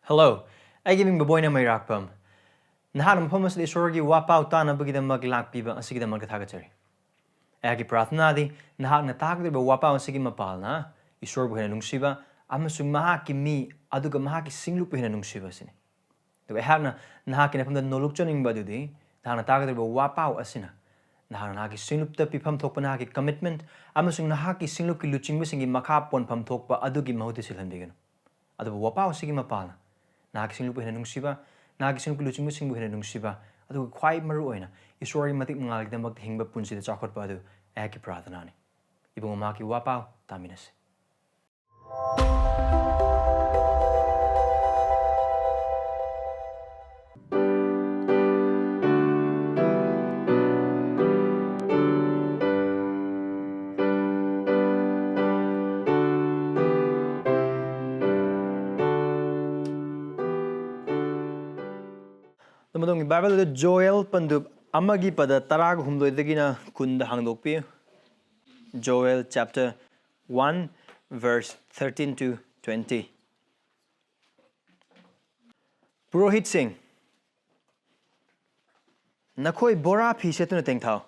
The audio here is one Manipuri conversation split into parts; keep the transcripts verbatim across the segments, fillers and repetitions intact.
Hello, ꯑꯩꯒꯤ ꯃꯤꯡ ꯕꯕꯣꯏꯅ ꯃꯩꯔꯥꯛꯄꯝ꯫ ꯅꯍꯥꯛꯅ ꯃꯐꯝ ꯑꯁꯤꯗ ꯏꯁꯣꯔꯒꯤ ꯋꯥꯄꯥꯎ ꯇꯥꯅꯕꯒꯤꯗꯃꯛ ꯂꯥꯛꯄꯤꯕ ꯑꯁꯤꯒꯤꯗꯃꯛꯇ ꯊꯥꯒꯠꯆꯔꯤ꯫ ꯑꯩꯍꯥꯛꯀꯤ ꯄ꯭ꯔꯥꯔꯊꯅꯥꯗꯤ ꯅꯍꯥꯛꯅ ꯇꯥꯒꯗꯧꯔꯤꯕ ꯋꯥꯄꯥꯎ ꯑꯁꯤꯒꯤ ꯃꯄꯥꯜꯅ ꯏꯁꯣꯔꯕꯨ ꯍꯦꯟꯅ ꯅꯨꯡꯁꯤꯕ ꯑꯃꯁꯨꯡ ꯃꯍꯥꯛꯀꯤ ꯃꯤ ꯑꯗꯨꯒ ꯃꯍꯥꯛꯀꯤ ꯁꯤꯡꯂꯨꯞꯄꯨ ꯍꯦꯟꯅ ꯅꯨꯡꯁꯤꯕ ꯑꯁꯤꯅꯤ꯫ ꯑꯗꯨꯒ ꯑꯩꯍꯥꯛꯅ ꯅꯍꯥꯛꯀꯤ ꯅꯐꯝꯗ ꯅꯣꯂꯨꯛꯆꯅꯤꯡꯕ ꯑꯗꯨꯗꯤ ꯅꯍꯥꯛꯅ ꯇꯥꯒꯗꯧꯔꯤꯕ ꯋꯥꯄꯥꯎ ꯑꯁꯤꯅ ꯅꯍꯥꯛꯅ ꯅꯍꯥꯛꯀꯤ ꯁꯤꯡꯂꯨꯞꯇ ꯄꯤꯐꯝ ꯊꯣꯛꯄ ꯅꯍꯥꯛꯀꯤ commitment ꯑꯃꯁꯨꯡ ꯅꯍꯥꯛꯀꯤ ꯁꯤꯡꯂꯨꯞꯀꯤ ꯂꯨꯆꯤꯡꯕꯁꯤꯡꯒꯤ ꯃꯈꯥ ꯄꯣꯟꯐꯝ ꯊꯣꯛꯄ ꯑꯗꯨꯒꯤ ꯃꯍꯨꯠꯇ ꯁꯤꯜꯍꯟꯕꯤꯒꯅꯨ꯫ ꯑꯗꯨꯕꯨ ꯋꯥꯄꯥꯎ ꯑꯁꯤꯒꯤ ꯃꯄꯥꯜꯅ ꯅꯍꯥꯛꯀꯤ ꯁꯤꯡꯂꯨꯞꯄꯨ ꯍꯦꯟꯅ ꯅꯨꯡꯁꯤꯕ, ꯅꯍꯥꯛꯀꯤ ꯁꯤꯡꯂꯨꯞꯀꯤ ꯂꯨꯆꯤꯡꯕꯁꯤꯡꯕꯨ ꯍꯦꯟꯅ ꯅꯨꯡꯁꯤꯕ, ꯑꯗꯨꯒ ꯈ꯭ꯋꯥꯏ ꯃꯔꯨ ꯑꯣꯏꯅ ꯏꯁꯣꯔꯒꯤ ꯃꯇꯤꯛ ꯃꯉꯥꯜꯒꯤꯗꯃꯛꯇ ꯍꯤꯡꯕ ꯄꯨꯟꯁꯤꯗ ꯆꯥꯎꯈꯠꯄ ꯑꯗꯨ ꯑꯩꯍꯥꯛꯀꯤ ꯄ꯭ꯔꯥꯔꯊꯅꯥꯅꯤ꯫ ꯏꯕꯨꯡꯉꯣ, ꯃꯍꯥꯛꯀꯤ ꯋꯥꯄꯥꯎ ꯇꯥꯃꯤꯟꯅꯁꯤ꯫ ꯑꯗꯨꯝ ꯑꯗꯣꯝꯒꯤ ꯕꯥꯏꯕꯜꯗ ꯖꯣꯑꯦꯜ ꯄꯟꯗꯨꯞ ꯑꯃꯒꯤ ꯄꯗ ꯇꯔꯥꯒ ꯍꯨꯝꯗꯣꯏꯗꯒꯤꯅ ꯀꯨꯟꯗ ꯍꯥꯡꯗꯣꯛꯄꯤꯌꯨ꯫ Joel chapter one, verse thirteen to twenty. ꯄꯨꯔꯣꯍꯤꯠꯁꯤꯡ, ꯅꯈꯣꯏ ꯕꯣꯔꯥ ꯐꯤ ꯁꯦꯠꯇꯨꯅ ꯇꯦꯡꯊꯥꯎ꯫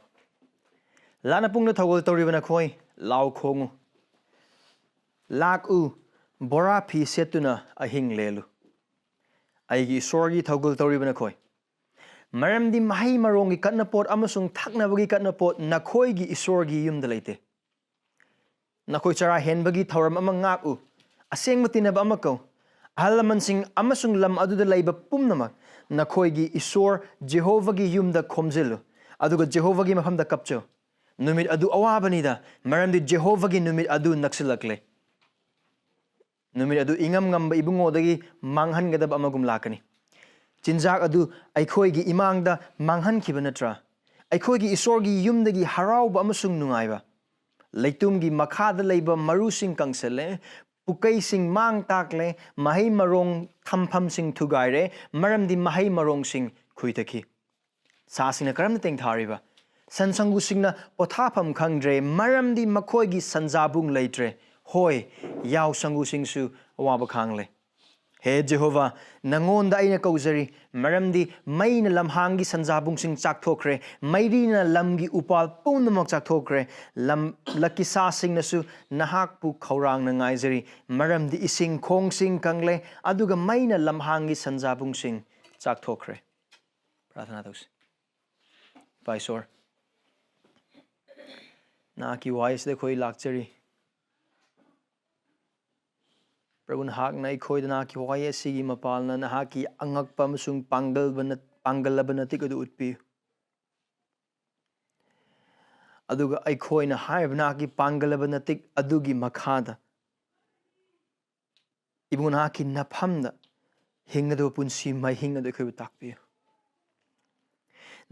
ꯂꯥꯟꯅ ꯄꯨꯡꯗ ꯊꯧꯒꯜ ꯇꯧꯔꯤꯕ ꯅꯈꯣꯏ, ꯂꯥꯎ ꯈꯣꯡꯉꯨ꯫ ꯂꯥꯛꯎ, ꯕꯣꯔꯥ ꯐꯤ ꯁꯦꯠꯇꯨꯅ ꯑꯍꯤꯡ ꯂꯦꯜꯂꯨ꯫ ꯑꯩꯒꯤ ꯏꯁꯣꯔꯒꯤ ꯊꯧꯒꯜ ꯇꯧꯔꯤꯕ ꯅꯈꯣꯏ꯫ ꯃꯔꯝꯗꯤ ꯃꯍꯩ ꯃꯔꯣꯡꯒꯤ ꯀꯠꯅꯄꯣꯠ ꯑꯃꯁꯨꯡ ꯊꯛꯅꯕꯒꯤ ꯀꯠꯅꯄꯣꯠ ꯅꯈꯣꯏꯒꯤ ꯏꯁꯣꯔꯒꯤ ꯌꯨꯝꯗ ꯂꯩꯇꯦ꯫ ꯅꯈꯣꯏ ꯆꯔꯥ ꯍꯦꯟꯕꯒꯤ ꯊꯧꯔꯝ ꯑꯃ ꯉꯥꯛꯎ꯫ ꯑꯁꯦꯡꯕ ꯇꯤꯟꯅꯕ ꯑꯃ ꯀꯧ꯫ ꯑꯍꯜ ꯂꯃꯟꯁꯤꯡ ꯑꯃꯁꯨꯡ ꯂꯝ ꯑꯗꯨꯗ ꯂꯩꯕ ꯄꯨꯝꯅꯃꯛ ꯅꯈꯣꯏꯒꯤ ꯏꯁꯣꯔ ꯖꯦꯍꯣꯚꯥꯒꯤ ꯌꯨꯝꯗ ꯈꯣꯝꯖꯤꯜꯂꯨ, ꯑꯗꯨꯒ ꯖꯦꯍꯣꯚꯥꯒꯤ ꯃꯐꯝꯗ ꯀꯞꯆꯧ꯫ ꯅꯨꯃꯤꯠ ꯑꯗꯨ ꯑꯋꯥꯕꯅꯤꯗ, ꯃꯔꯝꯗꯤ ꯖꯦꯍꯣꯚꯥꯒꯤ ꯅꯨꯃꯤꯠ ꯑꯗꯨ ꯅꯛꯁꯤꯜꯂꯛꯂꯦ꯫ ꯅꯨꯃꯤꯠ ꯑꯗꯨ ꯏꯉꯝ ꯉꯝꯕ ꯏꯕꯨꯡꯉꯣꯗꯒꯤ ꯃꯥꯡꯍꯟꯒꯗꯕ ꯑꯃꯒꯨꯝ ꯂꯥꯛꯀꯅꯤ꯫ ꯆꯤꯟꯖꯥꯛ ꯑꯗꯨ ꯑꯩꯈꯣꯏꯒꯤ ꯏꯃꯥꯡꯗ ꯃꯥꯡꯍꯟꯈꯤꯕ ꯅꯠꯇ꯭ꯔꯥ? ꯑꯩꯈꯣꯏꯒꯤ ꯏꯁꯣꯔꯒꯤ ꯌꯨꯝꯗꯒꯤ ꯍꯔꯥꯎꯕ ꯑꯃꯁꯨꯡ ꯅꯨꯡꯉꯥꯏꯕ꯫ ꯂꯩꯇꯨꯝꯒꯤ ꯃꯈꯥꯗ ꯂꯩꯕ ꯃꯔꯨꯁꯤꯡ ꯀꯪꯁꯤꯜꯂꯦ, ꯄꯨꯀꯩꯁꯤꯡ ꯃꯥꯡ ꯇꯥꯛꯂꯦ, ꯃꯍꯩ ꯃꯔꯣꯡ ꯊꯝꯐꯝꯁꯤꯡ ꯊꯨꯒꯥꯏꯔꯦ, ꯃꯔꯝꯗꯤ ꯃꯍꯩ ꯃꯔꯣꯡꯁꯤꯡ ꯈꯨꯏꯊꯈꯤ꯫ ꯁꯥꯁꯤꯡꯅ ꯀꯔꯝꯅ ꯇꯦꯡꯊꯥꯔꯤꯕ? ꯁꯟ ꯁꯪꯒꯨꯁꯤꯡꯅ ꯄꯣꯊꯥꯐꯝ ꯈꯪꯗ꯭ꯔꯦ, ꯃꯔꯝꯗꯤ ꯃꯈꯣꯏꯒꯤ ꯁꯟꯖꯥꯕꯨꯡ ꯂꯩꯇ꯭ꯔꯦ꯫ ꯍꯣꯏ, ꯌꯥꯎ ꯁꯪꯒꯨꯁꯤꯡꯁꯨ ꯑꯋꯥꯕ ꯈꯥꯡꯂꯦ꯫ ꯍꯦ ꯖꯦꯍꯣꯚꯥ, ꯅꯉꯣꯟꯗ ꯑꯩꯅ ꯀꯧꯖꯔꯤ, ꯃꯔꯝꯗꯤ ꯃꯩꯅ ꯂꯝꯍꯥꯡꯒꯤ ꯁꯟꯖꯥꯕꯨꯡꯁꯤꯡ ꯆꯥꯛꯊꯣꯛꯈ꯭ꯔꯦ, ꯃꯩꯔꯤꯅ ꯂꯝꯒꯤ ꯎꯄꯥꯜ ꯄꯨꯝꯅꯃꯛ ꯆꯥꯛꯊꯣꯛꯈ꯭ꯔꯦ꯫ ꯂꯝ ꯂꯀꯤꯁꯥꯁꯤꯡꯅꯁꯨ ꯅꯍꯥꯛꯄꯨ ꯈꯧꯔꯥꯡꯅ ꯉꯥꯏꯖꯔꯤ, ꯃꯔꯝꯗꯤ ꯏꯁꯤꯡ ꯈꯣꯡꯁꯤꯡ ꯀꯪꯂꯦ, ꯑꯗꯨꯒ ꯃꯩꯅ ꯂꯝꯍꯥꯡꯒꯤ ꯁꯟꯖꯥꯕꯨꯡꯁꯤꯡ ꯆꯥꯛꯊꯣꯛꯈ꯭ꯔꯦ꯫ ꯄ꯭ꯔꯥꯊꯅꯥ ꯇꯧꯁꯤ꯫ ꯏꯄꯥ ꯏꯁꯣꯔ, ꯅꯍꯥꯛꯀꯤ ꯋꯥꯍꯩ ꯑꯁꯤꯗ ꯑꯩꯈꯣꯏ ꯂꯥꯛꯆꯔꯤ꯫ ꯄ꯭ꯔꯚꯨ, ꯅꯍꯥꯛꯅ ꯑꯩꯈꯣꯏꯗ ꯅꯍꯥꯛꯀꯤ ꯋꯥꯍꯩ ꯑꯁꯤꯒꯤ ꯃꯄꯥꯜꯅ ꯅꯍꯥꯛꯀꯤ ꯑꯉꯛꯄ ꯑꯃꯁꯨꯡ ꯄꯥꯡꯒꯜꯕ ꯅ-, ꯄꯥꯡꯒꯜꯂꯕ ꯅꯇꯤꯛ ꯑꯗꯨ ꯎꯠꯄꯤꯌꯨ꯫ ꯑꯗꯨꯒ ꯑꯩꯈꯣꯏꯅ ꯍꯥꯏꯔꯤꯕ ꯅꯍꯥꯛꯀꯤ ꯄꯥꯡꯒꯜꯂꯕ ꯅꯇꯤꯛ ꯑꯗꯨꯒꯤ ꯃꯈꯥꯗ, ꯏꯕꯨꯡꯉꯣ, ꯅꯍꯥꯛꯀꯤ ꯅꯐꯝꯗ ꯍꯤꯡꯒꯗꯕ ꯄꯨꯟꯁꯤ ꯃꯍꯤꯡ ꯑꯗꯨ ꯑꯩꯈꯣꯏꯕꯨ ꯇꯥꯛꯄꯤꯌꯨ꯫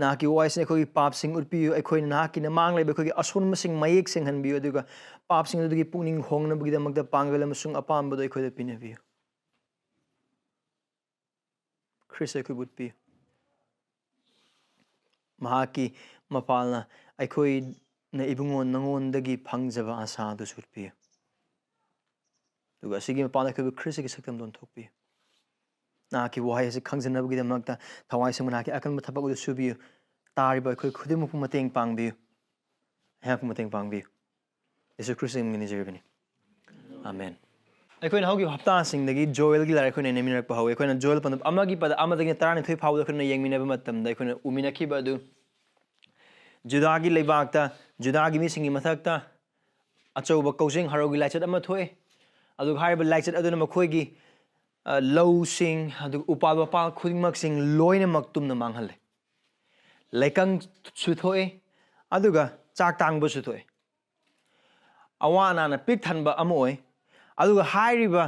ꯅꯍꯥꯛꯀꯤ ꯋꯥꯍꯩꯁꯤꯅ ꯑꯩꯈꯣꯏꯒꯤ ꯄꯥꯞꯁꯤꯡ ꯎꯠꯄꯤꯌꯨ꯫ ꯑꯩꯈꯣꯏꯅ ꯅꯍꯥꯛꯀꯤ ꯅꯃꯥꯡ ꯂꯩꯕ ꯑꯩꯈꯣꯏꯒꯤ ꯑꯁꯣꯟꯕꯁꯤꯡ ꯃꯌꯦꯛ ꯁꯦꯡꯍꯟꯕꯤꯌꯨ, ꯑꯗꯨꯒ ꯄꯥꯞꯁꯤꯡ ꯑꯗꯨꯗꯒꯤ ꯄꯨꯛꯅꯤꯡ ꯍꯣꯡꯅꯕꯒꯤꯗꯃꯛꯇ ꯄꯥꯡꯒꯜ ꯑꯃꯁꯨꯡ ꯑꯄꯥꯝꯕꯗꯨ ꯑꯩꯈꯣꯏꯗ ꯄꯤꯅꯕꯤꯌꯨ꯫ ꯈ꯭ꯔꯤꯁ ꯑꯩꯈꯣꯏꯕꯨ ꯎꯠꯄꯤꯌꯨ꯫ ꯃꯍꯥꯛꯀꯤ ꯃꯄꯥꯜꯅ ꯑꯩꯈꯣꯏꯅ ꯏꯕꯨꯡꯉꯣ ꯅꯉꯣꯟꯗꯒꯤ ꯐꯪꯖꯕ ꯑꯁꯥ ꯑꯗꯨꯁꯨ ꯎꯠꯄꯤꯌꯨ꯫ ꯑꯗꯨꯒ ꯑꯁꯤꯒꯤ ꯃꯄꯥꯟꯗ ꯑꯩꯈꯣꯏꯕꯨ ꯈ꯭ꯔꯤꯁꯇꯒꯤ ꯁꯛꯇꯝꯗ ꯑꯣꯟꯊꯣꯛꯄꯤꯌꯨ꯫ ꯅꯍꯥꯛꯀꯤ ꯋꯥꯍꯩ ꯑꯁꯤ ꯈꯪꯖꯅꯕꯒꯤꯗꯃꯛꯇ ꯊꯋꯥꯏ ꯁꯦꯡꯕ ꯅꯍꯥꯛꯀꯤ ꯑꯀꯟꯕ ꯊꯕꯛ ꯑꯗꯨ ꯁꯨꯕꯤꯌꯨ꯫ ꯇꯥꯔꯤꯕ ꯑꯩꯈꯣꯏ ꯈꯨꯗꯤꯡꯃꯛꯄꯨ ꯃꯇꯦꯡ ꯄꯥꯡꯕꯤꯌꯨ꯫ ꯑꯩꯍꯥꯛꯄꯨ ꯃꯇꯦꯡ ꯄꯥꯡꯕꯤꯌꯨ꯫ ꯌꯦꯁꯨ ꯈ꯭ꯔꯤꯁꯇꯒꯤ ꯃꯤꯡ ꯅꯤꯖꯔꯤꯕꯅꯤ꯫ ꯑꯥꯃꯦꯟ꯫ ꯑꯩꯈꯣꯏꯅ ꯍꯧꯈꯤꯕ ꯍꯞꯇꯥꯁꯤꯡꯗꯒꯤ ꯖꯣꯑꯦꯜꯒꯤ ꯂꯥꯏꯔꯤꯛ ꯑꯩꯈꯣꯏꯅ ꯅꯩꯅꯃꯤꯟꯅꯔꯛꯄ ꯍꯧꯏ꯫ ꯑꯩꯈꯣꯏꯅ ꯖꯣꯑꯦꯜ ꯄꯟꯗꯨꯞ ꯑꯃꯒꯤ ꯄꯗ ꯑꯃꯗꯒꯤꯅ ꯇꯔꯥꯅꯤꯊꯣꯏ ꯐꯥꯎꯕꯗ ꯑꯩꯈꯣꯏꯅ ꯌꯦꯡꯃꯤꯟꯅꯕ ꯃꯇꯝꯗ ꯑꯩꯈꯣꯏꯅ ꯎꯃꯤꯟꯅꯈꯤꯕ ꯑꯗꯨ ꯖꯨꯗꯥꯒꯤ ꯂꯩꯕꯥꯛꯇ, ꯖꯨꯗꯥꯒꯤ ꯃꯤꯁꯤꯡꯒꯤ ꯃꯊꯛꯇ ꯑꯆꯧꯕ ꯀꯧꯖꯦꯡ ꯍꯔꯥꯎꯒꯤ ꯂꯥꯏꯆꯠ ꯑꯃ ꯊꯣꯛꯑꯦ꯫ ꯑꯗꯨꯒ ꯍꯥꯏꯔꯤꯕ ꯂꯥꯏꯆꯠ ꯑꯗꯨꯅ ꯃꯈꯣꯏꯒꯤ, ꯑ, ꯂꯧꯁꯤꯡ, ꯑꯗꯨꯒ ꯎꯄꯥꯜ ꯋꯥꯄꯥꯜ ꯈꯨꯗꯤꯡꯃꯛꯁꯤꯡ ꯂꯣꯏꯅꯃꯛ ꯇꯨꯝꯅ ꯃꯥꯡꯍꯜꯂꯦ꯫ ꯂꯩꯀꯪꯁꯨ ꯊꯣꯛꯑꯦ, ꯑꯗꯨꯒ ꯆꯥꯛ ꯇꯥꯡꯕꯁꯨ ꯊꯣꯛꯑꯦ꯫ ꯑꯋꯥ ꯑꯅꯥꯅ ꯄꯤꯛ ꯊꯟꯕ ꯑꯃ ꯑꯣꯏ꯫ ꯑꯗꯨꯒ ꯍꯥꯏꯔꯤꯕ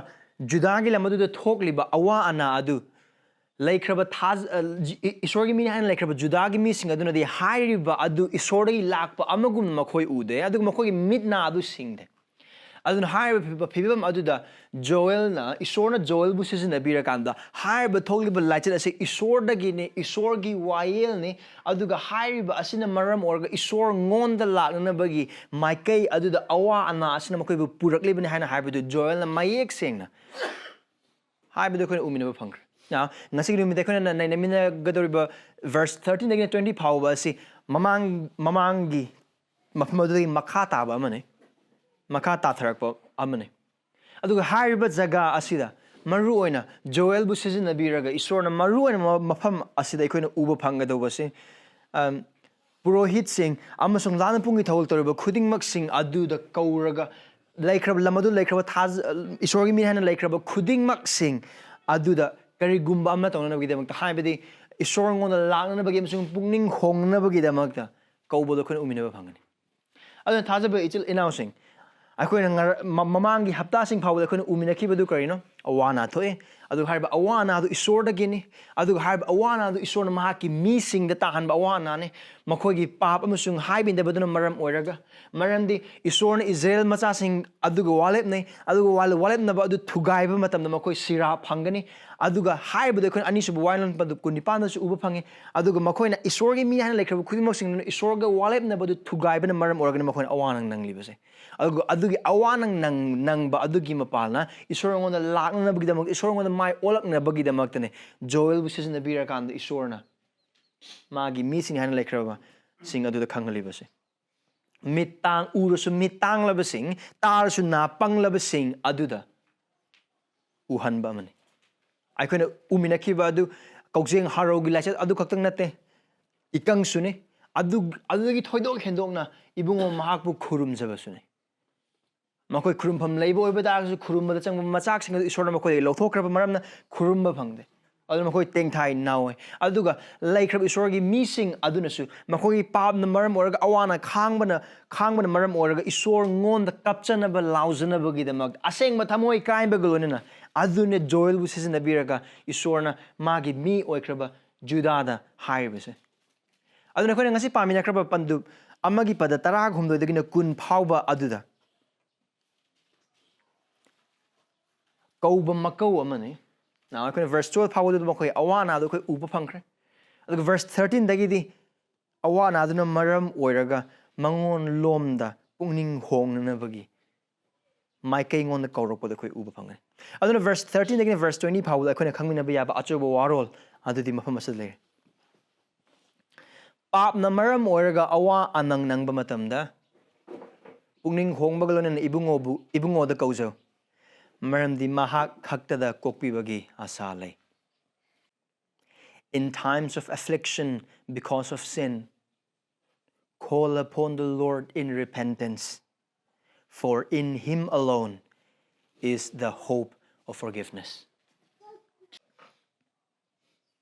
ꯖꯨꯗꯥꯒꯤ ꯂꯝ ꯑꯗꯨꯗ ꯊꯣꯛꯂꯤꯕ ꯑꯋꯥ ꯑꯅꯥ ꯑꯗꯨ ꯂꯩꯈ꯭ꯔꯕ ꯊꯥꯖ-, ꯑ, ꯖꯤ-, ꯏ-, ꯏꯁꯣꯔꯒꯤ ꯃꯤꯅꯤ ꯍꯥꯏꯅ ꯂꯩꯈ꯭ꯔꯕ ꯖꯨꯗꯥꯒꯤ ꯃꯤꯁꯤꯡ ꯑꯗꯨꯅꯗꯤ ꯍꯥꯏꯔꯤꯕ ꯑꯗꯨ ꯏꯁꯣꯔꯗꯒꯤ ꯂꯥꯛꯄ ꯑꯃꯒꯨꯝꯅ ꯃꯈꯣꯏ ꯎꯗꯦ, ꯑꯗꯨꯒ ꯃꯈꯣꯏꯒꯤ ꯃꯤꯠ ꯅꯥ ꯑꯗꯨ ꯁꯤꯡꯗꯦ꯫ ꯑꯗꯨꯅ ꯍꯥꯏꯔꯤꯕ ꯐꯤꯕ-, ꯐꯤꯕꯝ ꯑꯗꯨꯗ ꯖꯣꯑꯦꯜꯅ, ꯏꯁꯣꯔꯅ ꯖꯣꯑꯦꯜꯕꯨ ꯁꯤꯖꯤꯟꯅꯕꯤꯔꯀꯥꯟꯗ, ꯍꯥꯏꯔꯤꯕ ꯊꯣꯛꯂꯤꯕ ꯂꯥꯏꯆꯠ ꯑꯁꯤ ꯏꯁꯣꯔꯗꯒꯤꯅꯤ, ꯏꯁꯣꯔꯒꯤ ꯋꯥꯌꯦꯜꯅꯤ, ꯑꯗꯨꯒ ꯍꯥꯏꯔꯤꯕ ꯑꯁꯤꯅ ꯃꯔꯝ ꯑꯣꯏꯔꯒ ꯏꯁꯣꯔꯉꯣꯟꯗ ꯂꯥꯛꯅꯅꯕꯒꯤ ꯃꯥꯏꯀꯩ ꯑꯗꯨꯗ ꯑꯋꯥ ꯑꯅꯥ ꯑꯁꯤꯅ ꯃꯈꯣꯏꯕꯨ ꯄꯨꯔꯛꯂꯤꯕꯅꯤ ꯍꯥꯏꯅ ꯍꯥꯏꯕꯗꯨ ꯖꯣꯑꯦꯜꯅ ꯃꯌꯦꯛ ꯁꯦꯡꯅ ꯍꯥꯏꯕꯗꯨ ꯑꯩꯈꯣꯏꯅ ꯎꯃꯤꯟꯅꯕ ꯐꯪꯈ꯭ꯔꯦ꯫ Now, ꯉꯁꯤꯒꯤ ꯅꯨꯃꯤꯠꯇ ꯑꯩꯈꯣꯏꯅ ꯅꯩꯅꯃꯤꯟꯅꯒꯗꯧꯔꯤꯕ verse thirteen ꯗꯒꯤꯅ twenty ꯐꯥꯎꯕ ꯑꯁꯤ ꯃꯃꯥꯡ ꯃꯃꯥꯡꯒꯤ ꯃꯐꯝ ꯑꯗꯨꯗꯒꯤ ꯃꯈꯥ ꯇꯥꯕ ꯑꯃꯅꯤ, ꯃꯈꯥ ꯇꯥꯊꯔꯛꯄ ꯑꯃꯅꯤ꯫ ꯑꯗꯨꯒ ꯍꯥꯏꯔꯤꯕ ꯖꯒꯥ ꯑꯁꯤꯗ ꯃꯔꯨ ꯑꯣꯏꯅ ꯖꯣꯑꯦꯜꯕꯨ ꯁꯤꯖꯤꯟꯅꯕꯤꯔꯒ ꯏꯁꯣꯔꯅ ꯃꯔꯨ ꯑꯣꯏꯅ ꯃ- ꯃꯐꯝ ꯑꯁꯤꯗ ꯑꯩꯈꯣꯏꯅ ꯎꯕ ꯐꯪꯒꯗꯧꯕꯁꯤ, ꯑꯝ, ꯄꯨꯔꯣꯍꯤꯠꯁꯤꯡ ꯑꯃꯁꯨꯡ ꯂꯥꯟ ꯄꯨꯡꯒꯤ ꯊꯧꯒꯜ ꯇꯧꯔꯤꯕ ꯈꯨꯗꯤꯡꯃꯛꯁꯤꯡ ꯑꯗꯨꯗ ꯀꯧꯔꯒ ꯂꯩꯈ꯭ꯔꯕ ꯂꯝ ꯑꯗꯨ ꯂꯩꯈ꯭ꯔꯕ ꯊꯥꯖ- ꯏꯁꯣꯔꯒꯤ ꯃꯤ ꯍꯥꯏꯅ ꯂꯩꯈ꯭ꯔꯕ ꯈꯨꯗꯤꯡꯃꯛꯁꯤꯡ ꯑꯗꯨꯗ ꯀꯔꯤꯒꯨꯝꯕ ꯑꯃ ꯇꯧꯅꯅꯕꯒꯤꯗꯃꯛꯇ, ꯍꯥꯏꯕꯗꯤ ꯏꯁꯣꯔꯉꯣꯟꯗ ꯂꯥꯛꯅꯅꯕꯒꯤ ꯑꯃꯁꯨꯡ ꯄꯨꯛꯅꯤꯡ ꯍꯣꯡꯅꯅꯕꯒꯤꯗꯃꯛꯇ ꯀꯧꯕꯗꯣ ꯑꯩꯈꯣꯏꯅ ꯎꯃꯤꯟꯅꯕ ꯐꯪꯒꯅꯤ꯫ ꯑꯗꯨꯅ ꯊꯥꯖꯕ ꯏꯆꯤꯜ ꯏꯅꯥꯎꯁꯤꯡ, ꯑꯩꯈꯣꯏꯅ ꯉꯔ- ꯃ- ꯃꯃꯥꯡꯒꯤ ꯍꯞꯇꯥꯁꯤꯡ ꯐꯥꯎꯕꯗ ꯑꯩꯈꯣꯏꯅ ꯎꯃꯤꯟꯅꯈꯤꯕꯗꯨ ꯀꯔꯤꯅꯣ? ꯑꯋꯥ ꯑꯅꯥ ꯊꯣꯛꯑꯦ꯫ ꯑꯗꯨꯒ ꯍꯥꯏꯔꯤꯕ ꯑꯋꯥ ꯑꯅꯥꯗꯨ ꯏꯁꯣꯔꯗꯒꯤꯅꯤ꯫ ꯑꯗꯨꯒ ꯍꯥꯏꯔꯤꯕ ꯑꯋꯥ ꯑꯅꯥꯗꯨ ꯏꯁꯣꯔꯅ ꯃꯍꯥꯛꯀꯤ ꯃꯤꯁꯤꯡꯗ ꯇꯥꯍꯟꯕ ꯑꯋꯥ ꯑꯅꯥꯅꯤ꯫ ꯃꯈꯣꯏꯒꯤ ꯄꯥꯞ ꯑꯃꯁꯨꯡ ꯍꯥꯏꯕꯤꯗꯕꯗꯨꯅ ꯃꯔꯝ ꯑꯣꯏꯔꯒ, ꯃꯔꯝꯗꯤ ꯏꯁꯣꯔꯅ ꯏꯁꯔꯥꯌꯦꯜ ꯃꯆꯥꯁꯤꯡ ꯑꯗꯨꯒ ꯋꯥꯂꯦꯞꯅꯩ, ꯑꯗꯨꯒ ꯋꯥ- ꯋꯥꯂꯦꯞꯅꯕ ꯑꯗꯨ ꯊꯨꯒꯥꯏꯕ ꯃꯇꯝꯗ ꯃꯈꯣꯏ ꯁꯤꯔꯥ ꯐꯪꯒꯅꯤ꯫ ꯑꯗꯨꯒ ꯍꯥꯏꯔꯤꯕꯗꯨ ꯑꯩꯈꯣꯏꯅ ꯑꯅꯤꯁꯨꯕ ꯋꯥꯔꯣꯜ ꯄꯟꯗꯨꯞ ꯀꯨꯟꯅꯤꯄꯥꯟꯗꯁꯨ ꯎꯕ ꯐꯪꯉꯤ꯫ ꯑꯗꯨꯒ ꯃꯈꯣꯏꯅ ꯏꯁꯣꯔꯒꯤ ꯃꯤ ꯍꯥꯏꯅ ꯂꯩꯈ꯭ꯔꯕ ꯈꯨꯗꯤꯡꯃꯛꯁꯤꯡꯗꯨꯅ ꯏꯁꯣꯔꯒ ꯋꯥꯂꯦꯞꯅꯕꯗꯨ ꯊꯨꯒꯥꯏꯕꯅ ꯃꯔꯝ ꯑꯣꯏꯔꯒꯅꯤ ꯃꯈꯣꯏꯅ ꯑꯋꯥ ꯑꯅꯥ ꯅꯪꯂꯤꯕꯁꯦ꯫ ꯑꯗꯨꯒ ꯑꯗꯨꯒꯤ ꯑꯋꯥ ꯅꯪ ꯅꯪ- ꯅꯪꯕ ꯑꯗꯨꯒꯤ ꯃꯄꯥꯜꯅ ꯏꯁꯣꯔ ꯑꯩꯉꯣꯟꯗ ꯂꯥꯛꯅꯅꯕꯒꯤꯗꯃꯛ, ꯏꯁꯣꯔ ꯑꯩꯉꯣꯟꯗ ꯃꯥꯏ ꯑꯣꯜꯂꯛꯅꯕꯒꯤꯗꯃꯛꯇꯅꯦ ꯖꯣꯑꯦꯜꯕꯨ ꯁꯤꯖꯤꯟꯅꯕꯤꯔꯀꯥꯟꯗ ꯏꯁꯣꯔꯅ ꯃꯥꯒꯤ ꯃꯤꯁꯤꯡ ꯍꯥꯏꯅ ꯂꯩꯈ꯭ꯔꯕꯁꯤꯡ ꯑꯗꯨꯗ ꯈꯪꯍꯜꯂꯤꯕꯁꯦ꯫ ꯃꯤꯠ ꯇꯥꯡ ꯎꯔꯁꯨ ꯃꯤꯠ ꯇꯥꯡꯂꯕꯁꯤꯡ, ꯇꯥꯔꯁꯨ ꯅꯥ ꯄꯪꯂꯕꯁꯤꯡ ꯑꯗꯨꯗ ꯎꯍꯟꯕ ꯑꯃꯅꯤ꯫ ꯑꯩꯈꯣꯏꯅ ꯎꯃꯤꯟꯅꯈꯤꯕ ꯑꯗꯨ ꯀꯧꯖꯦꯡ ꯍꯥꯔꯧꯒꯤ ꯂꯥꯏꯆꯠ ꯑꯗꯨ ꯈꯛꯇꯪ ꯅꯠꯇꯦ, ꯏꯀꯪꯁꯨꯅꯤ꯫ ꯑꯗꯨ ꯑꯗꯨꯗꯒꯤ ꯊꯣꯏꯗꯣꯛ ꯍꯦꯟꯗꯣꯛꯅ ꯏꯕꯨꯡꯉꯣ ꯃꯍꯥꯛꯄꯨ ꯈꯨꯔꯨꯝꯖꯕꯁꯨꯅꯤ꯫ ꯃꯈꯣꯏ ꯈꯨꯔꯨꯝꯐꯝ ꯂꯩꯕ ꯑꯣꯏꯕ ꯇꯥꯔꯒꯁꯨ, ꯈꯨꯔꯨꯝꯕꯗ ꯆꯪꯕ ꯃꯆꯥꯛꯁꯤꯡ ꯑꯗꯨ ꯏꯁꯣꯔꯅ ꯃꯈꯣꯏꯗꯒꯤ ꯂꯧꯊꯣꯛꯈ꯭ꯔꯕ ꯃꯔꯝꯅ ꯈꯨꯔꯨꯝꯕ ꯐꯪꯗꯦ꯫ ꯑꯗꯨꯅ ꯃꯈꯣꯏ ꯇꯦꯡꯊꯥꯏ ꯅꯥꯎꯋꯦ꯫ ꯑꯗꯨꯒ ꯂꯩꯈ꯭ꯔꯕ ꯏꯁꯣꯔꯒꯤ ꯃꯤꯁꯤꯡ ꯑꯗꯨꯅꯁꯨ ꯃꯈꯣꯏꯒꯤ ꯄꯥꯞꯅ ꯃꯔꯝ ꯑꯣꯏꯔꯒ, ꯑꯋꯥꯅ ꯈꯥꯡꯕꯅ ꯈꯥꯡꯕꯅ ꯃꯔꯝ ꯑꯣꯏꯔꯒ ꯏꯁꯣꯔꯉꯣꯟꯗ ꯀꯞꯆꯅꯕ, ꯂꯥꯎꯖꯅꯕꯒꯤꯗꯃꯛ, ꯑꯁꯦꯡꯕ ꯊꯃꯣꯏ ꯀꯥꯏꯕꯒ ꯂꯣꯏꯅꯅ ꯑꯗꯨꯅꯦ ꯖꯣꯑꯦꯜꯕꯨ ꯁꯤꯖꯤꯟꯅꯕꯤꯔꯒ ꯏꯁꯣꯔꯅ ꯃꯥꯒꯤ ꯃꯤ ꯑꯣꯏꯈ꯭ꯔꯕ ꯖꯨꯗꯥꯗ ꯍꯥꯏꯔꯤꯕꯁꯦ꯫ ꯑꯗꯨꯅ ꯑꯩꯈꯣꯏꯅ ꯉꯁꯤ ꯄꯥꯃꯤꯟꯅꯈ꯭ꯔꯕ ꯄꯟꯗꯨꯞ ꯑꯃꯒꯤ ꯄꯗ ꯇꯔꯥꯍꯨꯝꯗꯣꯏꯗꯒꯤꯅ ꯀꯨꯟ ꯐꯥꯎꯕ ꯑꯗꯨꯗ ꯀꯧꯕ ꯃꯀꯧ ꯑꯃꯅꯤ꯫ Now, ꯑꯩꯈꯣꯏꯅ verse twelve ꯐꯥꯎꯕꯗꯨꯗ ꯃꯈꯣꯏ ꯑꯋꯥ ꯑꯅꯥꯗꯣ ꯑꯩꯈꯣꯏ ꯎꯕ ꯐꯪꯈ꯭ꯔꯦ꯫ ꯑꯗꯨꯒ verse thirteen ꯗꯒꯤꯗꯤ ꯑꯋꯥ ꯑꯅꯥꯗꯨꯅ ꯃꯔꯝ ꯑꯣꯏꯔꯒ ꯃꯉꯣꯟ ꯂꯣꯝꯗ ꯄꯨꯛꯅꯤꯡ ꯍꯣꯡꯅꯅꯕꯒꯤ ꯃꯥꯏꯀꯩꯉꯣꯟꯗ ꯀꯧꯔꯛꯄꯗ ꯑꯩꯈꯣꯏ ꯎꯕ ꯐꯪꯒꯅꯤ꯫ ꯑꯗꯨꯅ verse thirteen ꯗꯒꯤꯅ verse twenty ꯐꯥꯎꯕꯗ ꯑꯩꯈꯣꯏꯅ ꯈꯪꯃꯤꯟꯅꯕ ꯌꯥꯕ ꯑꯆꯧꯕ ꯋꯥꯔꯣꯜ ꯑꯗꯨꯗꯤ ꯃꯐꯝ ꯑꯁꯤꯗ ꯂꯩꯔꯦ꯫ ꯄꯥꯞꯅ ꯃꯔꯝ ꯑꯣꯏꯔꯒ ꯑꯋꯥ ꯑꯅꯪ ꯅꯪꯕ ꯃꯇꯝꯗ ꯄꯨꯛꯅꯤꯡ ꯍꯣꯡꯕꯒ ꯂꯣꯏꯅꯅ ꯏꯕꯨꯡꯉꯣꯕꯨ, ꯏꯕꯨꯡꯉꯣꯗ ꯀꯧꯖꯧ, ꯃꯔꯝꯗꯤ ꯃꯍꯥꯛ ꯈꯛꯇꯗ ꯀꯣꯛꯄꯤꯕꯒꯤ ꯑꯁꯥ ꯂꯩ꯫ In times of affliction because of sin, call upon the Lord in repentance, for in Him alone is the hope of forgiveness.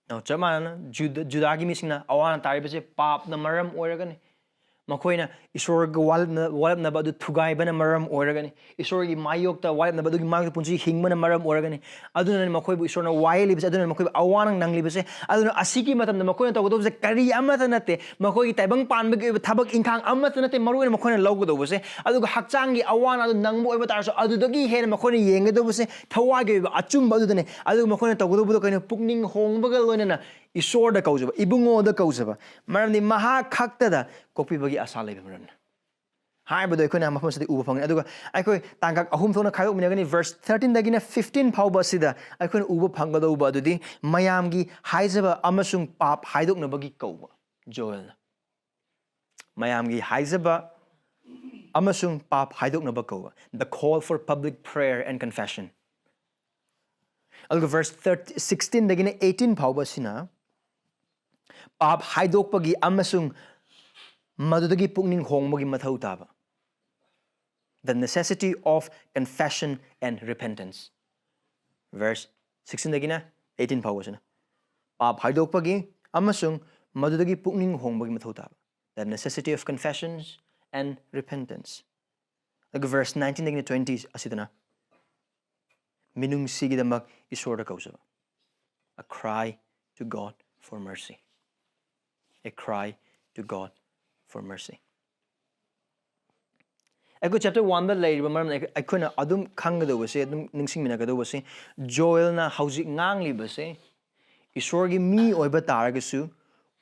Now, ꯆꯞ ꯃꯥꯟꯅꯅ ꯖꯨꯗ-, ꯖꯨꯗꯥꯒꯤ ꯃꯤꯁꯤꯡꯅ ꯑꯋꯥ ꯑꯅꯥ ꯇꯥꯔꯤꯕꯁꯦ ꯄꯥꯞꯅ ꯃꯔꯝ ꯑꯣꯏꯔꯒꯅꯤ꯫ ꯃꯈꯣꯏꯅ ꯏꯁꯣꯔꯒ ꯋꯥꯂꯞꯅ-, ꯋꯥꯂꯞꯅꯕ ꯑꯗꯨ ꯊꯨꯒꯥꯏꯕꯅ ꯃꯔꯝ ꯑꯣꯏꯔꯒꯅꯤ꯫ ꯏꯁꯣꯔꯒꯤ ꯃꯥꯌꯣꯛꯇ ꯋꯥꯂꯞꯅꯕ ꯑꯗꯨꯒꯤ ꯃꯥꯌꯣꯛꯇ ꯄꯨꯟꯁꯤ ꯍꯤꯡꯕꯅ ꯃꯔꯝ ꯑꯣꯏꯔꯒꯅꯤ꯫ ꯑꯗꯨꯅꯅꯤ ꯃꯈꯣꯏꯕꯨ ꯏꯁꯣꯔꯅ ꯋꯥꯌꯦꯜꯂꯤꯕꯁꯦ, ꯑꯗꯨꯅ ꯃꯈꯣꯏꯕꯨ ꯑꯋꯥ ꯑꯅꯥ ꯅꯪꯂꯤꯕꯁꯦ꯫ ꯑꯗꯨꯅ ꯑꯁꯤꯒꯤ ꯃꯇꯝꯗ ꯃꯈꯣꯏꯅ ꯇꯧꯒꯗꯧꯕꯁꯦ ꯀꯔꯤ ꯑꯃꯠꯇ ꯅꯠꯇꯦ, ꯃꯈꯣꯏꯒꯤ ꯇꯥꯏꯕꯪ ꯄꯥꯟꯕꯒꯤ ꯑꯣꯏꯕ ꯊꯕꯛ ꯏꯪꯈꯥꯡ ꯑꯃꯠꯇ ꯅꯠꯇꯦ, ꯃꯔꯨꯑꯣꯏꯅ ꯃꯈꯣꯏꯅ ꯂꯧꯒꯗꯧꯕꯁꯦ꯫ ꯑꯗꯨꯒ ꯍꯛꯆꯥꯡꯒꯤ ꯑꯋꯥ ꯑꯅꯥꯗꯨ ꯅꯪꯕ ꯑꯣꯏꯕ ꯇꯥꯔꯁꯨ, ꯑꯗꯨꯗꯒꯤ ꯍꯦꯟꯅ ꯃꯈꯣꯏꯅ ꯌꯦꯡꯒꯗꯧꯕꯁꯦ ꯊꯋꯥꯏꯒꯤ ꯑꯣꯏꯕ ꯑꯆꯨꯝꯕ ꯑꯗꯨꯗꯅꯦ꯫ ꯑꯗꯨꯒ ꯃꯈꯣꯏꯅ ꯇꯧꯒꯗꯧꯕꯗꯣ ꯀꯩꯅꯣ? ꯄꯨꯛꯅꯤꯡ ꯍꯣꯡꯕꯒ ꯂꯣꯏꯅꯅ ꯏꯁꯣꯔꯗ ꯀꯧꯖꯕ, ꯏꯕꯨꯡꯉꯣꯗ ꯀꯧꯖꯕ, ꯃꯔꯝꯗꯤ ꯃꯍꯥꯛ ꯈꯛꯇꯗ ꯀꯣꯛꯄꯤꯕꯒꯤ ꯑꯁꯥ ꯂꯩꯕ ꯃꯔꯝꯅ꯫ ꯍꯥꯏꯕꯗꯣ ꯑꯩꯈꯣꯏꯅ ꯃꯐꯝ ꯑꯁꯤꯗ ꯎꯕ ꯐꯪꯒꯅꯤ꯫ ꯑꯗꯨꯒ ꯑꯩꯈꯣꯏ ꯇꯥꯡꯀꯛ ꯑꯍꯨꯝ ꯊꯣꯛꯅ ꯈꯥꯏꯗꯣꯛꯃꯤꯟꯅꯒꯅꯤ꯫ Verse thirteen ꯗꯒꯤꯅ fifteen ꯐꯥꯎꯕ ꯑꯁꯤꯗ ꯑꯩꯈꯣꯏꯅ ꯎꯕ ꯐꯪꯒꯗꯧꯕ ꯑꯗꯨꯗꯤ ꯃꯌꯥꯝꯒꯤ ꯍꯥꯏꯖꯕ ꯑꯃꯁꯨꯡ ꯄꯥꯞ ꯍꯥꯏꯗꯣꯛꯅꯕꯒꯤ ꯀꯧꯕ꯫ ꯖꯣꯑꯦꯜꯅ ꯃꯌꯥꯝꯒꯤ ꯍꯥꯏꯖꯕ ꯑꯃꯁꯨꯡ ꯄꯥꯞ ꯍꯥꯏꯗꯣꯛꯅꯕ ꯀꯧꯕ, the call for public prayer and confession꯫ ꯑꯗꯨꯒ verse thirty, sixteen ꯗꯒꯤꯅ eighteen ꯐꯥꯎꯕ ꯑꯁꯤꯅ ꯄꯥꯞ ꯍꯥꯏꯗꯣꯛꯄꯒꯤ ꯑꯃꯁꯨꯡ ꯃꯗꯨꯗꯒꯤ ꯄꯨꯛꯅꯤꯡ ꯍꯣꯡꯕꯒꯤ ꯃꯊꯧ ꯇꯥꯕ, the necessity of confession and repentance꯫ Verse sixteen ꯗꯒꯤꯅ eighteen ꯐꯥꯎꯕꯁꯤꯅ ꯄꯥꯞ ꯍꯥꯏꯗꯣꯛꯄꯒꯤ ꯑꯃꯁꯨꯡ ꯃꯗꯨꯗꯒꯤ ꯄꯨꯛꯅꯤꯡ ꯍꯣꯡꯕꯒꯤ ꯃꯊꯧ ꯇꯥꯕ, the necessity of confessions and repentance꯫ ꯑꯗꯨꯒ verse nineteen ꯗꯒꯤꯅ twenty ꯑꯁꯤꯗꯅ ꯃꯤꯅꯨꯡꯁꯤꯒꯤꯗꯃꯛ ꯏꯁꯣꯔꯗ ꯀꯧꯖꯕ, a cry to God for mercy, a cry to God for mercy꯫ ꯑꯩꯈꯣꯏ chapter one ꯗ ꯂꯩꯔꯤꯕ ꯃꯔꯝꯅ ꯑꯩꯈꯣꯏ-, ꯑꯩꯈꯣꯏꯅ ꯑꯗꯨꯝ ꯈꯪꯒꯗꯧꯕꯁꯦ, ꯑꯗꯨꯝ ꯅꯤꯡꯁꯤꯡꯃꯤꯟꯅꯒꯗꯧꯕꯁꯦ, ꯖꯣꯑꯦꯜꯅ ꯍꯧꯖꯤꯛ ꯉꯥꯡꯂꯤꯕꯁꯦ ꯏꯁꯣꯔꯒꯤ ꯃꯤ ꯑꯣꯏꯕ ꯇꯥꯔꯒꯁꯨ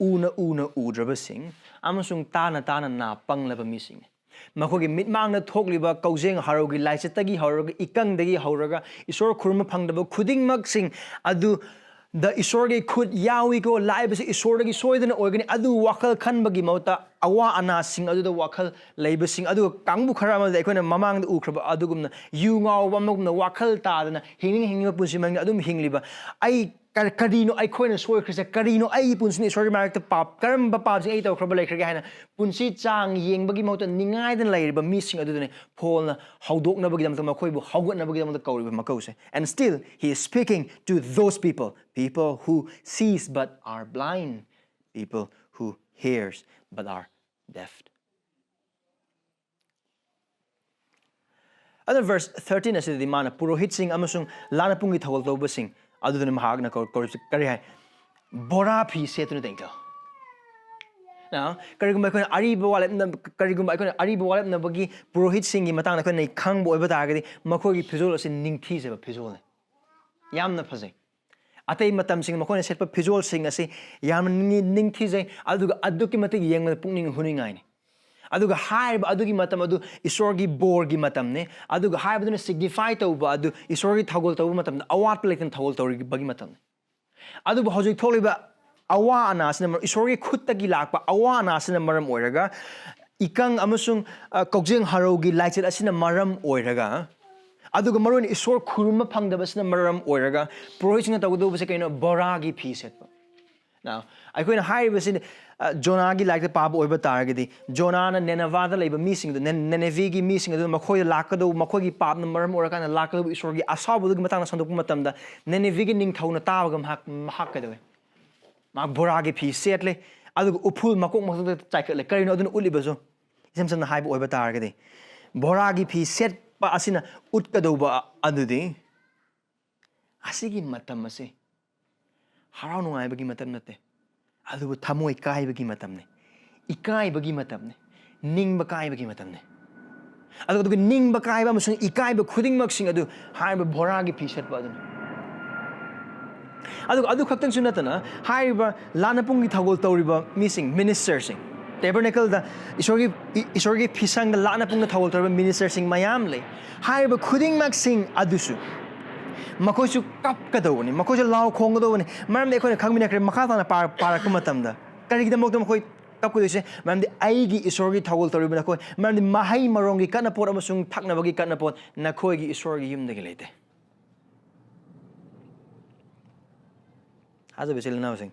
ꯎꯅ ꯎꯅ ꯎꯗ꯭ꯔꯕꯁꯤꯡ ꯑꯃꯁꯨꯡ ꯇꯥꯅ ꯇꯥꯅ ꯅꯥ ꯄꯪꯂꯕ ꯃꯤꯁꯤꯡꯅꯤ꯫ ꯃꯈꯣꯏꯒꯤ ꯃꯤꯠꯃꯥꯡꯗ ꯊꯣꯛꯂꯤꯕ ꯀꯧꯖꯦꯡ ꯍꯔꯥꯎꯒꯤ ꯂꯥꯏꯆꯠꯇꯒꯤ ꯍꯧꯔꯒ, ꯏꯀꯪꯗꯒꯤ ꯍꯧꯔꯒ, ꯏꯁꯣꯔ ꯈꯨꯔꯨꯝꯕ ꯐꯪꯗꯕ ꯈꯨꯗꯤꯡꯃꯛꯁꯤꯡ ꯑꯗꯨꯗ ꯏꯁꯣꯔꯒꯤ ꯈꯨꯠ ꯌꯥꯎꯏꯀꯣ, ꯂꯥꯛꯏꯕꯁꯤ ꯏꯁꯣꯔꯗꯒꯤ ꯁꯣꯏꯗꯅ ꯑꯣꯏꯒꯅꯤ, ꯑꯗꯨ ꯋꯥꯈꯜ ꯈꯟꯕꯒꯤ ꯃꯍꯨꯠꯇ ꯑꯋꯥ ꯑꯅꯥꯁꯤꯡ ꯑꯗꯨꯗ ꯋꯥꯈꯜ ꯂꯩꯕꯁꯤꯡ, ꯑꯗꯨꯒ ꯀꯥꯡꯕꯨ ꯈꯔ ꯑꯃꯗꯤ ꯑꯩꯈꯣꯏꯅ ꯃꯃꯥꯡꯗ ꯎꯈ꯭ꯔꯕ ꯑꯗꯨꯒꯨꯝꯅ ꯌꯨ ꯉꯥꯎꯕ ꯑꯃꯒꯨꯝꯅ ꯋꯥꯈꯜ ꯇꯥꯗꯅ ꯍꯤꯡꯅꯤꯡ ꯍꯤꯡꯅꯤꯡꯕ ꯄꯨꯟꯁꯤ ꯃꯍꯤꯡ ꯑꯗꯨꯝ ꯍꯤꯡꯂꯤꯕ, ꯑꯩ ꯀ-, ꯀꯔꯤꯅꯣ ꯑꯩꯈꯣꯏꯅ ꯁꯣꯏꯈ꯭ꯔꯤꯁꯦ? ꯀꯔꯤꯅꯣ ꯑꯩꯒꯤ ꯄꯨꯟꯁꯤꯅ ꯏꯁꯣꯔꯒꯤ ꯃꯥꯏꯌꯣꯛꯇ ꯄꯥꯞ, ꯀꯔꯝꯕ ꯄꯥꯞꯁꯤꯡ ꯑꯩ ꯇꯧꯈ꯭ꯔꯕ ꯂꯩꯈ꯭ꯔꯒꯦ ꯍꯥꯏꯅ ꯄꯨꯟꯁꯤ ꯆꯥꯡ ꯌꯦꯡꯕꯒꯤ ꯃꯍꯨꯠꯇ ꯅꯤꯡꯉꯥꯏꯗꯅ ꯂꯩꯔꯤꯕ ꯃꯤꯁꯤꯡ ꯑꯗꯨꯗꯅꯦ ꯄꯣꯜꯅ ꯍꯧꯗꯣꯛꯅꯕꯒꯤꯗꯃꯛꯇ, ꯃꯈꯣꯏꯕꯨ ꯍꯧꯒꯠꯅꯕꯒꯤꯗꯃꯛꯇ ꯀꯧꯔꯤꯕ ꯃꯀꯧꯁꯦ꯫ And still, he is speaking to those people, people who sees but are blind, people who hears but are deaf. ꯑꯗꯨꯅ verse thirteen ꯑꯁꯤꯗꯗꯤ ꯃꯥꯅ ꯄꯨꯔꯣꯍꯤꯠꯁꯤꯡ ꯑꯃꯁꯨꯡ ꯂꯥꯟꯅ ꯄꯨꯡꯒꯤ ꯊꯧꯒꯜ ꯇꯧꯕꯁꯤꯡ ꯑꯗꯨꯗꯨꯅ ꯃꯍꯥꯛꯅ ꯀꯧ-, ꯀꯧꯔꯤꯕꯁꯤ ꯀꯔꯤ ꯍꯥꯏ? ꯕꯣꯔꯥ ꯐꯤ ꯁꯦꯠꯇꯨꯅ ꯇꯦꯡꯊꯧ꯫ Now, ꯀꯔꯤꯒꯨꯝꯕ ꯑꯩꯈꯣꯏꯅ ꯑꯔꯤꯕ ꯋꯥꯔꯦꯞꯅ-, ꯀꯔꯤꯒꯨꯝꯕ ꯑꯩꯈꯣꯏꯅ ꯑꯔꯤꯕ ꯋꯥꯔꯦꯞꯅꯕꯒꯤ ꯄꯨꯔꯣꯍꯤꯠꯁꯤꯡꯒꯤ ꯃꯇꯥꯡꯗ ꯑꯩꯈꯣꯏꯅ ꯈꯪꯕ ꯑꯣꯏꯕ ꯇꯥꯔꯒꯗꯤ, ꯃꯈꯣꯏꯒꯤ ꯐꯤꯖꯣꯜ ꯑꯁꯤ ꯅꯤꯡꯊꯤꯖꯕ ꯐꯤꯖꯣꯜꯅꯤ, ꯌꯥꯝꯅ ꯐꯖꯩ꯫ ꯑꯇꯩ ꯃꯇꯝꯁꯤꯡ ꯃꯈꯣꯏꯅ ꯁꯦꯠꯄ ꯐꯤꯖꯣꯜꯁꯤꯡ ꯑꯁꯤ ꯌꯥꯝꯅ ꯅꯤꯡ-, ꯅꯤꯡꯊꯤꯖꯩ, ꯑꯗꯨꯒ ꯑꯗꯨꯛꯀꯤ ꯃꯇꯤꯛ ꯌꯦꯡꯕꯗ ꯄꯨꯛꯅꯤꯡ ꯍꯨꯅꯤꯡꯉꯥꯏꯅꯤ꯫ ꯑꯗꯨꯒ ꯍꯥꯏꯔꯤꯕ ꯑꯗꯨꯒꯤ ꯃꯇꯝ ꯑꯗꯨ ꯏꯁꯣꯔꯒꯤ ꯕꯣꯔꯒꯤ ꯃꯇꯝꯅꯤ, ꯑꯗꯨꯒ ꯍꯥꯏꯕꯗꯨꯅ signify ꯇꯧꯕ ꯑꯗꯨ ꯏꯁꯣꯔꯒꯤ ꯊꯧꯒꯜ ꯇꯧꯕ ꯃꯇꯝꯗ ꯑꯋꯥꯠꯄ ꯂꯩꯇꯅ ꯊꯧꯒꯜ ꯇꯧꯔꯤꯕꯒꯤ ꯃꯇꯝꯅꯤ꯫ ꯑꯗꯨꯕꯨ ꯍꯧꯖꯤꯛ ꯊꯣꯛꯂꯤꯕ ꯑꯋꯥ ꯑꯅꯥꯁꯤꯅ ꯃꯔꯝ, ꯏꯁꯣꯔꯒꯤ ꯈꯨꯠꯇꯒꯤ ꯂꯥꯛꯄ ꯑꯋꯥ ꯑꯅꯥꯁꯤꯅ ꯃꯔꯝ ꯑꯣꯏꯔꯒ, ꯏꯀꯪ ꯑꯃꯁꯨꯡ, ꯑ, ꯀꯧꯖꯦꯡ ꯍꯔꯧꯒꯤ ꯂꯥꯏꯆꯠ ꯑꯁꯤꯅ ꯃꯔꯝ ꯑꯣꯏꯔꯒ, ꯑꯗꯨꯒ ꯃꯔꯨꯑꯣꯏꯅ ꯏꯁꯣꯔ ꯈꯨꯔꯨꯝꯕ ꯐꯪꯗꯕꯁꯤꯅ ꯃꯔꯝ ꯑꯣꯏꯔꯒ, ꯄꯨꯔꯣꯍꯤꯠꯁꯤꯡꯅ ꯇꯧꯒꯗꯧꯕꯁꯦ ꯀꯩꯅꯣ? ꯕꯣꯔꯥꯒꯤ ꯐꯤ ꯁꯦꯠꯄ꯫ Now, ꯑꯩꯈꯣꯏꯅ ꯍꯥꯏꯔꯤꯕꯁꯤ, ꯑ, ꯖꯣꯅꯥꯒꯤ ꯂꯥꯏꯔꯤꯛꯇ ꯄꯥꯕ ꯑꯣꯏꯕ ꯇꯥꯔꯒꯗꯤ, ꯖꯣꯅꯥꯅ ꯅꯦꯅꯚꯥꯗ ꯂꯩꯕ ꯃꯤꯁꯤꯡꯗꯨ, ꯅꯦ-, ꯅꯦꯅꯦꯚꯤꯒꯤ ꯃꯤꯁꯤꯡ ꯑꯗꯨ ꯃꯈꯣꯏꯗ ꯂꯥꯛꯀꯗꯧꯕ, ꯃꯈꯣꯏꯒꯤ ꯄꯥꯞꯅ ꯃꯔꯝ ꯑꯣꯏꯔꯀꯥꯟꯗ ꯂꯥꯛꯀꯗꯧꯕ ꯏꯁꯣꯔꯒꯤ ꯑꯁꯥꯎꯕꯗꯨꯒꯤ ꯃꯇꯥꯡꯗ ꯁꯟꯗꯣꯛꯄ ꯃꯇꯝꯗ, ꯅꯦꯅꯦꯚꯤꯒꯤ ꯅꯤꯡꯊꯧꯅ ꯇꯥꯕꯒ ꯃꯍꯥꯛ, ꯃꯍꯥꯛ ꯀꯩꯗꯧꯏ? ꯃꯍꯥꯛ ꯕꯣꯔꯥꯒꯤ ꯐꯤ ꯁꯦꯠꯂꯦ, ꯑꯗꯨꯒ ꯎꯐꯨꯜ ꯃꯀꯣꯛ ꯃꯊꯛꯇ ꯆꯥꯏꯈꯠꯂꯦ꯫ ꯀꯔꯤꯅꯣ ꯑꯗꯨꯅ ꯎꯠꯂꯤꯕꯁꯨ? ꯏꯁꯝ ꯁꯝꯅ ꯍꯥꯏꯕ ꯑꯣꯏꯕ ꯇꯥꯔꯒꯗꯤ, ꯕꯣꯔꯥꯒꯤ ꯐꯤ ꯁꯦꯠꯄ ꯑꯁꯤꯅ ꯎꯠꯀꯗꯧꯕ ꯑꯗꯨꯗꯤ, ꯑꯁꯤꯒꯤ ꯃꯇꯝ ꯑꯁꯤ ꯍꯔꯥꯎ ꯅꯨꯡꯉꯥꯏꯕꯒꯤ ꯃꯇꯝ ꯅꯠꯇꯦ, ꯑꯗꯨꯕꯨ ꯊꯃꯣꯏ ꯀꯥꯏꯕꯒꯤ ꯃꯇꯝꯅꯤ, ꯏꯀꯥꯏꯕꯒꯤ ꯃꯇꯝꯅꯤ, ꯅꯤꯡꯕ ꯀꯥꯏꯕꯒꯤ ꯃꯇꯝꯅꯤ꯫ ꯑꯗꯨꯒ ꯑꯗꯨꯒꯤ ꯅꯤꯡꯕ ꯀꯥꯏꯕ ꯑꯃꯁꯨꯡ ꯏꯀꯥꯏꯕ ꯈꯨꯗꯤꯡꯃꯛꯁꯤꯡ ꯑꯗꯨ ꯍꯥꯏꯔꯤꯕ ꯕꯣꯔꯥꯒꯤ ꯐꯤ ꯁꯦꯠꯄ ꯑꯗꯨꯅꯤ꯫ ꯑꯗꯨꯒ ꯑꯗꯨ ꯈꯛꯇꯪꯁꯨ ꯅꯠꯇꯅ, ꯍꯥꯏꯔꯤꯕ ꯂꯥꯟꯅ ꯄꯨꯡꯒꯤ ꯊꯧꯒꯜ ꯇꯧꯔꯤꯕ ꯃꯤꯁꯤꯡ, ministerꯁꯤꯡ, ꯇꯦꯕꯔꯅꯦꯀꯜꯗ ꯏꯁꯣꯔꯒꯤ ꯏ- ꯏꯁꯣꯔꯒꯤ ꯐꯤꯁꯪꯗ ꯂꯥꯠꯅ ꯄꯨꯡꯅ ꯊꯧꯒꯜ ꯇꯧꯔꯤꯕ ꯃꯤꯅꯤꯁꯇꯔꯁꯤꯡ ꯃꯌꯥꯝ ꯂꯩ꯫ ꯍꯥꯏꯔꯤꯕ ꯈꯨꯗꯤꯡꯃꯛꯁꯤꯡ ꯑꯗꯨꯁꯨ ꯃꯈꯣꯏꯁꯨ ꯀꯞꯀꯗꯧꯕꯅꯤ, ꯃꯈꯣꯏꯁꯨ ꯂꯥꯎ ꯈꯣꯡꯒꯗꯧꯕꯅꯤ꯫ ꯃꯔꯝꯗꯤ ꯑꯩꯈꯣꯏꯅ ꯈꯪꯃꯤꯟꯅꯈ꯭ꯔꯦ, ꯃꯈꯥ ꯇꯥꯅ ꯄꯥꯔ- ꯄꯥꯔꯛꯄ ꯃꯇꯝꯗ ꯀꯔꯤꯒꯤꯗꯃꯛꯇ ꯃꯈꯣꯏ ꯀꯞꯀꯗꯣꯏꯁꯦ? ꯃꯔꯝꯗꯤ ꯑꯩꯒꯤ ꯏꯁꯣꯔꯒꯤ ꯊꯧꯒꯜ ꯇꯧꯔꯤꯕ ꯅꯈꯣꯏ, ꯃꯔꯝꯗꯤ ꯃꯍꯩ ꯃꯔꯣꯡꯒꯤ ꯀꯠꯅꯄꯣꯠ ꯑꯃꯁꯨꯡ ꯊꯛꯅꯕꯒꯤ ꯀꯠꯅꯄꯣꯠ ꯅꯈꯣꯏꯒꯤ ꯏꯁꯣꯔꯒꯤ ꯌꯨꯝꯗꯒꯤ ꯂꯩꯇꯦ꯫ ꯊꯥꯖꯕ ꯏꯆꯤꯜ ꯏꯅꯥꯎꯁꯤꯡ,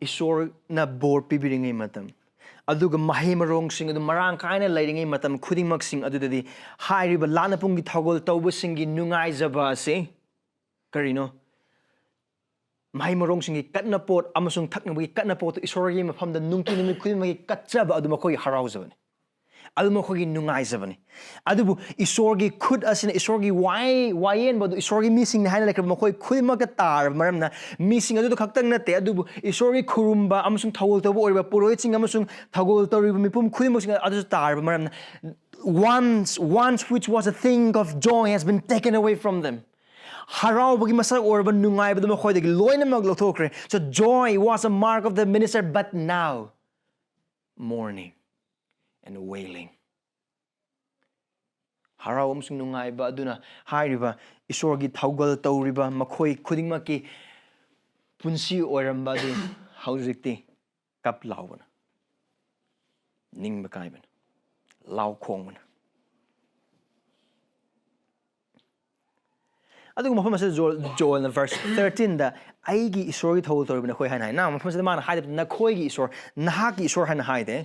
ꯏꯁꯣꯔꯅ ꯕꯣꯔ ꯄꯤꯕꯤꯔꯤꯉꯩ ꯃꯇꯝ, ꯑꯗꯨꯒ ꯃꯍꯩ ꯃꯔꯣꯡꯁꯤꯡ ꯑꯗꯨ ꯃꯔꯥꯡ ꯀꯥꯏꯅ ꯂꯩꯔꯤꯉꯩ ꯃꯇꯝ ꯈꯨꯗꯤꯡꯃꯛꯁꯤꯡ ꯑꯗꯨꯗꯗꯤ ꯍꯥꯏꯔꯤꯕ ꯂꯥꯠꯅ ꯄꯨꯡꯒꯤ ꯊꯧꯒꯜ ꯇꯧꯕꯁꯤꯡꯒꯤ ꯅꯨꯡꯉꯥꯏꯖꯕ ꯑꯁꯤ ꯀꯔꯤꯅꯣ? ꯃꯍꯩ ꯃꯔꯣꯡꯁꯤꯡꯒꯤ ꯀꯠꯅꯄꯣꯠ ꯑꯃꯁꯨꯡ ꯊꯛꯅꯕꯒꯤ ꯀꯠꯅꯄꯣꯠꯇꯨ ꯏꯁꯣꯔꯒꯤ ꯃꯐꯝꯗ ꯅꯨꯡꯇꯤ ꯅꯨꯃꯤꯠ ꯈꯨꯗꯤꯡꯃꯛꯀꯤ ꯀꯠꯆꯕ ꯑꯗꯨ ꯃꯈꯣꯏꯒꯤ ꯍꯔꯥꯎꯖꯕꯅꯤ, ꯑꯗꯨ ꯃꯈꯣꯏꯒꯤ ꯅꯨꯡꯉꯥꯏꯖꯕꯅꯤ꯫ ꯑꯗꯨꯕꯨ ꯏꯁꯣꯔꯒꯤ ꯈꯨꯠ ꯑꯁꯤꯅ ꯏꯁꯣꯔꯒꯤ ꯋꯥꯌꯦ- ꯋꯥꯌꯦꯟꯕ ꯑꯗꯨ ꯏꯁꯣꯔꯒꯤ ꯃꯤꯁꯤꯡꯅꯤ ꯍꯥꯏꯅ ꯂꯩꯈ꯭ꯔꯕ ꯃꯈꯣꯏ ꯈꯨꯗꯤꯡꯃꯛꯇ ꯇꯥꯔꯕ ꯃꯔꯝꯅ, ꯃꯤꯁꯤꯡ ꯑꯗꯨꯗ ꯈꯛꯇꯪ ꯅꯠꯇꯦ, ꯑꯗꯨꯕꯨ ꯏꯁꯣꯔꯒꯤ ꯈꯨꯔꯨꯝꯕ ꯑꯃꯁꯨꯡ ꯊꯧꯒꯜ ꯇꯧꯕ ꯑꯣꯏꯔꯤꯕ ꯄꯨꯔꯣꯍꯤꯠꯁꯤꯡ ꯑꯃꯁꯨꯡ ꯊꯧꯒꯜ ꯇꯧꯔꯤꯕ ꯃꯤꯄꯨꯝ ꯈꯨꯗꯤꯡꯃꯛꯁꯤꯡ ꯑꯗꯨꯁꯨ ꯇꯥꯔꯕ ꯃꯔꯝꯅ, once once which was a thing of joy has been taken away from them. ꯍꯔꯥꯎꯕꯒꯤ ꯃꯁꯛ ꯑꯣꯏꯔꯕ ꯅꯨꯡꯉꯥꯏꯕꯗꯨ ꯃꯈꯣꯏꯗꯒꯤ ꯂꯣꯏꯅꯃꯛ ꯂꯧꯊꯣꯛꯈ꯭ꯔꯦ꯫ So joy was a mark of the minister, but now mourning and wailing. ꯍꯔꯥꯎ ꯑꯃꯁꯨꯡ ꯅꯨꯡꯉꯥꯏꯕ ꯑꯗꯨꯅ ꯍꯥꯏꯔꯤꯕ ꯏꯁꯣꯔꯒꯤ ꯊꯧꯒꯜ ꯇꯧꯔꯤꯕ ꯃꯈꯣꯏ ꯈꯨꯗꯤꯡꯃꯛꯀꯤ ꯄꯨꯟꯁꯤ ꯑꯣꯏꯔꯝꯕ ꯑꯗꯨ ꯍꯧꯖꯤꯛꯇꯤ ꯀꯞ ꯂꯥꯎꯕꯅ, ꯅꯤꯡꯕ ꯀꯥꯏꯕꯅ, ꯂꯥꯎ ꯈꯣꯡꯕꯅ꯫ ꯑꯗꯨꯒ ꯃꯐꯝ ꯑꯁꯤꯗ ꯖꯣ- ꯖꯣꯑꯦꯜꯅ verse thirteenꯗ "ꯑꯩꯒꯤ ꯏꯁꯣꯔꯒꯤ ꯊꯧꯒꯜ ꯇꯧꯔꯤꯕ ꯅꯈꯣꯏ" ꯍꯥꯏꯅ ꯍꯥꯏ꯫ ꯅ ꯃꯐꯝꯁꯤꯗ ꯃꯥꯅ ꯍꯥꯏꯗꯕ "ꯅꯈꯣꯏꯒꯤ ꯏꯁꯣꯔ", "ꯅꯍꯥꯛꯀꯤ ꯏꯁꯣꯔ" ꯍꯥꯏꯅ ꯍꯥꯏꯗꯦ꯫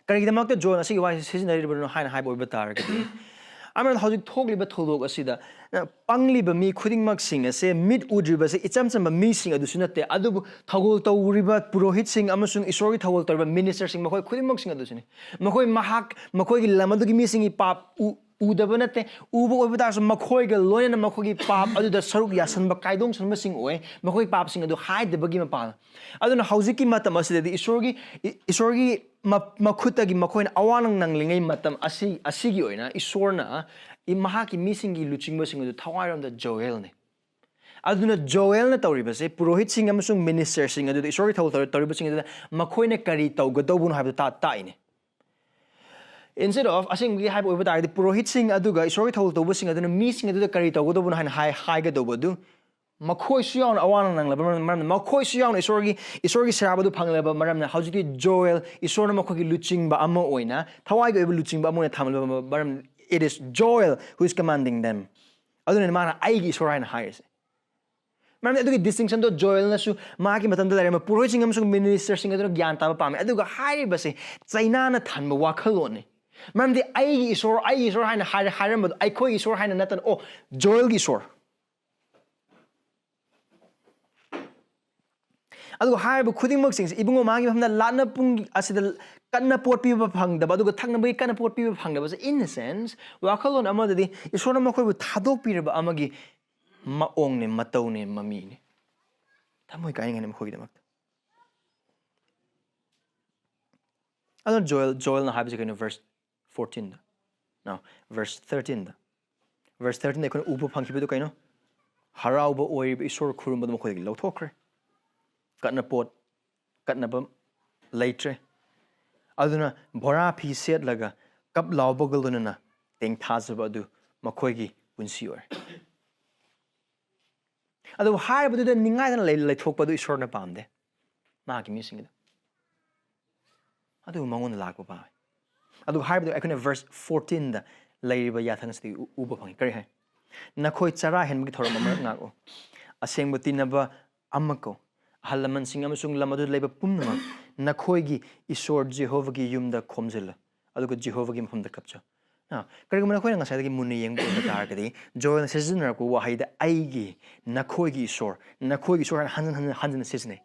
ꯀꯔꯤꯒꯤꯗꯃꯛꯇ ꯖꯣꯟ ꯑꯁꯤꯒꯤ ꯋꯥꯍꯩꯁꯤ ꯁꯤꯖꯤꯟꯅꯔꯤꯕꯅꯣ ꯍꯥꯏꯅ ꯍꯥꯏꯕ ꯑꯣꯏꯕ ꯇꯥꯔꯒꯗꯤ, ꯑꯃꯅ ꯍꯧꯖꯤꯛ ꯊꯣꯛꯂꯤꯕ ꯊꯧꯗꯣꯛ ꯑꯁꯤꯗ, ꯑ, ꯄꯪꯂꯤꯕ ꯃꯤ ꯈꯨꯗꯤꯡꯃꯛꯁꯤꯡ ꯑꯁꯦ, ꯃꯤꯠ ꯎꯗ꯭ꯔꯤꯕꯁꯦ, ꯏꯆꯝ ꯆꯝꯕ ꯃꯤꯁꯤꯡ ꯑꯗꯨꯁꯨ ꯅꯠꯇꯦ, ꯑꯗꯨꯕꯨ ꯊꯧꯒꯜ ꯇꯧꯔꯤꯕ ꯄꯨꯔꯣꯍꯤꯠꯁꯤꯡ ꯑꯃꯁꯨꯡ ꯏꯁꯣꯔꯒꯤ ꯊꯧꯒꯜ ꯇꯧꯔꯤꯕ ꯃꯤꯅꯤꯁꯇꯔꯁꯤꯡ, ꯃꯈꯣꯏ ꯈꯨꯗꯤꯡꯃꯛꯁꯤꯡ ꯑꯗꯨꯁꯨꯅꯤ꯫ ꯃꯈꯣꯏ ꯃꯍꯥꯛ, ꯃꯈꯣꯏꯒꯤ ꯂꯝ ꯑꯗꯨꯒꯤ ꯃꯤꯁꯤꯡꯒꯤ ꯄꯥꯞ ꯎ- ꯎꯗꯕ ꯅꯠꯇꯦ, ꯎꯕ ꯑꯣꯏꯕ ꯇꯥꯔꯁꯨ ꯃꯈꯣꯏꯒ ꯂꯣꯏꯅꯅ ꯃꯈꯣꯏꯒꯤ ꯄꯥꯞ ꯑꯗꯨꯗ ꯁꯔꯨꯛ ꯌꯥꯁꯟꯕ, ꯀꯥꯏꯗꯣꯡꯁꯟꯕꯁꯤꯡ ꯑꯣꯏ, ꯃꯈꯣꯏꯒꯤ ꯄꯥꯞꯁꯤꯡ ꯑꯗꯨ ꯍꯥꯏꯗꯕꯒꯤ ꯃꯄꯥꯟ꯫ ꯑꯗꯨꯅ ꯍꯧꯖꯤꯛꯀꯤ ꯃꯇꯝ ꯑꯁꯤꯗꯗꯤ ꯏꯁꯣꯔꯒꯤ, ꯏ- ꯏꯁꯣꯔꯒꯤ ꯃ- ꯃꯈꯨꯠꯇꯒꯤ ꯃꯈꯣꯏꯅ ꯑꯋꯥ ꯅꯪꯂꯤꯉꯩ ꯃꯇꯝ ꯑꯁꯤ, ꯑꯁꯤꯒꯤ ꯑꯣꯏꯅ ꯏꯁꯣꯔꯅ ꯏ- ꯃꯍꯥꯛꯀꯤ ꯃꯤꯁꯤꯡꯒꯤ ꯂꯨꯆꯤꯡꯕꯁꯤꯡ ꯑꯗꯨ ꯊꯋꯥꯏꯔꯣꯝꯗ ꯖꯣꯑꯦꯜꯅꯤ꯫ ꯑꯗꯨꯅ ꯖꯣꯑꯦꯜꯅ ꯇꯧꯔꯤꯕꯁꯦ ꯄꯨꯔꯣꯍꯤꯠꯁꯤꯡ ꯑꯃꯁꯨꯡ ꯃꯤꯅꯤꯁꯇꯔꯁꯤꯡ ꯑꯗꯨꯗ, ꯏꯁꯣꯔꯒꯤ ꯊꯧ ꯇꯧꯔꯤꯕꯁꯤꯡ ꯑꯗꯨꯗ ꯃꯈꯣꯏꯅ ꯀꯔꯤ ꯇꯧꯒꯗꯧꯕꯅꯣ ꯍꯥꯏꯕꯗꯨ ꯇꯥꯛꯏꯅꯦ꯫ Instead of, ꯑꯁꯦꯡꯕꯒꯤ ꯍꯥꯏꯕ ꯑꯣꯏꯕ ꯇꯥꯔꯒꯗꯤ, ꯄꯨꯔꯣꯍꯤꯠꯁꯤꯡ ꯑꯗꯨꯒ ꯏꯁꯣꯔꯒꯤ ꯊꯧ ꯇꯧꯕꯁꯤꯡ ꯑꯗꯨꯅ ꯃꯤꯁꯤꯡ ꯑꯗꯨꯗ ꯀꯔꯤ ꯇꯧꯒꯗꯧꯕꯅꯣ ꯍꯥꯏꯅ ꯍꯥꯏ ꯍꯥꯏꯒꯗꯧꯕ ꯑꯗꯨ, ꯃꯈꯣꯏꯁꯨ ꯌꯥꯎꯅ ꯑꯋꯥ ꯅꯪꯂꯕ ꯃꯔꯝ- ꯃꯔꯝꯅ, ꯃꯈꯣꯏꯁꯨ ꯌꯥꯎꯅ ꯏꯁꯣꯔꯒꯤ ꯏꯁꯣꯔꯒꯤ ꯁꯦꯕꯥꯗꯨ ꯐꯪꯂꯕ ꯃꯔꯝꯅ, ꯍꯧꯖꯤꯛꯇꯤ ꯖꯣꯑꯦꯜ, ꯏꯁꯣꯔꯅ ꯃꯈꯣꯏꯒꯤ ꯂꯨꯆꯤꯡꯕ ꯑꯃ ꯑꯣꯏꯅ, ꯊꯋꯥꯏꯒꯤ ꯑꯣꯏꯕ ꯂꯨꯆꯤꯡꯕ ꯑꯃ ꯑꯣꯏꯅ ꯊꯝꯂꯕ ꯃꯔꯝ, it is Joel who is commanding them. ꯑꯗꯨꯅ ꯃꯥꯅ ꯑꯩꯒꯤ ꯏꯁꯣꯔ ꯍꯥꯏꯅ ꯍꯥꯏꯔꯤꯁꯦ꯫ ꯃꯔꯝꯗꯤ ꯑꯗꯨꯒꯤ ꯗꯤꯁꯇꯤꯡꯁꯟꯗꯣ ꯖꯣꯑꯦꯜꯅꯁꯨ ꯃꯥꯒꯤ ꯃꯇꯝꯗ ꯂꯩꯔꯝꯕ ꯄꯨꯔꯣꯍꯤꯠꯁꯤꯡ ꯑꯃꯁꯨꯡ ꯃꯤꯅꯤꯁꯇꯔꯁꯤꯡ ꯑꯗꯨꯅ ꯒ꯭ꯌꯥꯟ ꯇꯥꯕ ꯄꯥꯝꯃꯤ꯫ ꯑꯗꯨꯒ ꯍꯥꯏꯔꯤꯕꯁꯦ ꯆꯩꯅꯥꯅ ꯊꯟꯕ ꯋꯥꯈꯜꯂꯣꯟꯅꯤ꯫ ꯃꯔꯝꯗꯤ ꯑꯩꯒꯤ ꯏꯁꯣꯔ, ꯑꯩꯒꯤ ꯏꯁꯣꯔ ꯍꯥꯏꯅ ꯍꯥꯏꯔ- ꯍꯥꯏꯔꯝꯕꯗꯣ ꯑꯩꯈꯣꯏꯒꯤ ꯏꯁꯣꯔ ꯍꯥꯏꯅ ꯅꯠꯇꯅ, ꯑꯣ, ꯖꯣꯑꯦꯜꯒꯤ ꯏꯁꯣꯔ꯫ ꯑꯗꯨꯒ ꯍꯥꯏꯔꯤꯕ ꯈꯨꯗꯤꯡꯃꯛꯁꯤꯡꯁꯦ, ꯏꯕꯨꯡꯉꯣ, ꯃꯥꯒꯤ ꯃꯐꯝꯗ ꯂꯥꯠꯅ ꯄꯨꯡ ꯑꯁꯤꯗ ꯀꯟꯅ ꯄꯣꯠ ꯄꯤꯕ ꯐꯪꯗꯕ, ꯑꯗꯨꯒ ꯊꯛꯅꯕꯒꯤ ꯀꯟꯅ ꯄꯣꯠ ꯄꯤꯕ ꯐꯪꯗꯕꯁꯦ, in a sense, ꯋꯥꯈꯜꯂꯣꯟ ꯑꯃꯗꯗꯤ ꯏꯁꯣꯔꯅ ꯃꯈꯣꯏꯕꯨ ꯊꯥꯗꯣꯛꯄꯤꯔꯕ ꯑꯃꯒꯤ ꯃꯑꯣꯡꯅꯦ, ꯃꯇꯧꯅꯦ, ꯃꯃꯤꯅꯦ꯫ ꯊꯃꯣꯏ ꯀꯥꯏꯅꯤꯡꯉꯥꯏꯅꯤ ꯃꯈꯣꯏꯒꯤꯗꯃꯛꯇ꯫ ꯑꯗꯨꯅ ꯖꯣꯑꯦꯜ, ꯖꯣꯑꯦꯜꯅ ꯍꯥꯏꯕꯁꯦ ꯀꯩꯅꯣ? ꯚꯔꯁ ꯐꯣꯔꯇꯤꯟꯗ꯫ No, ꯚꯔꯁ ꯊꯥꯔꯇꯤꯟꯗ꯫ ꯚꯔꯁ ꯊꯥꯔꯇꯤꯟꯗ ꯑꯩꯈꯣꯏꯅ ꯎꯕ ꯐꯪꯈꯤꯕꯗꯨ ꯀꯩꯅꯣ? ꯍꯔꯥꯎꯕ ꯑꯣꯏꯔꯤꯕ ꯏꯁꯣꯔ ꯈꯨꯔꯨꯝꯕꯗꯨ ꯃꯈꯣꯏꯗꯒꯤ ꯂꯧꯊꯣꯛꯈ꯭ꯔꯦ꯫ ꯀꯠꯅ ꯄꯣꯠ, ꯀꯠꯅꯕ ꯂꯩꯇ꯭ꯔꯦ꯫ ꯑꯗꯨꯅ ꯕꯣꯔꯥ ꯐꯤ ꯁꯦꯠꯂꯒ ꯀꯞ ꯂꯥꯎꯕꯒ ꯂꯣꯏꯅꯅ ꯇꯦꯡꯊꯥꯖꯕ ꯑꯗꯨ ꯃꯈꯣꯏꯒꯤ ꯄꯨꯟꯁꯤ ꯑꯣꯏꯔꯦ꯫ ꯑꯗꯨꯕꯨ ꯍꯥꯏꯔꯤꯕꯗꯨꯗ ꯅꯤꯡꯉꯥꯏꯗꯅ ꯂꯩ- ꯂꯩꯊꯣꯛꯄꯗꯨ ꯏꯁꯣꯔꯅ ꯄꯥꯝꯗꯦ, ꯃꯍꯥꯛꯀꯤ ꯃꯤꯁꯤꯡꯒꯤꯗ꯫ ꯑꯗꯨꯕꯨ ꯃꯉꯣꯟꯗ ꯂꯥꯛꯄ ꯄꯥꯝꯃꯤ꯫ ꯑꯗꯨꯒ ꯍꯥꯏꯕꯗꯨ ꯑꯩꯈꯣꯏꯅ ꯚꯔꯁ ꯐꯣꯔꯇꯤꯟꯗ ꯂꯩꯔꯤꯕ ꯌꯥꯊꯪ ꯑꯁꯤꯗꯒꯤ ꯎ- ꯎꯕ ꯐꯪꯉꯤ꯫ ꯀꯔꯤ ꯍꯥꯏ? "ꯅꯈꯣꯏ ꯆꯔꯥ ꯍꯦꯟꯕꯒꯤ ꯊꯧꯔꯝ ꯑꯃꯔꯛ ꯉꯥꯛꯎ꯫ ꯑꯁꯦꯡꯕ ꯇꯤꯟꯅꯕ ꯑꯃ ꯀꯧ꯫ ꯑꯍꯜ ꯂꯃꯟꯁꯤꯡ ꯑꯃꯁꯨꯡ ꯂꯝ ꯑꯗꯨꯗ ꯂꯩꯕ ꯄꯨꯝꯅꯃꯛ ꯅꯈꯣꯏꯒꯤ ꯏꯁꯣꯔ ꯖꯦꯍꯣꯚꯥꯒꯤ ꯌꯨꯝꯗ ꯈꯣꯝꯖꯤꯜꯂꯨ, ꯑꯗꯨꯒ ꯖꯦꯍꯣꯚꯥꯒꯤ ꯃꯐꯝꯗ ꯀꯞꯆꯧ꯫" ꯅ, ꯀꯔꯤꯒꯨꯝꯕ ꯅꯈꯣꯏꯅ ꯉꯁꯥꯏꯗꯒꯤ ꯃꯨꯟꯅ ꯌꯦꯡꯕ ꯑꯣꯏꯕ ꯇꯥꯔꯒꯗꯤ, ꯖꯣꯑꯦꯜꯅ ꯁꯤꯖꯤꯟꯅꯔꯛꯄ ꯋꯥꯍꯩꯗ "ꯑꯩꯒꯤ", "ꯅꯈꯣꯏꯒꯤ ꯏꯁꯣꯔ", "ꯅꯈꯣꯏꯒꯤ ꯏꯁꯣꯔ" ꯍꯥꯏꯅ ꯍꯟꯖꯤꯟ ꯍꯟꯖꯤꯟ ꯍꯟꯖꯤꯟꯅ ꯁꯤꯖꯤꯟꯅꯩ꯫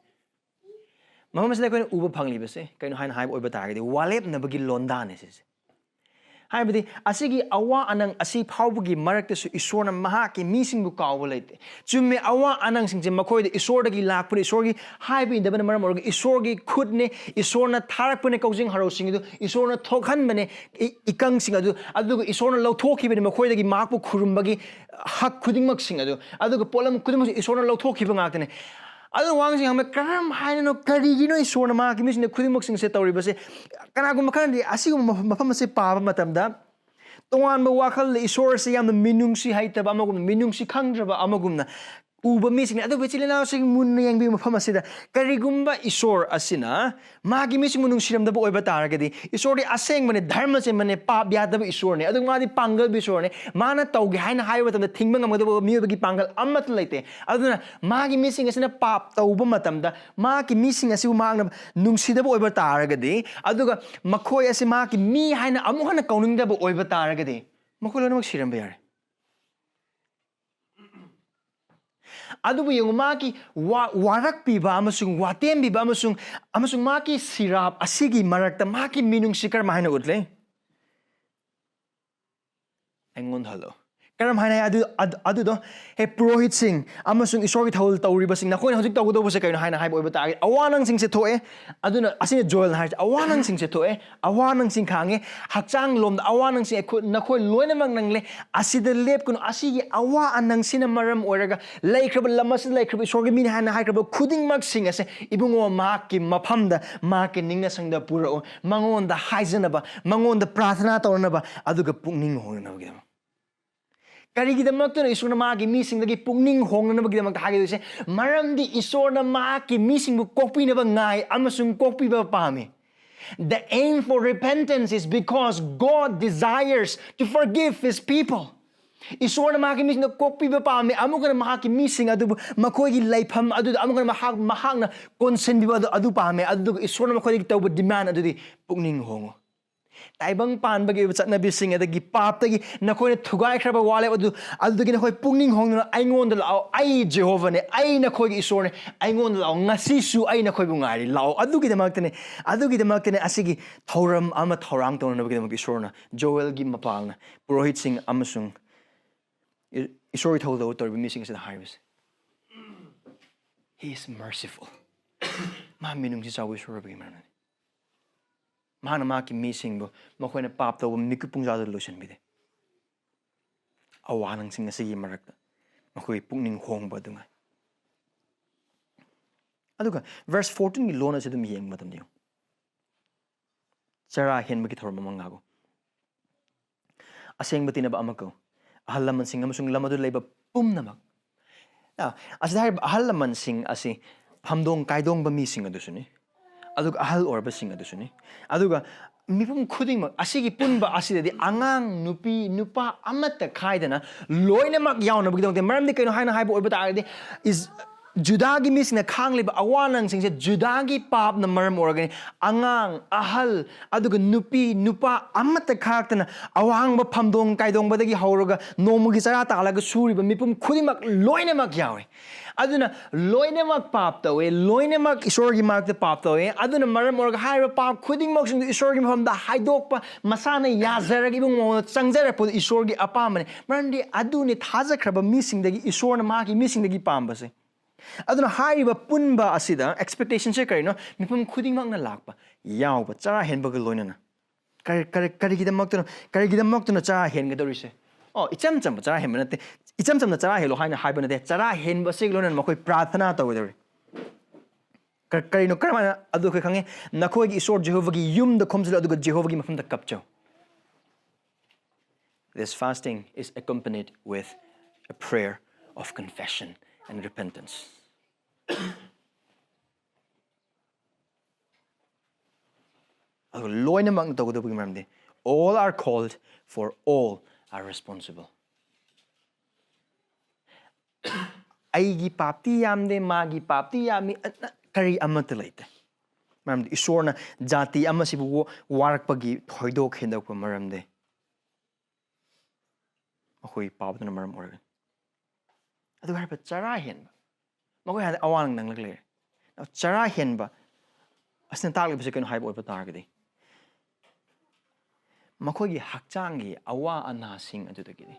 ꯃꯐꯝ ꯑꯁꯤꯗ ꯑꯩꯈꯣꯏꯅ ꯎꯕ ꯐꯪꯂꯤꯕꯁꯦ ꯀꯩꯅꯣ ꯍꯥꯏꯅ ꯍꯥꯏꯕ ꯑꯣꯏꯕ ꯇꯥꯔꯒꯗꯤ, ꯋꯥꯂꯦꯞꯅꯕꯒꯤ ꯂꯣꯟꯗꯥꯅꯦ ꯁꯤꯁꯦ꯫ ꯍꯥꯏꯕꯗꯤ ꯑꯁꯤꯒꯤ ꯑꯋꯥ ꯑꯅꯪ ꯑꯁꯤ ꯐꯥꯎꯕꯒꯤ ꯃꯔꯛꯇꯁꯨ ꯏꯁꯣꯔꯅ ꯃꯍꯥꯛꯀꯤ ꯃꯤꯁꯤꯡꯕꯨ ꯀꯥꯎꯕ ꯂꯩꯇꯦ꯫ ꯆꯨꯝꯃꯦ, ꯑꯋꯥ ꯑꯅꯪꯁꯤꯡꯁꯦ ꯃꯈꯣꯏꯗ ꯏꯁꯣꯔꯗꯒꯤ ꯂꯥꯛꯄꯅ, ꯏꯁꯣꯔꯒꯤ ꯍꯥꯏꯕ ꯏꯟꯗꯕꯅ ꯃꯔꯝ ꯑꯣꯏꯔꯒ ꯏꯁꯣꯔꯒꯤ ꯈꯨꯠꯅꯦ, ꯏꯁꯣꯔꯅ ꯊꯥꯔꯛꯄꯅꯦ ꯀꯧꯖꯤꯡ ꯍꯔꯥꯎꯁꯤꯡ ꯑꯗꯨ, ꯏꯁꯣꯔꯅ ꯊꯣꯛꯍꯟꯕꯅꯦ ꯏ-, ꯏꯀꯪꯁꯤꯡ ꯑꯗꯨ, ꯑꯗꯨꯒ ꯏꯁꯣꯔꯅ ꯂꯧꯊꯣꯛꯈꯤꯕꯅꯤ ꯃꯈꯣꯏꯗꯒꯤ ꯃꯍꯥꯛꯄꯨ ꯈꯨꯔꯨꯝꯕꯒꯤ ꯍꯛ ꯈꯨꯗꯤꯡꯃꯛꯁꯤꯡ ꯑꯗꯨ, ꯑꯗꯨꯒ ꯄꯣꯠꯂꯝ ꯈꯨꯗꯤꯡꯃꯛꯁꯤ ꯏꯁꯣꯔꯅ ꯂꯧꯊꯣꯛꯈꯤꯕ ꯉꯥꯛꯇꯅꯦ꯫ ꯑꯗꯨ ꯋꯥꯍꯪꯁꯤ ꯍꯪꯕ, ꯀꯔꯝ ꯍꯥꯏꯅꯅꯣ, ꯀꯔꯤꯒꯤꯅꯣ ꯏꯁꯣꯔꯅ ꯃꯍꯥꯛꯀꯤ ꯃꯤꯁꯤꯡꯗ ꯈꯨꯗꯤꯡꯃꯛꯁꯤꯡꯁꯦ ꯇꯧꯔꯤꯕꯁꯦ? ꯀꯅꯥꯒꯨꯝꯕ ꯈꯔꯅꯗꯤ ꯑꯁꯤꯒꯨꯝꯕ ꯃꯐꯝ, ꯃꯐꯝ ꯑꯁꯤ ꯄꯥꯕ ꯃꯇꯝꯗ ꯇꯣꯉꯥꯟꯕ ꯋꯥꯈꯜꯗ ꯏꯁꯣꯔ ꯑꯁꯤ ꯌꯥꯝꯅ ꯃꯤꯅꯨꯡꯁꯤ ꯍꯩꯇꯕ ꯑꯃꯒꯨꯝꯅ, ꯃꯤꯅꯨꯡꯁꯤ ꯈꯪꯗ꯭ꯔꯕ ꯑꯃꯒꯨꯝꯅ ꯎꯕ ꯃꯤꯁꯤꯡꯅꯤ꯫ ꯑꯗꯨꯕꯨ ꯏꯆꯤꯜ ꯏꯅꯥꯎꯁꯤꯡ ꯃꯨꯟꯅ ꯌꯦꯡꯕꯤꯌꯨ, ꯃꯐꯝ ꯑꯁꯤꯗ ꯀꯔꯤꯒꯨꯝꯕ ꯏꯁꯣꯔ ꯑꯁꯤꯅ ꯃꯥꯒꯤ ꯃꯤꯁꯤꯡꯕꯨ ꯅꯨꯡꯁꯤꯔꯝꯗꯕ ꯑꯣꯏꯕ ꯇꯥꯔꯒꯗꯤ, ꯏꯁꯣꯔꯗꯤ ꯑꯁꯦꯡꯕꯅꯦ, ꯙꯔꯃ ꯆꯦꯟꯕꯅꯦ, ꯄꯥꯞ ꯌꯥꯗꯕ ꯏꯁꯣꯔꯅꯦ, ꯑꯗꯨꯒ ꯃꯥꯗꯤ ꯄꯥꯡꯒꯜꯕ ꯏꯁꯣꯔꯅꯦ, ꯃꯥꯅ ꯇꯧꯒꯦ ꯍꯥꯏꯅ ꯍꯥꯏꯕ ꯃꯇꯝꯗ ꯊꯤꯡꯕ ꯉꯝꯒꯗꯕ ꯃꯤꯑꯣꯏꯕꯒꯤ ꯄꯥꯡꯒꯜ ꯑꯃꯠꯇ ꯂꯩꯇꯦ꯫ ꯑꯗꯨꯅ ꯃꯥꯒꯤ ꯃꯤꯁꯤꯡ ꯑꯁꯤꯅ ꯄꯥꯞ ꯇꯧꯕ ꯃꯇꯝꯗ ꯃꯥꯒꯤ ꯃꯤꯁꯤꯡ ꯑꯁꯤꯕꯨ ꯃꯍꯥꯛꯅ ꯅꯨꯡꯁꯤꯗꯕ ꯑꯣꯏꯕ ꯇꯥꯔꯒꯗꯤ, ꯑꯗꯨꯒ ꯃꯈꯣꯏ ꯑꯁꯤ ꯃꯍꯥꯛꯀꯤ ꯃꯤ ꯍꯥꯏꯅ ꯑꯃꯨꯛ ꯍꯟꯅ ꯀꯧꯅꯤꯡꯗꯕ ꯑꯣꯏꯕ ꯇꯥꯔꯒꯗꯤ, ꯃꯈꯣꯏ ꯂꯣꯏꯅꯃꯛ ꯁꯤꯔꯝꯕ ꯌꯥꯔꯦ꯫ ꯑꯗꯨꯕꯨ ꯌꯦꯡꯉꯨ, ꯃꯥꯒꯤ ꯋꯥ-, ꯋꯥꯔꯛꯄꯤꯕ ꯑꯃꯁꯨꯡ ꯋꯥꯇꯦꯝꯕꯤꯕ ꯑꯃꯁꯨꯡ, ꯑꯃꯁꯨꯡ ꯃꯥꯒꯤ ꯁꯤꯔꯥꯞ ꯑꯁꯤꯒꯤ ꯃꯔꯛꯇ ꯃꯥꯒꯤ ꯃꯤꯅꯨꯡꯁꯤ ꯀꯔꯝꯍꯥꯏꯅ ꯎꯠꯂꯦ? ꯑꯩꯉꯣꯟꯗ ꯍꯜꯂꯣ꯫ ꯀꯔꯝꯍꯥꯏꯅ ꯍꯥꯏ? ꯑꯗꯨ, ꯑꯗꯨ, ꯑꯗꯨꯗꯣ, "ꯍꯦ ꯄꯨꯔꯣꯍꯤꯠꯁꯤꯡ ꯑꯃꯁꯨꯡ ꯏꯁꯣꯔꯒꯤ ꯊꯧꯒꯜ ꯇꯧꯔꯤꯕꯁꯤꯡ, ꯅꯈꯣꯏꯅ ꯍꯧꯖꯤꯛ ꯇꯧꯒꯗꯧꯕꯁꯦ ꯀꯩꯅꯣ?" ꯍꯥꯏꯅ ꯍꯥꯏꯕ ꯑꯣꯏꯕ ꯇꯥꯔꯒꯗꯤ, ꯑꯋꯥ ꯑꯅꯪꯁꯤꯡꯁꯦ ꯊꯣꯛꯑꯦ꯫ ꯑꯗꯨꯅ ꯑꯁꯤꯅ ꯖꯣꯌꯦꯜꯅ ꯍꯥꯏꯔꯤꯁꯦ, ꯑꯋꯥ ꯑꯅꯪꯁꯤꯡꯁꯦ ꯊꯣꯛꯑꯦ, ꯑꯋꯥ ꯑꯅꯪꯁꯤꯡ ꯈꯥꯡꯉꯦ, ꯍꯛꯆꯥꯡ ꯂꯣꯝꯗ ꯑꯋꯥ ꯑꯅꯪꯁꯤꯡ ꯑꯩꯈꯣꯏ, ꯅꯈꯣꯏ ꯂꯣꯏꯅꯃꯛ ꯅꯪꯂꯦ꯫ ꯑꯁꯤꯗ ꯂꯦꯞꯀꯅꯨ꯫ ꯑꯁꯤꯒꯤ ꯑꯋꯥ ꯑꯅꯪꯁꯤꯅ ꯃꯔꯝ ꯑꯣꯏꯔꯒ ꯂꯩꯈ꯭ꯔꯕ ꯂꯝ ꯑꯁꯤꯗ ꯂꯩꯈ꯭ꯔꯕ ꯏꯁꯣꯔꯒꯤ ꯃꯤꯅꯤ ꯍꯥꯏꯅ ꯍꯥꯏꯈ꯭ꯔꯕ ꯈꯨꯗꯤꯡꯃꯛꯁꯤꯡ ꯑꯁꯦ, ꯏꯕꯨꯡꯉꯣ, ꯃꯍꯥꯛꯀꯤ ꯃꯐꯝꯗ, ꯃꯍꯥꯛꯀꯤ ꯅꯤꯡꯅꯁꯪꯗ ꯄꯨꯔꯛꯎ꯫ ꯃꯉꯣꯟꯗ ꯍꯥꯏꯖꯅꯕ, ꯃꯉꯣꯟꯗ ꯄ꯭ꯔꯥꯊꯅꯥ ꯇꯧꯅꯅꯕ, ꯑꯗꯨꯒ ꯄꯨꯛꯅꯤꯡ ꯍꯣꯡꯅꯅꯕꯒꯤꯗꯃꯛ꯫ ꯀꯔꯤꯒꯤꯗꯃꯛꯇꯅꯣ ꯏꯁꯣꯔꯅ ꯃꯥꯒꯤ ꯃꯤꯁꯤꯡꯗꯒꯤ ꯄꯨꯛꯅꯤꯡ ꯍꯣꯡꯅꯅꯕꯒꯤꯗꯃꯛꯇ ꯍꯥꯏꯒꯗꯣꯏꯁꯦ? ꯃꯔꯝꯗꯤ ꯏꯁꯣꯔꯅ ꯃꯍꯥꯛꯀꯤ ꯃꯤꯁꯤꯡꯕꯨ ꯀꯣꯛꯄꯤꯅꯕ ꯉꯥꯏ ꯑꯃꯁꯨꯡ ꯀꯣꯛꯄꯤꯕ ꯄꯥꯝꯃꯤ꯫ The aim for repentance is because God desires to forgive his people. ꯏꯁꯣꯔꯅ ꯃꯍꯥꯛꯀꯤ ꯃꯤꯁꯤꯡꯗ ꯀꯣꯛꯄꯤꯕ ꯄꯥꯝꯃꯤ, ꯑꯃꯨꯛ ꯍꯟꯅ ꯃꯍꯥꯛꯀꯤ ꯃꯤꯁꯤꯡ ꯑꯗꯨꯕꯨ ꯃꯈꯣꯏꯒꯤ ꯂꯩꯐꯝ ꯑꯗꯨꯗ ꯑꯃꯨꯛ ꯍꯟꯅ ꯃꯍꯥꯛ, ꯃꯍꯥꯛꯅ ꯀꯣꯟꯁꯤꯟꯕꯤꯕ ꯑꯗꯨ, ꯑꯗꯨ ꯄꯥꯝꯃꯤ꯫ ꯑꯗꯨꯒ ꯏꯁꯣꯔꯅ ꯃꯈꯣꯏꯗꯒꯤ ꯇꯧꯕ demand ꯑꯗꯨꯗꯤ, "ꯄꯨꯛꯅꯤꯡ ꯍꯣꯡꯉꯨ"꯫ ꯇꯥꯏꯕꯪ ꯄꯥꯟꯕꯒꯤ ꯑꯣꯏꯕ ꯆꯠꯅꯕꯤꯁꯤꯡ, ꯑꯗꯒꯤ ꯄꯥꯞꯇꯒꯤ ꯅꯈꯣꯏꯅ ꯊꯨꯒꯥꯏꯈ꯭ꯔꯕ ꯋꯥꯔꯦꯞ ꯑꯗꯨ, ꯑꯗꯨꯗꯒꯤ ꯅꯈꯣꯏ ꯄꯨꯛꯅꯤꯡ ꯍꯣꯡꯗꯨꯅ ꯑꯩꯉꯣꯟꯗ ꯂꯥꯛꯑꯣ, ꯑꯩ ꯖꯦꯍꯣꯚꯥꯅꯦ, ꯑꯩ ꯅꯈꯣꯏꯒꯤ ꯏꯁꯣꯔꯅꯦ, ꯑꯩꯉꯣꯟꯗ ꯂꯥꯛꯑꯣ, ꯉꯁꯤꯁꯨ ꯑꯩ ꯅꯈꯣꯏꯕꯨ ꯉꯥꯏꯔꯤ, ꯂꯥꯛꯑꯣ꯫ ꯑꯗꯨꯒꯤꯗꯃꯛꯇꯅꯦ, ꯑꯗꯨꯒꯤꯗꯃꯛꯇꯅꯦ ꯑꯁꯤꯒꯤ ꯊꯧꯔꯝ ꯑꯃ ꯊꯧꯔꯥꯡ ꯇꯧꯅꯅꯕꯒꯤꯗꯃꯛ ꯏꯁꯣꯔꯅ ꯖꯣꯑꯦꯜꯒꯤ ꯃꯄꯥꯡꯅ ꯄꯨꯔꯣꯍꯤꯠꯁꯤꯡ ꯑꯃꯁꯨꯡ ꯏ-, ꯏꯁꯣꯔꯒꯤ ꯊꯧꯒꯜ ꯇꯧꯔꯤꯕ ꯃꯤꯁꯤꯡ ꯑꯁꯤꯗ ꯍꯥꯏꯔꯤꯕꯁꯦ꯫ He is merciful. ꯃꯥ ꯃꯤꯅꯨꯡꯁꯤ ꯆꯥꯎꯕ ꯏꯁꯣꯔ ꯑꯣꯏꯕꯒꯤ ꯃꯔꯝꯅꯤ꯫ ꯃꯥꯅ ꯃꯥꯒꯤ ꯃꯤꯁꯤꯡꯕꯨ ꯃꯈꯣꯏꯅ ꯄꯥꯞ ꯇꯧꯕ ꯃꯤꯀꯨꯞ ꯄꯨꯡꯖꯥꯗ ꯂꯣꯏꯁꯤꯟꯕꯤꯗꯦ꯫ ꯑꯋꯥ ꯅꯪꯁꯤꯡ ꯑꯁꯤꯒꯤ ꯃꯔꯛꯇ ꯃꯈꯣꯏ ꯄꯨꯛꯅꯤꯡ ꯍꯣꯡꯕ ꯑꯗꯨꯉꯥꯏ꯫ ꯑꯗꯨꯒ verse fourteen ꯒꯤ ꯂꯣꯟ ꯑꯁꯤ ꯑꯗꯨꯝ ꯌꯦꯡꯕ ꯃꯇꯝꯗ ꯌꯦꯡꯉꯨ꯫ ꯆꯔꯥ ꯍꯦꯟꯕꯒꯤ ꯊꯧꯔꯝ ꯑꯃ ꯉꯥꯒꯨ꯫ ꯑꯁꯦꯡꯕ ꯇꯤꯟꯅꯕ ꯑꯃ ꯀꯧ꯫ ꯑꯍꯜ ꯂꯃꯟꯁꯤꯡ ꯑꯃꯁꯨꯡ ꯂꯝ ꯑꯗꯨ ꯂꯩꯕ ꯄꯨꯝꯅꯃꯛ꯫ ꯑ, ꯑꯁꯤꯗ ꯍꯥꯏꯔꯤꯕ ꯑꯍꯜ ꯂꯃꯟꯁꯤꯡ ꯑꯁꯤ ꯐꯝꯗꯣꯡ ꯀꯥꯏꯗꯣꯡꯕ ꯃꯤꯁꯤꯡ ꯑꯗꯨꯁꯨꯅꯤ, ꯑꯗꯨꯒ ꯑꯍꯜ ꯑꯣꯏꯔꯕꯁꯤꯡ ꯑꯗꯨꯁꯨꯅꯤ, ꯑꯗꯨꯒ ꯃꯤꯄꯨꯝ ꯈꯨꯗꯤꯡꯃꯛ ꯑꯁꯤꯒꯤ ꯄꯨꯟꯕ ꯑꯁꯤꯗꯗꯤ ꯑꯉꯥꯡ, ꯅꯨꯄꯤ, ꯅꯨꯄꯥ ꯑꯃꯠꯇ ꯈꯥꯏꯗꯅ ꯂꯣꯏꯅꯃꯛ ꯌꯥꯎꯅꯕꯒꯤꯗꯃꯛꯇ꯫ ꯃꯔꯝꯗꯤ ꯀꯩꯅꯣ ꯍꯥꯏꯅ ꯍꯥꯏꯕ ꯑꯣꯏꯕ ꯇꯥꯔꯒꯗꯤ, ꯏꯁ-, ꯖꯨꯗꯥꯒꯤ ꯃꯤꯁꯤꯡꯅ ꯈꯥꯡꯂꯤꯕ ꯑꯋꯥ ꯅꯪꯁꯤꯡꯁꯦ ꯖꯨꯗꯥꯒꯤ ꯄꯥꯞꯅ ꯃꯔꯝ ꯑꯣꯏꯔꯒꯅꯤ꯫ ꯑꯉꯥꯡ, ꯑꯍꯜ, ꯑꯗꯨꯒ ꯅꯨꯄꯤ, ꯅꯨꯄꯥ ꯑꯃꯠꯇ ꯈꯥꯛꯇꯅ ꯑꯋꯥꯡꯕ ꯐꯝꯗꯣꯡ ꯀꯥꯏꯗꯣꯡꯕꯗꯒꯤ ꯍꯧꯔꯒ ꯅꯣꯡꯃꯒꯤ ꯆꯔꯥ ꯇꯥꯜꯂꯒ ꯁꯨꯔꯤꯕ ꯃꯤꯄꯨꯝ ꯈꯨꯗꯤꯡꯃꯛ ꯂꯣꯏꯅꯃꯛ ꯌꯥꯎꯔꯤ꯫ ꯑꯗꯨꯅ ꯂꯣꯏꯅꯃꯛ ꯄꯥꯞ ꯇꯧꯋꯦ, ꯂꯣꯏꯅꯃꯛ ꯏꯁꯣꯔꯒꯤ ꯃꯥꯏꯌꯣꯛꯇ ꯄꯥꯞ ꯇꯧꯋꯦ꯫ ꯑꯗꯨꯅ ꯃꯔꯝ ꯑꯣꯏꯔꯒ ꯍꯥꯏꯔꯤꯕ ꯄꯥꯞ ꯈꯨꯗꯤꯡꯃꯛꯁꯤꯡꯗꯨ ꯏꯁꯣꯔꯒꯤ ꯃꯐꯝꯗ ꯍꯥꯏꯗꯣꯛꯄ ꯃꯁꯥꯅ ꯌꯥꯖꯔꯒ ꯏꯕꯨꯡ ꯃꯉꯣꯟꯗ ꯆꯪꯖꯔꯛꯄꯗꯨ ꯏꯁꯣꯔꯒꯤ ꯑꯄꯥꯝꯕꯅꯤ꯫ ꯃꯔꯝꯗꯤ ꯑꯗꯨꯅꯤ ꯊꯥꯖꯈ꯭ꯔꯕ ꯃꯤꯁꯤꯡꯗꯒꯤ ꯏꯁꯣꯔꯅ ꯃꯥꯒꯤ ꯃꯤꯁꯤꯡꯗꯒꯤ ꯄꯥꯝꯕꯁꯦ꯫ ꯑꯗꯨꯅ ꯍꯥꯏꯔꯤꯕ ꯄꯨꯟꯕ ꯑꯁꯤꯗ expectation ꯁꯦ ꯀꯔꯤꯅꯣ? ꯃꯤꯄꯨꯝ ꯈꯨꯗꯤꯡꯃꯛꯅ ꯂꯥꯛꯄ, ꯌꯥꯎꯕ, ꯆꯔꯥ ꯍꯦꯟꯕꯒ ꯂꯣꯏꯅꯅ꯫ ꯀꯔꯤ, ꯀꯔꯤ, ꯀꯔꯤꯒꯤꯗꯃꯛꯇꯅꯣ, ꯀꯔꯤꯒꯤꯗꯃꯛꯇꯅꯣ ꯆꯔꯥ ꯍꯦꯟꯒꯗꯧꯔꯤꯁꯦ? ꯑꯣ, ꯏꯆꯝ ꯆꯝꯕ ꯆꯔꯥ ꯍꯦꯟꯕ ꯅꯠꯇꯦ꯫ ꯏꯆꯝ ꯆꯝꯅ ꯆꯔꯥ ꯍꯦꯜꯂꯣ ꯍꯥꯏꯅ ꯍꯥꯏꯕ ꯅꯠꯇꯦ꯫ ꯆꯔꯥ ꯍꯦꯟꯕ ꯑꯁꯤꯒ ꯂꯣꯏꯅꯅ ꯃꯈꯣꯏ ꯄ꯭ꯔꯥꯊꯅꯥ ꯇꯧꯒꯗꯧꯔꯤ꯫ ꯀ-, ꯀꯔꯤꯅꯣ, ꯀꯔꯝꯍꯥꯏꯅ? ꯑꯗꯨ ꯑꯩꯈꯣꯏ ꯈꯪꯉꯦ, "ꯅꯈꯣꯏꯒꯤ ꯏꯁꯣꯔ ꯖꯦꯍꯣꯚꯥꯒꯤ ꯌꯨꯝꯗ ꯈꯣꯝꯖꯤꯜꯂꯨ, ꯑꯗꯨꯒ ꯖꯦꯍꯣꯚꯥꯒꯤ ꯃꯐꯝꯗ ꯀꯞꯆꯧ." This fasting is accompanied with a prayer of confession and repentance. ꯑꯗꯨꯒ ꯂꯣꯏꯅꯃꯛꯅ ꯇꯧꯒꯗꯕꯒꯤ ꯃꯔꯝꯗꯤ, "All are called, for all are responsible." ꯑꯩꯒꯤ ꯄꯥꯞꯇꯤ ꯌꯥꯝꯗꯦ, ꯃꯥꯒꯤ ꯄꯥꯞꯇꯤ ꯌꯥꯝꯃꯤ, ꯑ, ꯑ, ꯀꯔꯤ ꯑꯃꯠꯇ ꯂꯩꯇꯦ꯫ ꯃꯔꯝꯗꯤ ꯏꯁꯣꯔꯅ ꯖꯥꯇꯤ ꯑꯃꯁꯤꯕꯨ ꯋꯥꯔꯛꯄꯒꯤ ꯊꯣꯏꯗꯣꯛ ꯍꯦꯟꯗꯣꯛꯄ ꯃꯔꯝꯗꯤ ꯃꯈꯣꯏ ꯄꯥꯕꯗꯨꯅ ꯃꯔꯝ ꯑꯣꯏꯔꯒꯅꯤ꯫ ꯑꯗꯨꯒ ꯍꯥꯏꯔꯤꯕ ꯆꯔꯥ ꯍꯦꯟꯕ, ꯃꯈꯣꯏ ꯍꯥꯟꯅ ꯑꯋꯥ ꯅꯪꯂꯒ ꯂꯩꯔꯦ꯫ ꯆꯔꯥ ꯍꯦꯟꯕ ꯑꯁꯤꯅ ꯇꯥꯛꯂꯤꯕꯁꯤ ꯀꯩꯅꯣ ꯍꯥꯏꯕ ꯑꯣꯏꯕ ꯇꯥꯔꯒꯗꯤ, ꯃꯈꯣꯏꯒꯤ ꯍꯛꯆꯥꯡꯒꯤ ꯑꯋꯥ ꯑꯅꯥꯁꯤꯡ ꯑꯗꯨꯗꯒꯤꯗꯤ,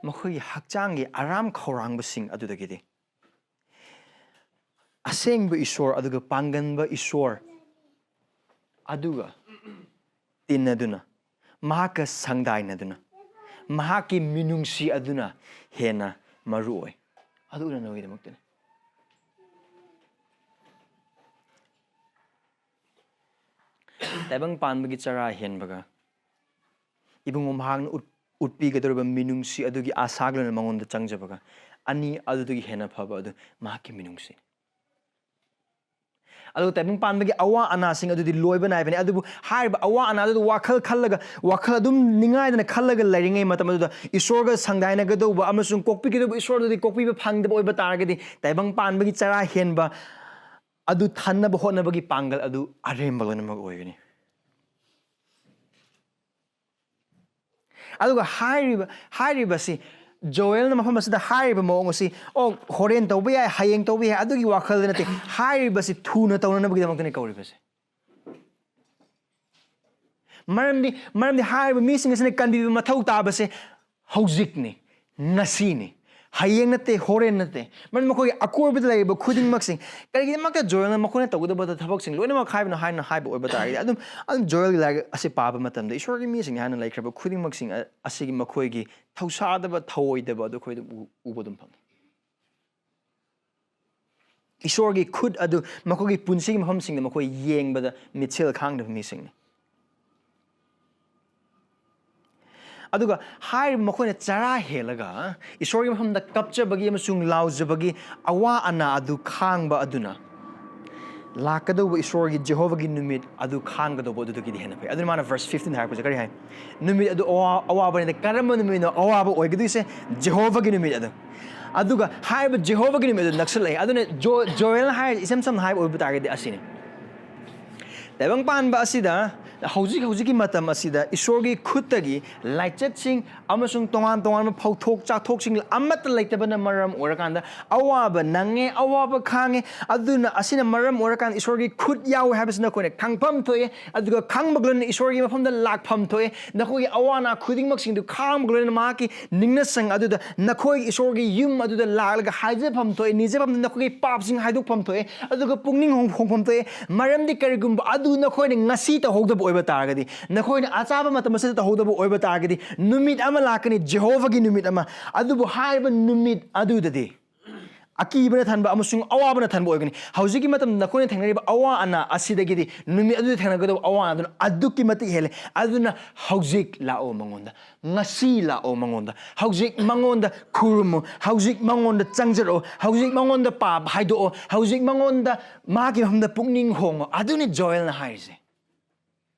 ꯃꯈꯣꯏꯒꯤ ꯍꯛꯆꯥꯡꯒꯤ ꯑꯔꯥꯝ ꯈꯧꯔꯥꯡꯕꯁꯤꯡ ꯑꯗꯨꯗꯒꯤꯗꯤ, ꯑꯁꯦꯡꯕ ꯏꯁꯣꯔ ꯑꯗꯨꯒ ꯄꯥꯡꯒꯟꯕ ꯏꯁꯣꯔ ꯑꯗꯨꯒ ꯇꯤꯟꯅꯗꯨꯅ, ꯃꯍꯥꯛꯀ ꯁꯪꯗꯥꯏꯅꯗꯨꯅ, ꯃꯍꯥꯛꯀꯤ ꯃꯤꯅꯨꯡꯁꯤ ꯑꯗꯨꯅ ꯍꯦꯟꯅ ꯃꯔꯨ ꯑꯣꯏ꯫ ꯑꯗꯨ ꯎꯅꯅꯕꯒꯤꯗꯃꯛꯇꯅꯤ꯫ ꯇꯥꯏꯕꯪ ꯄꯥꯟꯕꯒꯤ ꯆꯔꯥ ꯍꯦꯟꯕꯒ ꯏꯕꯨꯡꯉꯣ ꯃꯍꯥꯛꯅ ꯎꯠ-, ꯎꯠꯄꯤꯒꯗꯧꯔꯤꯕ ꯃꯤꯅꯨꯡꯁꯤ ꯑꯗꯨꯒꯤ ꯑꯥꯁꯥꯒ ꯂꯣꯏꯅꯅ ꯃꯉꯣꯟꯗ ꯆꯪꯖꯕꯒ, ꯑꯅꯤ ꯑꯗꯨꯗꯒꯤ ꯍꯦꯟꯅ ꯐꯕ ꯑꯗꯨ ꯃꯍꯥꯛꯀꯤ ꯃꯤꯅꯨꯡꯁꯤꯅꯤ꯫ ꯑꯗꯨꯒ ꯇꯥꯏꯕꯪ ꯄꯥꯟꯕꯒꯤ ꯑꯋꯥ ꯑꯅꯥꯁꯤꯡ ꯑꯗꯨꯗꯤ ꯂꯣꯏꯕ ꯅꯥꯏꯕꯅꯤ꯫ ꯑꯗꯨꯕꯨ ꯍꯥꯏꯔꯤꯕ ꯑꯋꯥ ꯑꯅꯥ ꯑꯗꯨꯗ ꯋꯥꯈꯜ ꯈꯜꯂꯒ, ꯋꯥꯈꯜ ꯑꯗꯨꯝ ꯅꯤꯡꯉꯥꯏꯗꯅ ꯈꯜꯂꯒ ꯂꯩꯔꯤꯉꯩ ꯃꯇꯝ ꯑꯗꯨꯗ ꯏꯁꯣꯔꯒ ꯁꯪꯗꯥꯏꯅꯒꯗꯧꯕ ꯑꯃꯁꯨꯡ ꯀꯣꯛꯄꯤꯒꯗꯧꯕ ꯏꯁꯣꯔ ꯑꯗꯨꯗꯤ ꯀꯣꯛꯄꯤꯕ ꯐꯪꯗꯕ ꯑꯣꯏꯕ ꯇꯥꯔꯒꯗꯤ, ꯇꯥꯏꯕꯪ ꯄꯥꯟꯕꯒꯤ ꯆꯔꯥ ꯍꯦꯟꯕ ꯑꯗꯨ ꯊꯟꯅꯕ ꯍꯣꯠꯅꯕꯒꯤ ꯄꯥꯡꯒꯜ ꯑꯗꯨ ꯑꯔꯦꯝꯕ ꯂꯣꯏꯅꯃꯛ ꯑꯣꯏꯒꯅꯤ꯫ ꯑꯗꯨꯒ ꯍꯥꯏꯔꯤꯕ, ꯍꯥꯏꯔꯤꯕꯁꯤ, ꯖꯣꯑꯦꯜꯅ ꯃꯐꯝ ꯑꯁꯤꯗ ꯍꯥꯏꯔꯤꯕ ꯃꯑꯣꯡ ꯑꯁꯤ, "ꯑꯣ, ꯍꯣꯔꯦꯟ ꯇꯧꯕ ꯌꯥꯏ, ꯍꯌꯦꯡ ꯇꯧꯕ ꯌꯥꯏ", ꯑꯗꯨꯒꯤ ꯋꯥꯈꯜꯗ ꯅꯠꯇꯦ꯫ ꯍꯥꯏꯔꯤꯕꯁꯤ ꯊꯨꯅ ꯇꯧꯅꯅꯕꯒꯤꯗꯃꯛꯇꯅꯤ ꯀꯧꯔꯤꯕꯁꯦ꯫ ꯃꯔꯝꯗꯤ, ꯃꯔꯝꯗꯤ ꯍꯥꯏꯔꯤꯕ ꯃꯤꯁꯤꯡ ꯑꯁꯤꯅ ꯀꯟꯕꯤꯕ ꯃꯊꯧ ꯇꯥꯕꯁꯦ ꯍꯧꯖꯤꯛꯅꯤ, ꯉꯁꯤꯅꯤ, ꯍꯌꯦꯡ ꯅꯠꯇꯦ, ꯍꯣꯔꯦꯟ ꯅꯠꯇꯦ꯫ ꯃꯔꯝꯗꯤ ꯃꯈꯣꯏꯒꯤ ꯑꯀꯣꯏꯕꯗ ꯂꯩꯔꯤꯕ ꯈꯨꯗꯤꯡꯃꯛꯁꯤꯡ, ꯀꯔꯤꯒꯤꯗꯃꯛꯇ ꯖꯣꯑꯦꯜꯅ ꯃꯈꯣꯏꯅ ꯇꯧꯒꯗꯕ ꯊꯕꯛꯁꯤꯡ ꯂꯣꯏꯅꯃꯛ ꯍꯥꯏꯕꯅꯣ ꯍꯥꯏꯅ ꯍꯥꯏꯕ ꯑꯣꯏꯕ ꯇꯥꯔꯒꯗꯤ, ꯑꯗꯨꯝ, ꯑꯗꯨꯝ ꯖꯣꯑꯦꯜꯒꯤ ꯂꯥꯏꯔꯤꯛ ꯑꯁꯤ ꯄꯥꯕ ꯃꯇꯝꯗ ꯏꯁꯣꯔꯒꯤ ꯃꯤꯁꯤꯡ ꯍꯥꯏꯅ ꯂꯩꯈ꯭ꯔꯕ ꯈꯨꯗꯤꯡꯃꯛꯁꯤꯡ ꯑ-, ꯑꯁꯤꯒꯤ ꯃꯈꯣꯏꯒꯤ ꯊꯧꯁꯥꯗꯕ, ꯊꯧꯑꯣꯏꯗꯕ ꯑꯗꯨ ꯑꯩꯈꯣꯏ ꯑꯗꯨꯝ ꯎ-, ꯎꯕ ꯑꯗꯨꯝ ꯐꯪꯉꯤ꯫ ꯏꯁꯣꯔꯒꯤ ꯈꯨꯠ ꯑꯗꯨ ꯃꯈꯣꯏꯒꯤ ꯄꯨꯟꯁꯤꯒꯤ ꯃꯐꯝꯁꯤꯡꯗ ꯃꯈꯣꯏ ꯌꯦꯡꯕꯗ ꯃꯤꯠꯁꯦꯜ ꯈꯥꯡꯗꯕ ꯃꯤꯁꯤꯡꯅꯤ꯫ ꯑꯗꯨꯒ ꯍꯥꯏꯔꯤꯕ ꯃꯈꯣꯏꯅ ꯆꯔꯥ ꯍꯦꯜꯂꯒ ꯏꯁꯣꯔꯒꯤ ꯃꯐꯝꯗ ꯀꯞꯆꯕꯒꯤ ꯑꯃꯁꯨꯡ ꯂꯥꯎꯖꯕꯒꯤ ꯑꯋꯥ ꯑꯅꯥ ꯑꯗꯨ ꯈꯥꯡꯕ ꯑꯗꯨꯅ ꯂꯥꯛꯀꯗꯧꯕ ꯏꯁꯣꯔꯒꯤ ꯖꯦꯍꯣꯚꯥꯒꯤ ꯅꯨꯃꯤꯠ ꯑꯗꯨ ꯈꯥꯡꯒꯗꯧꯕ ꯑꯗꯨꯗꯒꯤꯗꯤ ꯍꯦꯟꯅ ꯐꯩ꯫ ꯑꯗꯨꯅ ꯃꯥꯅ verse fifteen ꯍꯥꯏꯔꯛꯄꯁꯦ ꯀꯔꯤ ꯍꯥꯏ? "ꯅꯨꯃꯤꯠ ꯑꯗꯨ ꯑꯋꯥ-, ꯑꯋꯥꯕꯅꯤꯗ", ꯀꯔꯝꯕ ꯅꯨꯃꯤꯠꯅꯣ ꯑꯋꯥꯕ ꯑꯣꯏꯒꯗꯣꯏꯁꯦ? ꯖꯦꯍꯣꯚꯥꯒꯤ ꯅꯨꯃꯤꯠ ꯑꯗꯨ꯫ ꯑꯗꯨꯒ ꯍꯥꯏꯔꯤꯕ ꯖꯦꯍꯣꯚꯥꯒꯤ ꯅꯨꯃꯤꯠ ꯑꯗꯨ ꯅꯛꯁꯤꯜꯂꯛꯑꯦ꯫ ꯑꯗꯨꯅ ꯖꯣ-, ꯖꯣꯑꯦꯜꯅ ꯍꯥꯏꯔꯤꯁꯦ ꯏꯁꯝ ꯁꯝꯅ ꯍꯥꯏꯕ ꯑꯣꯏꯕ ꯇꯥꯔꯒꯗꯤ ꯑꯁꯤꯅꯤ꯫ ꯇꯥꯏꯕꯪ ꯄꯥꯟꯕ ꯑꯁꯤꯗ ꯍꯧꯖꯤꯛ ꯍꯧꯖꯤꯛꯀꯤ ꯃꯇꯝ ꯑꯁꯤꯗ ꯏꯁꯣꯔꯒꯤ ꯈꯨꯠꯇꯒꯤ ꯂꯥꯏꯆꯠꯁꯤꯡ ꯑꯃꯁꯨꯡ ꯇꯣꯉꯥꯟ ꯇꯣꯉꯥꯟꯕ ꯐꯧꯊꯣꯛ ꯆꯥꯊꯣꯛꯁꯤꯡ ꯑꯃꯠꯇ ꯂꯩꯇꯕꯅ ꯃꯔꯝ ꯑꯣꯏꯔꯀꯥꯟꯗ ꯑꯋꯥꯕ ꯅꯪꯉꯦ, ꯑꯋꯥꯕ ꯈꯥꯡꯉꯦ꯫ ꯑꯗꯨꯅ ꯑꯁꯤꯅ ꯃꯔꯝ ꯑꯣꯏꯔꯀꯥꯟꯗ ꯏꯁꯣꯔꯒꯤ ꯈꯨꯠ ꯌꯥꯎꯋꯦ ꯍꯥꯏꯕꯁꯤ ꯅꯈꯣꯏꯅ ꯈꯪꯐꯝ ꯊꯣꯛꯑꯦ꯫ ꯑꯗꯨꯒ ꯈꯪꯕꯒ ꯂꯣꯏꯅꯅ ꯏꯁꯣꯔꯒꯤ ꯃꯐꯝꯗ ꯂꯥꯛꯐꯝ ꯊꯣꯛꯑꯦ꯫ ꯅꯈꯣꯏꯒꯤ ꯑꯋꯥ ꯑꯅꯥ ꯈꯨꯗꯤꯡꯃꯛꯁꯤꯡꯗꯨ ꯈꯥꯡꯕꯒ ꯂꯣꯏꯅꯅ ꯃꯍꯥꯛꯀꯤ ꯅꯤꯡꯅꯁꯪ ꯑꯗꯨꯗ, ꯅꯈꯣꯏꯒꯤ ꯏꯁꯣꯔꯒꯤ ꯌꯨꯝ ꯑꯗꯨꯗ ꯂꯥꯛꯂꯒ ꯍꯥꯏꯖꯐꯝ ꯊꯣꯛꯑꯦ, ꯅꯤꯖꯐꯝ ꯊꯣꯛꯑꯦ, ꯅꯈꯣꯏꯒꯤ ꯄꯥꯞꯁꯤꯡ ꯍꯥꯏꯗꯣꯛꯐꯝ ꯊꯣꯛꯑꯦ꯫ ꯑꯗꯨꯒ ꯄꯨꯛꯅꯤꯡ ꯍꯣꯡ-, ꯍꯣꯡꯐꯝ ꯊꯣꯛꯑꯦ꯫ ꯃꯔꯝꯗꯤ ꯀꯔꯤꯒꯨꯝꯕ ꯑꯗꯨ ꯅꯈꯣꯏꯅ ꯉꯁꯤ ꯇꯧꯍꯧꯗꯕ ꯑꯣꯏꯕ ꯇꯥꯔꯒꯗꯤ, ꯅꯈꯣꯏꯅ ꯑꯆꯥꯕ ꯃꯇꯝ ꯑꯁꯤꯗ ꯇꯧꯍꯧꯗꯕ ꯑꯣꯏꯕ ꯇꯥꯔꯒꯗꯤ, ꯅꯨꯃꯤꯠ ꯑꯃ ꯂꯥꯛꯀꯅꯤ, ꯖꯦꯍꯣꯚꯥꯒꯤ ꯅꯨꯃꯤꯠ ꯑꯃ꯫ ꯑꯗꯨꯕꯨ ꯍꯥꯏꯔꯤꯕ ꯅꯨꯃꯤꯠ ꯑꯗꯨꯗꯗꯤ, ꯑꯀꯤꯕꯅ ꯊꯟꯕ ꯑꯃꯁꯨꯡ ꯑꯋꯥꯕꯅ ꯊꯟꯕ ꯑꯣꯏꯒꯅꯤ꯫ ꯍꯧꯖꯤꯛꯀꯤ ꯃꯇꯝꯗ ꯅꯈꯣꯏꯅ ꯊꯦꯡꯅꯔꯤꯕ ꯑꯋꯥ ꯑꯅꯥ ꯑꯁꯤꯗꯒꯤꯗꯤ ꯅꯨꯃꯤꯠ ꯑꯗꯨꯗ ꯊꯦꯡꯅꯒꯗꯕ ꯑꯋꯥ ꯑꯅꯥꯗꯨꯅ ꯑꯗꯨꯛꯀꯤ ꯃꯇꯤꯛ ꯍꯦꯜꯂꯦ꯫ ꯑꯗꯨꯅ ꯍꯧꯖꯤꯛ ꯂꯥꯛꯑꯣ ꯃꯉꯣꯟꯗ, ꯉꯁꯤ ꯂꯥꯛꯑꯣ ꯃꯉꯣꯟꯗ, ꯍꯧꯖꯤꯛ ꯃꯉꯣꯟꯗ ꯈꯨꯔꯨꯝꯃꯨ, ꯍꯧꯖꯤꯛ ꯃꯉꯣꯟꯗ ꯆꯪꯖꯔꯛꯑꯣ, ꯍꯧꯖꯤꯛ ꯃꯉꯣꯟꯗ ꯄꯥꯞ ꯍꯥꯏꯗꯣꯛꯑꯣ, ꯍꯧꯖꯤꯛ ꯃꯉꯣꯟꯗ, ꯃꯥꯒꯤ ꯃꯐꯝꯗ ꯄꯨꯛꯅꯤꯡ ꯍꯣꯡꯉꯣ꯫ ꯑꯗꯨꯅꯤ ꯖꯣꯑꯦꯜꯅ ꯍꯥꯏꯔꯤꯁꯦ꯫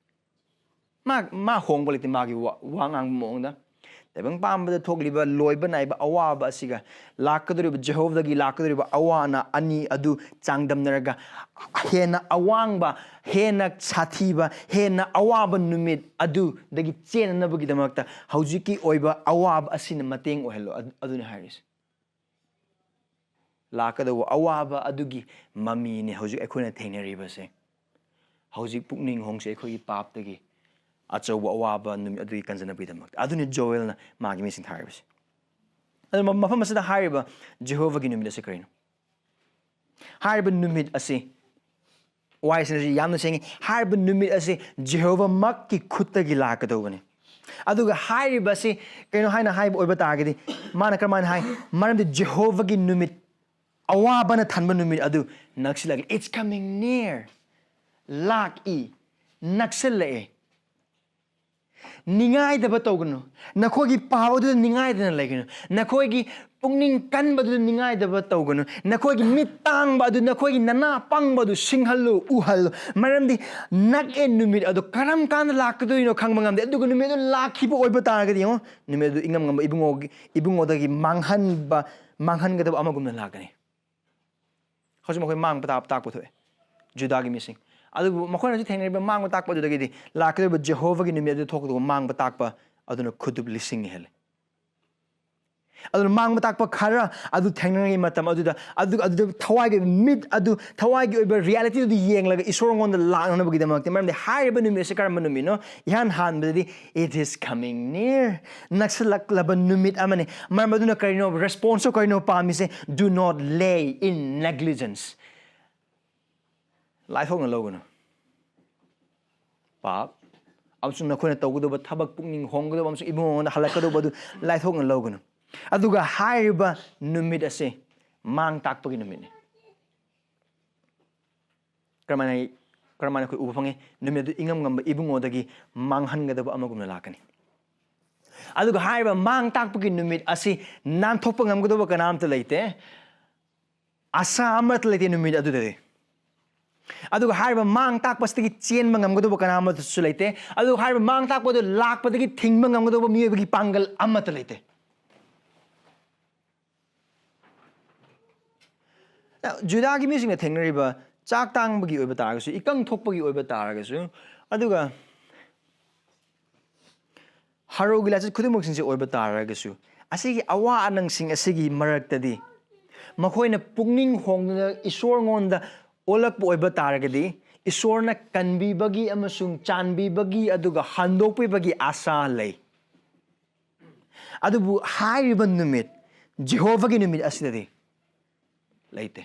ꯃꯥ, ꯃꯥ ꯍꯣꯡꯕ ꯂꯩꯇꯦ ꯃꯥꯒꯤ ꯋꯥ, ꯋꯥ ꯉꯥꯡꯕ ꯃꯑꯣꯡꯗ꯫ ꯇꯥꯏꯕꯪ ꯄꯥꯟꯕꯗ ꯊꯣꯛꯂꯤꯕ ꯂꯣꯏꯕ ꯅꯥꯏꯕ ꯑꯋꯥꯕ ꯑꯁꯤꯒ ꯂꯥꯛꯀꯗꯧꯔꯤꯕ ꯖꯦꯍꯣꯚꯥꯗꯒꯤ ꯂꯥꯛꯀꯗꯧꯔꯤꯕ ꯑꯋꯥ ꯑꯅꯥ ꯑꯅꯤ ꯑꯗꯨ ꯆꯥꯡꯗꯝꯅꯔꯒ, ꯍꯦꯟꯅ ꯑꯋꯥꯡꯕ, ꯍꯦꯟꯅ ꯁꯥꯊꯤꯕ, ꯍꯦꯟꯅ ꯑꯋꯥꯕ ꯅꯨꯃꯤꯠ ꯑꯗꯨꯗꯒꯤ ꯆꯦꯟꯅꯅꯕꯒꯤꯗꯃꯛꯇ ꯍꯧꯖꯤꯛꯀꯤ ꯑꯣꯏꯕ ꯑꯋꯥꯕ ꯑꯁꯤꯅ ꯃꯇꯦꯡ ꯑꯣꯏꯍꯜꯂꯣ꯫ ꯑꯗꯨ-, ꯑꯗꯨꯅꯤ ꯍꯥꯏꯔꯤꯁꯦ꯫ ꯂꯥꯛꯀꯗꯧꯕ ꯑꯋꯥꯕ ꯑꯗꯨꯒꯤ ꯃꯃꯤꯅꯤ ꯍꯧꯖꯤꯛ ꯑꯩꯈꯣꯏꯅ ꯊꯦꯡꯅꯔꯤꯕꯁꯦ꯫ ꯍꯧꯖꯤꯛ ꯄꯨꯛꯅꯤꯡ ꯍꯣꯡꯁꯦ ꯑꯩꯈꯣꯏꯒꯤ ꯄꯥꯞꯇꯒꯤ, ꯑꯆꯧꯕ ꯑꯋꯥꯕ ꯅꯨꯃꯤꯠ ꯑꯗꯨꯒꯤ ꯀꯟꯖꯅꯕꯒꯤꯗꯃꯛꯇ꯫ ꯑꯗꯨꯅꯤ ꯖꯣꯑꯦꯜꯅ ꯃꯥꯒꯤ ꯃꯤꯁꯤꯡ ꯊꯥꯔꯤꯕꯁꯦ꯫ ꯑꯗꯨ ꯃ-, ꯃꯐꯝ ꯑꯁꯤꯗ ꯍꯥꯏꯔꯤꯕ ꯖꯦꯍꯣꯚꯥꯒꯤ ꯅꯨꯃꯤꯠ ꯑꯁꯤ ꯀꯔꯤꯅꯣ? ꯍꯥꯏꯔꯤꯕ ꯅꯨꯃꯤꯠ ꯑꯁꯤ, ꯋꯥꯍꯩꯁꯤꯡ ꯑꯁꯤ ꯌꯥꯝꯅ ꯁꯦꯡꯉꯤ꯫ ꯍꯥꯏꯔꯤꯕ ꯅꯨꯃꯤꯠ ꯑꯁꯤ ꯖꯦꯍꯣꯚꯥꯃꯛꯀꯤ ꯈꯨꯠꯇꯒꯤ ꯂꯥꯛꯀꯗꯧꯕꯅꯤ꯫ ꯑꯗꯨꯒ ꯍꯥꯏꯔꯤꯕ ꯑꯁꯤ ꯀꯩꯅꯣ ꯍꯥꯏꯅ ꯍꯥꯏꯕ ꯑꯣꯏꯕ ꯇꯥꯔꯒꯗꯤ, ꯃꯥꯅ ꯀꯔꯝꯍꯥꯏꯅ ꯍꯥꯏ? ꯃꯔꯝꯗꯤ ꯖꯦꯍꯣꯚꯥꯒꯤ ꯅꯨꯃꯤꯠ, ꯑꯋꯥꯕꯅ ꯊꯟꯕ ꯅꯨꯃꯤꯠ ꯑꯗꯨ ꯅꯛꯁꯤꯜꯂꯛꯂꯦ꯫ It's coming near. ꯂꯥꯛꯏ, ꯅꯛꯁꯤꯜꯂꯛꯑꯦ꯫ ꯅꯤꯡꯉꯥꯏꯗꯕ ꯇꯧꯒꯅꯨ꯫ ꯅꯈꯣꯏꯒꯤ ꯄꯥꯞ ꯑꯗꯨꯗ ꯅꯤꯡꯉꯥꯏꯗꯅ ꯂꯩꯒꯅꯨ꯫ ꯅꯈꯣꯏꯒꯤ ꯄꯨꯛꯅꯤꯡ ꯀꯟꯕꯗꯨꯗ ꯅꯤꯡꯉꯥꯏꯗꯕ ꯇꯧꯒꯅꯨ꯫ ꯅꯈꯣꯏꯒꯤ ꯃꯤꯠ ꯇꯥꯡꯕ ꯑꯗꯨ, ꯅꯈꯣꯏꯒꯤ ꯅꯅꯥ ꯄꯪꯕ ꯑꯗꯨ ꯁꯤꯡꯍꯜꯂꯨ, ꯎꯍꯜꯂꯨ꯫ ꯃꯔꯝꯗꯤ ꯅꯛꯑꯦ ꯅꯨꯃꯤꯠ ꯑꯗꯨ꯫ ꯀꯔꯝ ꯀꯥꯟꯗ ꯂꯥꯛꯀꯗꯣꯏꯅꯣ ꯈꯪꯕ ꯉꯝꯗꯦ꯫ ꯑꯗꯨꯒ ꯅꯨꯃꯤꯠ ꯑꯗꯨ ꯂꯥꯛꯈꯤꯕ ꯑꯣꯏꯕ ꯇꯥꯔꯒꯗꯤ, ꯌꯦꯡꯉꯣ, ꯅꯨꯃꯤꯠ ꯑꯗꯨ ꯏꯉꯝ ꯉꯝꯕ ꯏꯕꯨꯡꯉꯣꯒꯤ, ꯏꯕꯨꯡꯉꯣꯗꯒꯤ ꯃꯥꯡꯍꯟꯕ, ꯃꯥꯡꯍꯟꯒꯗꯕ ꯑꯃꯒꯨꯝꯅ ꯂꯥꯛꯀꯅꯤ꯫ ꯍꯧꯖꯤꯛ ꯃꯈꯣꯏ ꯃꯥꯡ ꯄꯇꯥ ꯇꯥꯛꯄ ꯊꯣꯛꯑꯦ꯫ ꯖꯨꯗꯥꯒꯤ ꯃꯤꯁꯤꯡ꯫ ꯑꯗꯨꯕꯨ ꯃꯈꯣꯏꯅ ꯍꯧꯖꯤꯛ ꯊꯦꯡꯅꯔꯤꯕ ꯃꯥꯡꯕ ꯇꯥꯛꯄ ꯑꯗꯨꯗꯒꯤꯗꯤ ꯂꯥꯛꯀꯗꯧꯔꯤꯕ ꯖꯦꯍꯣꯚꯥꯒꯤ ꯅꯨꯃꯤꯠ ꯑꯗꯨ ꯊꯣꯛꯀꯗꯧꯕ ꯃꯥꯡꯕ ꯇꯥꯛꯄ ꯑꯗꯨꯅ ꯈꯨꯗꯨꯞ ꯂꯤꯁꯤꯡ ꯍꯦꯜꯂꯤ꯫ ꯑꯗꯨꯅ ꯃꯥꯡꯕ ꯇꯥꯛꯄ ꯈꯔ ꯑꯗꯨ ꯊꯦꯡꯅꯔꯤꯉꯩ ꯃꯇꯝ ꯑꯗꯨꯗ, ꯑꯗꯨ, ꯑꯗꯨꯗ ꯊꯋꯥꯏꯒꯤ ꯑꯣꯏꯕ ꯃꯤꯠ ꯑꯗꯨ, ꯊꯋꯥꯏꯒꯤ ꯑꯣꯏꯕ ꯔꯤꯌꯦꯂꯤꯇꯤ ꯑꯗꯨ ꯌꯦꯡꯂꯒ ꯏꯁꯣꯔꯉꯣꯟꯗ ꯂꯥꯛꯅꯅꯕꯒꯤꯗꯃꯛꯇ꯫ ꯃꯔꯝꯗꯤ ꯍꯥꯏꯔꯤꯕ ꯅꯨꯃꯤꯠ ꯑꯁꯤ ꯀꯔꯝꯕ ꯅꯨꯃꯤꯠꯅꯣ? ꯏꯍꯥꯟ ꯍꯥꯟꯕꯗꯗꯤ, "It is coming near." ꯅꯛꯁꯤꯜꯂꯛꯂꯕ ꯅꯨꯃꯤꯠ ꯑꯃꯅꯤ꯫ ꯃꯔꯝ ꯑꯗꯨꯅ ꯀꯔꯤꯅꯣ? ꯔꯦꯁꯄꯣꯟꯁꯇꯣ ꯀꯔꯤꯅꯣ ꯄꯥꯝꯃꯤꯁꯦ? "Do not lay in negligence." ꯂꯥꯏꯊꯣꯛꯅ ꯂꯧꯒꯅꯨ꯫ ꯄꯥꯞ ꯑꯃꯁꯨꯡ ꯅꯈꯣꯏꯅ ꯇꯧꯒꯗꯧꯕ ꯊꯕꯛ, ꯄꯨꯛꯅꯤꯡ ꯍꯣꯡꯒꯗꯧꯕ ꯑꯃꯁꯨꯡ ꯏꯕꯨꯡꯉꯣꯗ ꯍꯜꯂꯛꯀꯗꯧꯕ ꯑꯗꯨ ꯂꯥꯏꯊꯣꯛꯅ ꯂꯧꯒꯅꯨ꯫ ꯑꯗꯨꯒ ꯍꯥꯏꯔꯤꯕ ꯅꯨꯃꯤꯠ ꯑꯁꯤ ꯃꯥꯡ ꯇꯥꯛꯄꯒꯤ ꯅꯨꯃꯤꯠꯅꯤ꯫ ꯀꯔꯝꯍꯥꯏꯅ, ꯀꯔꯝꯍꯥꯏꯅ ꯑꯩꯈꯣꯏ ꯎꯕ ꯐꯪꯉꯤ? ꯅꯨꯃꯤꯠ ꯑꯗꯨ ꯏꯉꯝ ꯉꯝꯕ ꯏꯕꯨꯡꯉꯣꯗꯒꯤ ꯃꯥꯡꯍꯟꯒꯗꯕ ꯑꯃꯒꯨꯝꯅ ꯂꯥꯛꯀꯅꯤ꯫ ꯑꯗꯨꯒ ꯍꯥꯏꯔꯤꯕ ꯃꯥꯡ ꯇꯥꯛꯄꯒꯤ ꯅꯨꯃꯤꯠ ꯑꯁꯤ ꯅꯥꯟꯊꯣꯛꯄ ꯉꯝꯒꯗꯧꯕ ꯀꯅꯥꯝꯇ ꯂꯩꯇꯦ꯫ ꯑꯁꯥ ꯑꯃꯠꯇ ꯂꯩꯇꯦ ꯅꯨꯃꯤꯠ ꯑꯗꯨꯗꯗꯤ꯫ ꯑꯗꯨꯒ ꯍꯥꯏꯔꯤꯕ ꯃꯥꯡ ꯇꯥꯛꯄꯁꯤꯗꯒꯤ ꯆꯦꯟꯕ ꯉꯝꯒꯗꯧꯕ ꯀꯅꯥ ꯑꯃꯠꯇꯁꯨ ꯂꯩꯇꯦ꯫ ꯑꯗꯨꯒ ꯍꯥꯏꯔꯤꯕ ꯃꯥꯡ ꯇꯥꯛꯄ ꯑꯗꯨ ꯂꯥꯛꯄꯗꯒꯤ ꯊꯤꯡꯕ ꯉꯝꯒꯗꯧꯕ ꯃꯤꯑꯣꯏꯕꯒꯤ ꯄꯥꯡꯒꯜ ꯑꯃꯠꯇ ꯂꯩꯇꯦ꯫ ꯖꯨꯗꯥꯒꯤ ꯃꯤꯁꯤꯡꯅ ꯊꯦꯡꯅꯔꯤꯕ ꯆꯥꯛ ꯇꯥꯡꯕꯒꯤ ꯑꯣꯏꯕ ꯇꯥꯔꯒꯁꯨ, ꯏꯀꯪ ꯊꯣꯛꯄꯒꯤ ꯑꯣꯏꯕ ꯇꯥꯔꯒꯁꯨ, ꯑꯗꯨꯒ ꯍꯔꯥꯎꯒꯤ ꯂꯥꯏꯆꯠ ꯈꯨꯗꯤꯡꯃꯛꯁꯤꯡꯁꯦ ꯑꯣꯏꯕ ꯇꯥꯔꯒꯁꯨ, ꯑꯁꯤꯒꯤ ꯑꯋꯥ ꯑꯅꯪꯁꯤꯡ ꯑꯁꯤꯒꯤ ꯃꯔꯛꯇꯗꯤ ꯃꯈꯣꯏꯅ ꯄꯨꯛꯅꯤꯡ ꯍꯣꯡꯗꯨꯅ ꯏꯁꯣꯔꯉꯣꯟꯗ ꯑꯣꯜꯂꯛꯄ ꯑꯣꯏꯕ ꯇꯥꯔꯒꯗꯤ, ꯏꯁꯣꯔꯅ ꯀꯟꯕꯤꯕꯒꯤ ꯑꯃꯁꯨꯡ ꯆꯥꯟꯕꯤꯕꯒꯤ ꯑꯗꯨꯒ ꯍꯟꯗꯣꯛꯄꯤꯕꯒꯤ ꯑꯥꯁꯥ ꯂꯩ꯫ ꯑꯗꯨꯕꯨ ꯍꯥꯏꯔꯤꯕ ꯅꯨꯃꯤꯠ, ꯖꯦꯍꯣꯚꯥꯒꯤ ꯅꯨꯃꯤꯠ ꯑꯁꯤꯗꯗꯤ ꯂꯩꯇꯦ꯫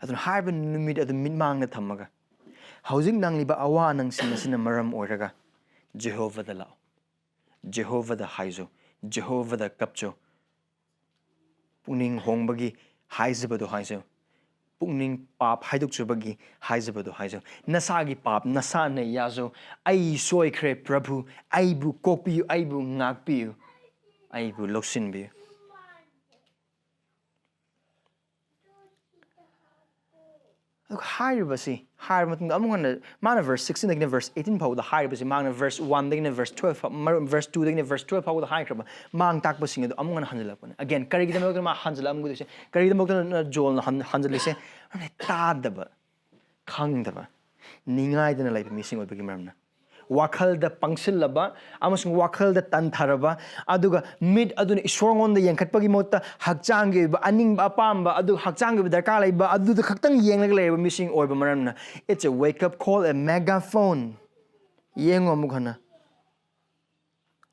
ꯑꯗꯨꯅ ꯍꯥꯏꯔꯤꯕ ꯅꯨꯃꯤꯠ ꯑꯗꯨ ꯃꯤꯠꯃꯥꯡꯗ ꯊꯝꯃꯒ, ꯍꯧꯖꯤꯛ ꯅꯪꯂꯤꯕ ꯑꯋꯥ ꯑꯅꯪꯁꯤꯡ ꯑꯁꯤꯅ ꯃꯔꯝ ꯑꯣꯏꯔꯒ ꯖꯦꯍꯣꯚꯥꯗ ꯂꯥꯛꯑꯣ, ꯖꯦꯍꯣꯚꯥꯗ ꯍꯥꯏꯖꯧ, ꯖꯦꯍꯣꯚꯥꯗ ꯀꯞꯆꯧ꯫ ꯄꯨꯛꯅꯤꯡ ꯍꯣꯡꯕꯒꯤ ꯍꯥꯏꯖꯕꯗꯣ ꯍꯥꯏꯖꯧ꯫ ꯄꯨꯛꯅꯤꯡ ꯄꯥꯞ ꯍꯥꯏꯗꯣꯛꯆꯕꯒꯤ ꯍꯥꯏꯖꯕꯗꯣ ꯍꯥꯏꯖꯧ꯫ ꯅꯁꯥꯒꯤ ꯄꯥꯞ ꯅꯁꯥꯅ ꯌꯥꯖꯧ꯫ "ꯑꯩ ꯁꯣꯏꯈ꯭ꯔꯦ ꯄ꯭ꯔꯚꯨ, ꯑꯩꯕꯨ ꯀꯣꯛꯄꯤꯌꯨ, ꯑꯩꯕꯨ ꯉꯥꯛꯄꯤꯌꯨ, ꯑꯩꯕꯨ ꯂꯧꯁꯤꯟꯕꯤꯌꯨ"꯫ ꯍꯥꯏꯔꯤꯕꯁꯤ ꯍꯥꯏꯔꯕ ꯃꯇꯨꯡꯗ ꯑꯃꯨꯛ ꯍꯟꯅ ꯃꯥꯅ verse sixteen ꯗꯒꯤꯅ verse eighteen ꯐꯥꯎꯕꯗ ꯍꯥꯏꯔꯤꯕꯁꯤ, ꯃꯥꯅ verse one ꯗꯒꯤꯅ verse twelve ꯐꯥꯎ, verse two ꯗꯒꯤꯅ verse twelve ꯐꯥꯎꯕꯗ ꯍꯥꯏꯈ꯭ꯔꯕ ꯃꯥꯡ ꯇꯥꯛꯄꯁꯤꯡ ꯑꯗꯨ ꯑꯃꯨꯛ ꯍꯟꯅ ꯍꯟꯖꯤꯜꯂꯛꯄꯅꯤ꯫ Again, ꯀꯔꯤꯒꯤꯗꯃꯛꯇ ꯃꯥ ꯍꯟꯖꯤꯜꯂꯛꯑꯝꯒꯗꯣꯏꯁꯦ? ꯀꯔꯤꯒꯤꯗꯃꯛꯇ ꯖꯣꯟꯅ ꯍꯟ-, ꯍꯟꯖꯤꯜꯂꯤꯁꯦ? ꯇꯥꯗꯕ, ꯈꯪꯗꯕ, ꯅꯤꯡꯉꯥꯏꯗꯅ ꯂꯩꯕ ꯃꯤꯁꯤꯡ ꯑꯣꯏꯕꯒꯤ ꯃꯔꯝꯅ, ꯋꯥꯈꯜꯗ ꯄꯪꯁꯤꯜꯂꯕ ꯑꯃꯁꯨꯡ ꯋꯥꯈꯜꯗ ꯇꯟꯊꯔꯕ, ꯑꯗꯨꯒ ꯃꯤꯠ ꯑꯗꯨꯅ ꯏꯁꯣꯔꯉꯣꯟꯗ ꯌꯦꯡꯈꯠꯄꯒꯤ ꯃꯍꯨꯠꯇ ꯍꯛꯆꯥꯡꯒꯤ ꯑꯣꯏꯕ ꯑꯅꯤꯡꯕ ꯑꯄꯥꯝꯕ, ꯑꯗꯨ ꯍꯛꯆꯥꯡꯒꯤ ꯑꯣꯏꯕ ꯗꯔꯀꯥꯔ ꯂꯩꯕ ꯑꯗꯨꯗ ꯈꯛꯇꯪ ꯌꯦꯡꯂꯒ ꯂꯩꯔꯕ ꯃꯤꯁꯤꯡ ꯑꯣꯏꯕ ꯃꯔꯝꯅ, it's a wake up call, a megaphone. ꯌꯦꯡꯉꯣ ꯑꯃꯨꯛ ꯍꯟꯅ꯫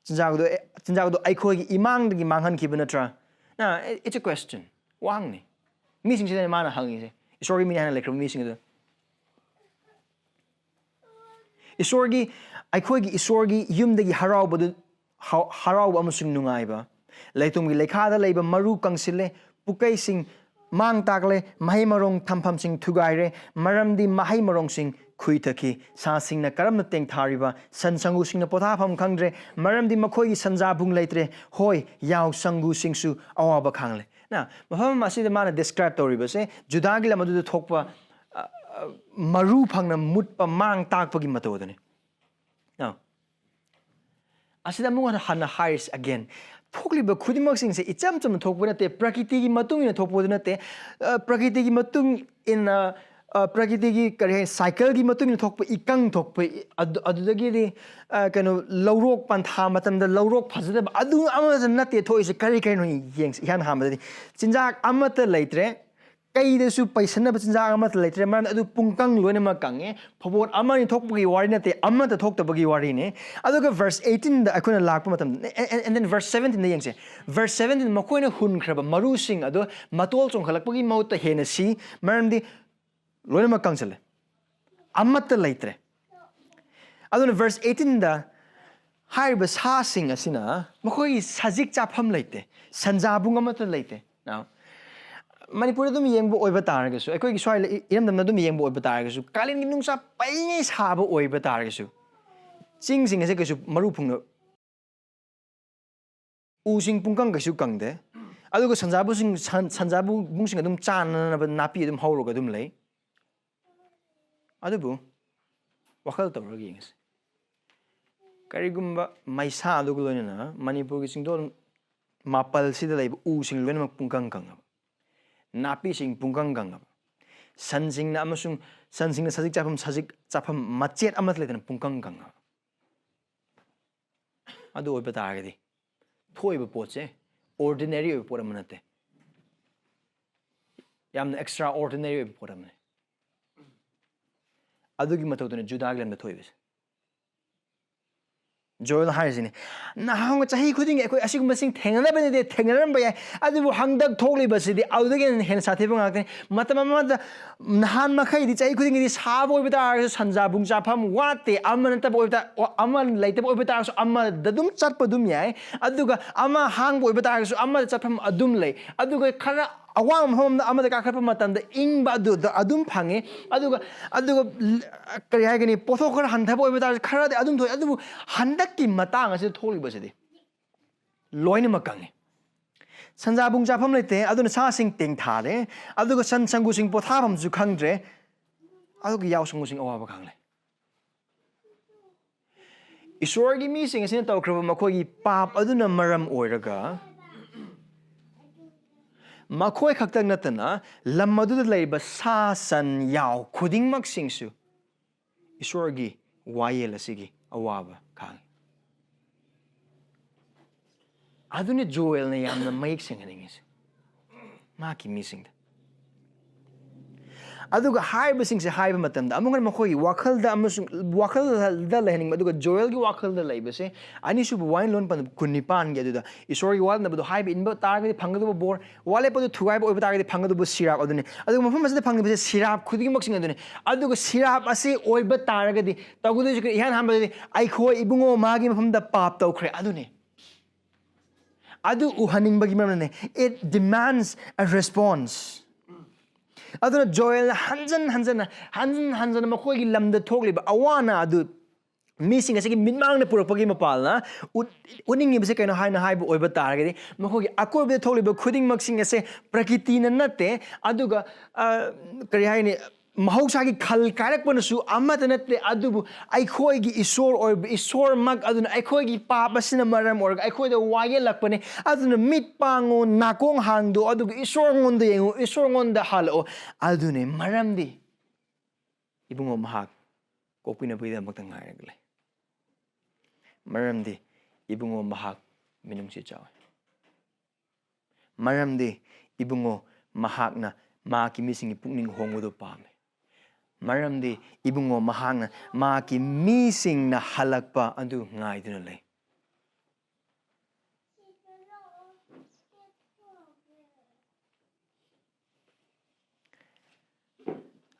ꯆꯤꯟꯖꯥꯛꯗꯣ, ꯑꯦ, ꯆꯤꯟꯖꯥꯛꯗꯣ ꯑꯩꯈꯣꯏꯒꯤ ꯏꯃꯥꯡꯗꯒꯤ ꯃꯥꯡꯍꯟꯈꯤꯕ ꯅꯠꯇ꯭ꯔꯥ? Now, it's a question. ꯋꯥꯍꯪꯅꯤ꯫ ꯃꯤꯁꯤꯡꯁꯤꯗꯅꯦ ꯃꯥꯅ ꯍꯪꯉꯤꯁꯦ, ꯏꯁꯣꯔꯒꯤ ꯃꯤ ꯍꯥꯏꯅ ꯂꯩꯈ꯭ꯔꯕ ꯃꯤꯁꯤꯡ ꯑꯗꯨ꯫ ꯏꯁꯣꯔꯒꯤ, ꯑꯩꯈꯣꯏꯒꯤ ꯏꯁꯣꯔꯒꯤ ꯌꯨꯝꯗꯒꯤ ꯍꯔꯥꯎꯕꯗꯨ, ꯍ-, ꯍꯔꯥꯎꯕ ꯑꯃꯁꯨꯡ ꯅꯨꯡꯉꯥꯏꯕ꯫ ꯂꯩꯇꯣꯝꯒꯤ ꯂꯩꯈꯥꯗ ꯂꯩꯕ ꯃꯔꯨ ꯀꯪꯁꯤꯜꯂꯦ, ꯄꯨꯀꯩꯁꯤꯡ ꯃꯥꯡ ꯇꯥꯛꯂꯦ, ꯃꯍꯩ ꯃꯔꯣꯡ ꯊꯝꯐꯝꯁꯤꯡ ꯊꯨꯒꯥꯏꯔꯦ, ꯃꯔꯝꯗꯤ ꯃꯍꯩ ꯃꯔꯣꯡꯁꯤꯡ ꯈꯨꯏꯊꯈꯤ꯫ ꯁꯥꯁꯤꯡꯅ ꯀꯔꯝꯅ ꯇꯦꯡꯊꯥꯔꯤꯕ? ꯁꯟ ꯁꯪꯒꯨꯁꯤꯡꯅ ꯄꯣꯊꯥꯐꯝ ꯈꯪꯗ꯭ꯔꯦ, ꯃꯔꯝꯗꯤ ꯃꯈꯣꯏꯒꯤ ꯁꯟꯖꯥꯕꯨꯡ ꯂꯩꯇ꯭ꯔꯦ꯫ ꯍꯣꯏ, ꯌꯥꯎ ꯁꯪꯒꯨꯁꯤꯡꯁꯨ ꯑꯋꯥꯕ ꯈꯥꯡꯂꯦ꯫ ꯅ, ꯃꯐꯝ ꯑꯁꯤꯗ ꯃꯥꯅ describe ꯇꯧꯔꯤꯕꯁꯦ ꯖꯨꯗꯥꯒꯤ ꯂꯝ ꯑꯗꯨꯗ ꯊꯣꯛꯄ, ꯑ, ꯑ, ꯃꯔꯨ ꯐꯪꯅ ꯃꯨꯠꯄ, ꯃꯥꯡ ꯇꯥꯛꯄꯒꯤ ꯃꯇꯧ ꯑꯗꯨꯅꯤ꯫ Now, ꯑꯁꯤꯗ ꯑꯃꯨꯛ ꯍꯟꯅ ꯍꯥꯏꯔꯤꯁꯤ again, ꯊꯣꯛꯂꯤꯕ ꯈꯨꯗꯤꯡꯃꯛꯁꯤꯡꯁꯦ ꯏꯆꯝ ꯆꯝꯅ ꯊꯣꯛꯄ ꯅꯠꯇꯦ, ꯄ꯭ꯔꯀꯤꯇꯤꯒꯤ ꯃꯇꯨꯡ ꯏꯟꯅ ꯊꯣꯛꯄꯗꯨ ꯅꯠꯇꯦ꯫ ꯑ, ꯄ꯭ꯔꯀꯤꯇꯤꯒꯤ ꯃꯇꯨꯡ ꯏꯟꯅ, ꯑ, ꯄ꯭ꯔꯀꯤꯇꯤꯒꯤ ꯀꯔꯤ ꯍꯥꯏ, cycle ꯒꯤ ꯃꯇꯨꯡ ꯏꯟꯅ ꯊꯣꯛꯄ ꯏꯀꯪ ꯊꯣꯛꯄ, ꯑꯗꯨ, ꯑꯗꯨꯗꯒꯤꯗꯤ, ꯑ, ꯀꯩꯅꯣ, ꯂꯧꯔꯣꯛ ꯄꯟꯊꯥ ꯃꯇꯝꯗ ꯂꯧꯔꯣꯛ ꯐꯖꯗꯕ, ꯑꯗꯨ ꯑꯃꯠꯇ ꯅꯠꯇꯦ ꯊꯣꯛꯏꯁꯦ꯫ ꯀꯔꯤ ꯀꯔꯤꯅꯣ ꯌꯦꯡꯁꯤ꯫ ꯏꯍꯥꯟ ꯍꯥꯟꯕꯗꯗꯤ ꯆꯤꯟꯖꯥꯛ ꯑꯃꯠꯇ ꯂꯩꯇ꯭ꯔꯦ, ꯀꯩꯗꯁꯨ ꯄꯩꯁꯟꯅꯕ ꯆꯤꯟꯖꯥꯛ ꯑꯃꯠꯇ ꯂꯩꯇ꯭ꯔꯦ, ꯃꯔꯝꯗꯤ ꯑꯗꯨ ꯄꯨꯡꯀꯪ ꯂꯣꯏꯅꯃꯛ ꯀꯪꯉꯦ꯫ ꯐꯧꯕꯣꯠ ꯑꯃꯅꯤ ꯊꯣꯛꯄꯒꯤ ꯋꯥꯔꯤ ꯅꯠꯇꯦ, ꯑꯃꯠꯇ ꯊꯣꯛꯇꯕꯒꯤ ꯋꯥꯔꯤꯅꯤ꯫ ꯑꯗꯨꯒ verse eighteen ꯗ ꯑꯩꯈꯣꯏꯅ ꯂꯥꯛꯄ ꯃꯇꯝꯗ, and, and, and then verse seventeen ꯗ ꯌꯦꯡꯁꯦ꯫ Verse seventeen, ꯃꯈꯣꯏꯅ ꯍꯨꯟꯈ꯭ꯔꯕ ꯃꯔꯨꯁꯤꯡ ꯑꯗꯨ ꯃꯇꯣꯜ ꯆꯣꯡꯈꯠꯂꯛꯄꯒꯤ ꯃꯍꯨꯠꯇ ꯍꯦꯟꯅ ꯁꯤ, ꯃꯔꯝꯗꯤ ꯂꯣꯏꯅꯃꯛ ꯀꯪꯁꯤꯜꯂꯦ, ꯑꯃꯠꯇ ꯂꯩꯇ꯭ꯔꯦ꯫ ꯑꯗꯨꯅ verse eighteen ꯗ ꯍꯥꯏꯔꯤꯕ ꯁꯥꯁꯤꯡ ꯑꯁꯤꯅ ꯃꯈꯣꯏꯒꯤ ꯁꯖꯤꯛ ꯆꯥꯐꯝ ꯂꯩꯇꯦ, ꯁꯟꯖꯥꯕꯨꯡ ꯑꯃꯠꯇ ꯂꯩꯇꯦ꯫ Now, ꯃꯅꯤꯄꯨꯔꯗ ꯑꯗꯨꯝ ꯌꯦꯡꯕ ꯑꯣꯏꯕ ꯇꯥꯔꯒꯁꯨ, ꯑꯩꯈꯣꯏꯒꯤ ꯁ꯭ꯋꯥꯏ ꯏ-, ꯏꯔꯝꯗꯝꯗ ꯑꯗꯨꯝ ꯌꯦꯡꯕ ꯑꯣꯏꯕ ꯇꯥꯔꯒꯁꯨ, ꯀꯥꯂꯦꯟꯒꯤ ꯅꯨꯡꯁꯥ ꯄꯩꯉꯩ ꯁꯥꯕ ꯑꯣꯏꯕ ꯇꯥꯔꯒꯁꯨ, ꯆꯤꯡꯁꯤꯡ ꯑꯁꯦ ꯀꯩꯁꯨ ꯃꯔꯨ ꯐꯨꯡꯅ, ꯎꯁꯤꯡ ꯄꯨꯡꯀꯪ ꯀꯩꯁꯨ ꯀꯪꯗꯦ꯫ ꯑꯗꯨꯒ ꯁꯟꯖꯥꯕꯨꯁꯤꯡ, ꯁꯟ-, ꯁꯟꯖꯥꯕꯨꯡꯁꯤꯡ ꯑꯗꯨꯝ ꯆꯥꯅꯅꯕ ꯅꯥꯄꯤ ꯑꯗꯨꯝ ꯍꯧꯔꯒ ꯑꯗꯨꯝ ꯂꯩ꯫ ꯑꯗꯨꯕꯨ ꯋꯥꯈꯜ ꯇꯧꯔꯒ ꯌꯦꯡꯉꯁꯤ꯫ ꯀꯔꯤꯒꯨꯝꯕ ꯃꯩꯁꯥ ꯑꯗꯨꯒ ꯂꯣꯏꯅꯅ ꯃꯅꯤꯄꯨꯔꯒꯤ ꯆꯤꯡꯗꯣꯜ ꯃꯥꯄꯜꯁꯤꯗ ꯂꯩꯕ ꯎꯁꯤꯡ ꯂꯣꯏꯅꯃꯛ ꯄꯨꯡꯀꯪ ꯀꯪꯉꯕ, ꯅꯥꯄꯤꯁꯤꯡ ꯄꯨꯡꯀꯪ ꯀꯪꯉꯕ, ꯁꯟꯁꯤꯡꯅ ꯑꯃꯁꯨꯡ ꯁꯟꯁꯤꯡꯅ ꯁꯖꯤꯛ ꯆꯥꯐꯝ, ꯁꯖꯤꯛ ꯆꯥꯐꯝ ꯃꯆꯦꯠ ꯑꯃꯠꯇ ꯂꯩꯇꯅ ꯄꯨꯡꯀꯪ ꯀꯪꯉꯕ, ꯑꯗꯨ ꯑꯣꯏꯕ ꯇꯥꯔꯒꯗꯤ ꯊꯣꯛꯏꯕ ꯄꯣꯠꯁꯦ ordinary ꯑꯣꯏꯕ ꯄꯣꯠ ꯑꯃ ꯅꯠꯇꯦ, ꯌꯥꯝꯅ extraordinary ꯑꯣꯏꯕ ꯄꯣꯠ ꯑꯃꯅꯤ꯫ ꯑꯗꯨꯒꯤ ꯃꯇꯧꯗꯨꯅ ꯖꯨꯗꯥꯒꯤ ꯂꯝꯗ ꯊꯣꯛꯏꯕꯁꯦ꯫ ꯖꯣꯌꯦꯜ ꯍꯥꯏꯔꯤꯁꯤꯅꯤ, ꯅꯍꯥꯟ ꯆꯍꯤ ꯈꯨꯗꯤꯡꯒꯤ ꯑꯩꯈꯣꯏ ꯑꯁꯤꯒꯨꯝꯕꯁꯤꯡ ꯊꯦꯡꯅꯅꯕꯅꯤꯗꯤ ꯊꯦꯡꯅꯔꯝꯕ ꯌꯥꯏ, ꯑꯗꯨꯕꯨ ꯍꯟꯗꯛ ꯊꯣꯛꯂꯤꯕꯁꯤꯗꯤ ꯑꯗꯨꯗꯒꯤ ꯍꯦꯟꯅ, ꯍꯦꯟꯅ ꯁꯥꯊꯤꯕ ꯉꯥꯛꯇꯅꯤ꯫ ꯃꯇꯝ ꯑꯃꯗ ꯅꯍꯥꯟ ꯃꯈꯩꯗꯤ ꯆꯍꯤ ꯈꯨꯗꯤꯡꯒꯤꯗꯤ ꯁꯥꯕ ꯑꯣꯏꯕ ꯇꯥꯔꯒꯁꯨ ꯁꯟꯖꯥꯕꯨꯡ ꯆꯥꯐꯝ ꯋꯥꯠꯇꯦ, ꯑꯃ ꯅꯠꯇꯕ ꯑꯣꯏꯕ ꯇꯥ-, ꯑꯃ ꯂꯩꯇꯕ ꯑꯣꯏꯕ ꯇꯥꯔꯒꯁꯨ ꯑꯃꯗ ꯑꯗꯨꯝ ꯆꯠꯄ ꯑꯗꯨꯝ ꯌꯥꯏ, ꯑꯗꯨꯒ ꯑꯃ ꯍꯥꯡꯕ ꯑꯣꯏꯕ ꯇꯥꯔꯒꯁꯨ ꯑꯃꯗ ꯆꯠꯐꯝ ꯑꯗꯨꯝ ꯂꯩ, ꯑꯗꯨꯒ ꯈꯔ ꯑꯋꯥꯡꯕ ꯃꯐꯝ ꯑꯃꯗ ꯀꯥꯈꯠꯄ ꯃꯇꯝꯗ ꯏꯪꯕ ꯑꯗꯨꯗ ꯑꯗꯨꯝ ꯐꯪꯉꯤ꯫ ꯑꯗꯨꯒ, ꯑꯗꯨꯒ ꯀꯔꯤ ꯍꯥꯏꯒꯅꯤ, ꯄꯣꯠꯊꯣꯛ ꯈꯔ ꯍꯟꯊꯕ ꯑꯣꯏꯕ ꯇꯥꯔꯁꯨ ꯈꯔꯗꯤ ꯑꯗꯨꯝ ꯊꯣꯛꯑꯦ꯫ ꯑꯗꯨꯕꯨ ꯍꯟꯗꯛꯀꯤ ꯃꯇꯥꯡ ꯑꯁꯤꯗ ꯊꯣꯛꯂꯤꯕꯁꯤꯗꯤ ꯂꯣꯏꯅꯃꯛ ꯀꯪꯉꯤ꯫ ꯁꯟꯖꯥꯕꯨꯡ ꯆꯥꯐꯝ ꯂꯩꯇꯦ, ꯑꯗꯨꯅ ꯁꯥꯁꯤꯡ ꯇꯦꯡꯊꯥꯔꯦ, ꯑꯗꯨꯒ ꯁꯟ ꯁꯪꯒꯨꯁꯤꯡ ꯄꯣꯊꯥꯐꯝꯁꯨ ꯈꯪꯗ꯭ꯔꯦ, ꯑꯗꯨꯒ ꯌꯥꯎ ꯁꯪꯒꯨꯁꯤꯡ ꯑꯋꯥꯕ ꯈꯪꯂꯦ꯫ ꯏꯁꯣꯔꯒꯤ ꯃꯤꯁꯤꯡ ꯑꯁꯤꯅ ꯇꯧꯈ꯭ꯔꯕ ꯃꯈꯣꯏꯒꯤ ꯄꯥꯞ ꯑꯗꯨꯅ ꯃꯔꯝ ꯑꯣꯏꯔꯒ ꯃꯈꯣꯏ ꯈꯛꯇ ꯅꯠꯇꯅ ꯂꯝ ꯑꯗꯨꯗ ꯂꯩꯔꯤꯕ ꯁꯥ ꯁꯟ ꯌꯥꯎ ꯈꯨꯗꯤꯡꯃꯛꯁꯤꯡꯁꯨ ꯏꯁꯣꯔꯒꯤ ꯋꯥꯌꯦꯜ ꯑꯁꯤꯒꯤ ꯑꯋꯥꯕ ꯈꯥꯡꯉꯤ꯫ ꯑꯗꯨꯅ ꯖꯣꯌꯦꯜꯅ ꯌꯥꯝꯅ ꯃꯌꯦꯛ ꯁꯦꯡꯍꯟꯅꯤꯡꯉꯤꯁꯦ ꯃꯍꯥꯛꯀꯤ ꯃꯤꯁꯤꯡꯗ꯫ ꯑꯗꯨꯒ ꯍꯥꯏꯔꯤꯕꯁꯤꯡꯁꯦ ꯍꯥꯏꯕ ꯃꯇꯝꯗ ꯑꯃꯨꯛ ꯍꯟꯅ ꯃꯈꯣꯏꯒꯤ ꯋꯥꯈꯜꯗ ꯑꯃꯁꯨꯡ ꯋꯥꯈꯜꯗ ꯂꯩꯍꯟꯅꯤꯡꯕ, ꯑꯗꯨꯒ ꯖꯣꯌꯦꯜꯒꯤ ꯋꯥꯈꯜꯗ ꯂꯩꯕꯁꯦ ꯑꯅꯤꯁꯨꯕ ꯋꯥꯌꯦꯜꯂꯣꯟ ꯄꯟ ꯀꯨꯟꯅꯤꯄꯥꯟꯒꯤ ꯑꯗꯨꯗ ꯏꯁꯣꯔꯒꯤ ꯋꯥ ꯅꯠꯇꯕꯗꯣ ꯍꯥꯏꯕ ꯏꯟꯕ ꯇꯥꯔꯒꯗꯤ ꯐꯪꯒꯗꯕ ꯕꯣꯔ, ꯋꯥ ꯂꯦꯞꯄꯗꯨ ꯊꯨꯒꯥꯏꯕ ꯑꯣꯏꯕ ꯇꯥꯔꯒꯗꯤ ꯐꯪꯒꯗꯕ ꯁꯤꯔꯥꯞ ꯑꯗꯨꯅꯤ꯫ ꯑꯗꯨꯒ ꯃꯐꯝ ꯑꯁꯤꯗ ꯐꯪꯂꯤꯕꯁꯦ ꯁꯤꯔꯥꯞ ꯈꯨꯗꯤꯡꯃꯛꯁꯤꯡ ꯑꯗꯨꯅꯤ꯫ ꯑꯗꯨꯒ ꯁꯤꯔꯥꯞ ꯑꯁꯤ ꯑꯣꯏꯕ ꯇꯥꯔꯒꯗꯤ ꯇꯧꯒꯗꯣꯏꯁꯤ ꯀꯔꯤ? ꯏꯍꯥꯟ ꯍꯥꯟꯕꯗꯗꯤ ꯑꯩꯈꯣꯏ ꯏꯕꯨꯡꯉꯣ ꯃꯥꯒꯤ ꯃꯐꯝꯗ ꯄꯥꯞ ꯇꯧꯈ꯭ꯔꯦ ꯑꯗꯨꯅꯤ꯫ ꯑꯗꯨ ꯎꯍꯟꯅꯤꯡꯕꯒꯤ ꯃꯔꯝꯅꯅꯦ꯫ It demands a response. ꯑꯗꯨꯅ ꯖꯣꯌꯦꯜꯅ ꯍꯟꯖꯟ ꯍꯟꯖꯟꯅ, ꯍꯟꯖꯟ ꯍꯟꯖꯟꯅ ꯃꯈꯣꯏꯒꯤ ꯂꯝꯗ ꯊꯣꯛꯂꯤꯕ ꯑꯋꯥ ꯑꯅꯥ ꯑꯗꯨ ꯃꯤꯁꯤꯡ ꯑꯁꯤꯒꯤ ꯃꯤꯠꯃꯥꯡꯗ ꯄꯨꯔꯛꯄꯒꯤ ꯃꯄꯥꯜꯅ ꯎꯠ-, ꯎꯠꯅꯤꯡꯉꯤꯕꯁꯦ ꯀꯩꯅꯣ ꯍꯥꯏꯅ ꯍꯥꯏꯕ ꯑꯣꯏꯕ ꯇꯥꯔꯒꯗꯤ, ꯃꯈꯣꯏꯒꯤ ꯑꯀꯣꯏꯕꯗ ꯊꯣꯛꯂꯤꯕ ꯈꯨꯗꯤꯡꯃꯛꯁꯤꯡ ꯑꯁꯦ ꯄ꯭ꯔꯀꯤꯇꯤꯅ ꯅꯠꯇꯦ, ꯑꯗꯨꯒ, ꯑ, ꯀꯔꯤ ꯍꯥꯏꯅꯤ, ꯃꯍꯧꯁꯥꯒꯤ ꯈꯜ ꯀꯥꯏꯔꯛꯄꯅꯁꯨ ꯑꯃꯠꯇ ꯅꯠꯇꯦ, ꯑꯗꯨꯕꯨ ꯑꯩꯈꯣꯏꯒꯤ ꯏꯁꯣꯔ ꯑꯣꯏꯕ ꯏꯁꯣꯔꯃꯛ ꯑꯗꯨꯅ ꯑꯩꯈꯣꯏꯒꯤ ꯄꯥꯞ ꯑꯁꯤꯅ ꯃꯔꯝ ꯑꯣꯏꯔꯒ ꯑꯩꯈꯣꯏꯗ ꯋꯥꯌꯦꯜꯂꯛꯄꯅꯦ꯫ ꯑꯗꯨꯅ ꯃꯤꯠ ꯄꯥꯡꯉꯣ, ꯅꯥꯀꯣꯡ ꯍꯥꯡꯗꯣꯛꯑꯣ, ꯑꯗꯨꯒ ꯏꯁꯣꯔꯉꯣꯟꯗ ꯌꯦꯡꯉꯨ, ꯏꯁꯣꯔꯉꯣꯟꯗ ꯍꯜꯂꯛꯑꯣ꯫ ꯑꯗꯨꯅꯦ ꯃꯔꯝꯗꯤ ꯏꯕꯨꯡꯉꯣ ꯃꯍꯥꯛ ꯀꯣꯛꯄꯤꯅꯕꯒꯤꯗꯃꯛꯇ ꯉꯥꯏꯔꯒ ꯂꯩ꯫ ꯃꯔꯝꯗꯤ ꯏꯕꯨꯡꯉꯣ ꯃꯍꯥꯛ ꯃꯤꯅꯨꯡꯁꯤ ꯆꯥꯎꯏ꯫ ꯃꯔꯝꯗꯤ ꯏꯕꯨꯡꯉꯣ ꯃꯍꯥꯛꯅ ꯃꯍꯥꯛꯀꯤ ꯃꯤꯁꯤꯡꯒꯤ ꯄꯨꯛꯅꯤꯡ ꯍꯣꯡꯕꯗꯨ ꯄꯥꯝꯃꯤ꯫ ꯃꯔꯝꯗꯤ ꯏꯕꯨꯡꯉꯣ ꯃꯍꯥꯛꯅ ꯃꯍꯥꯛꯀꯤ ꯃꯤꯁꯤꯡꯅ ꯍꯜꯂꯛꯄ ꯑꯗꯨ ꯉꯥꯏꯗꯨꯅ ꯂꯩ꯫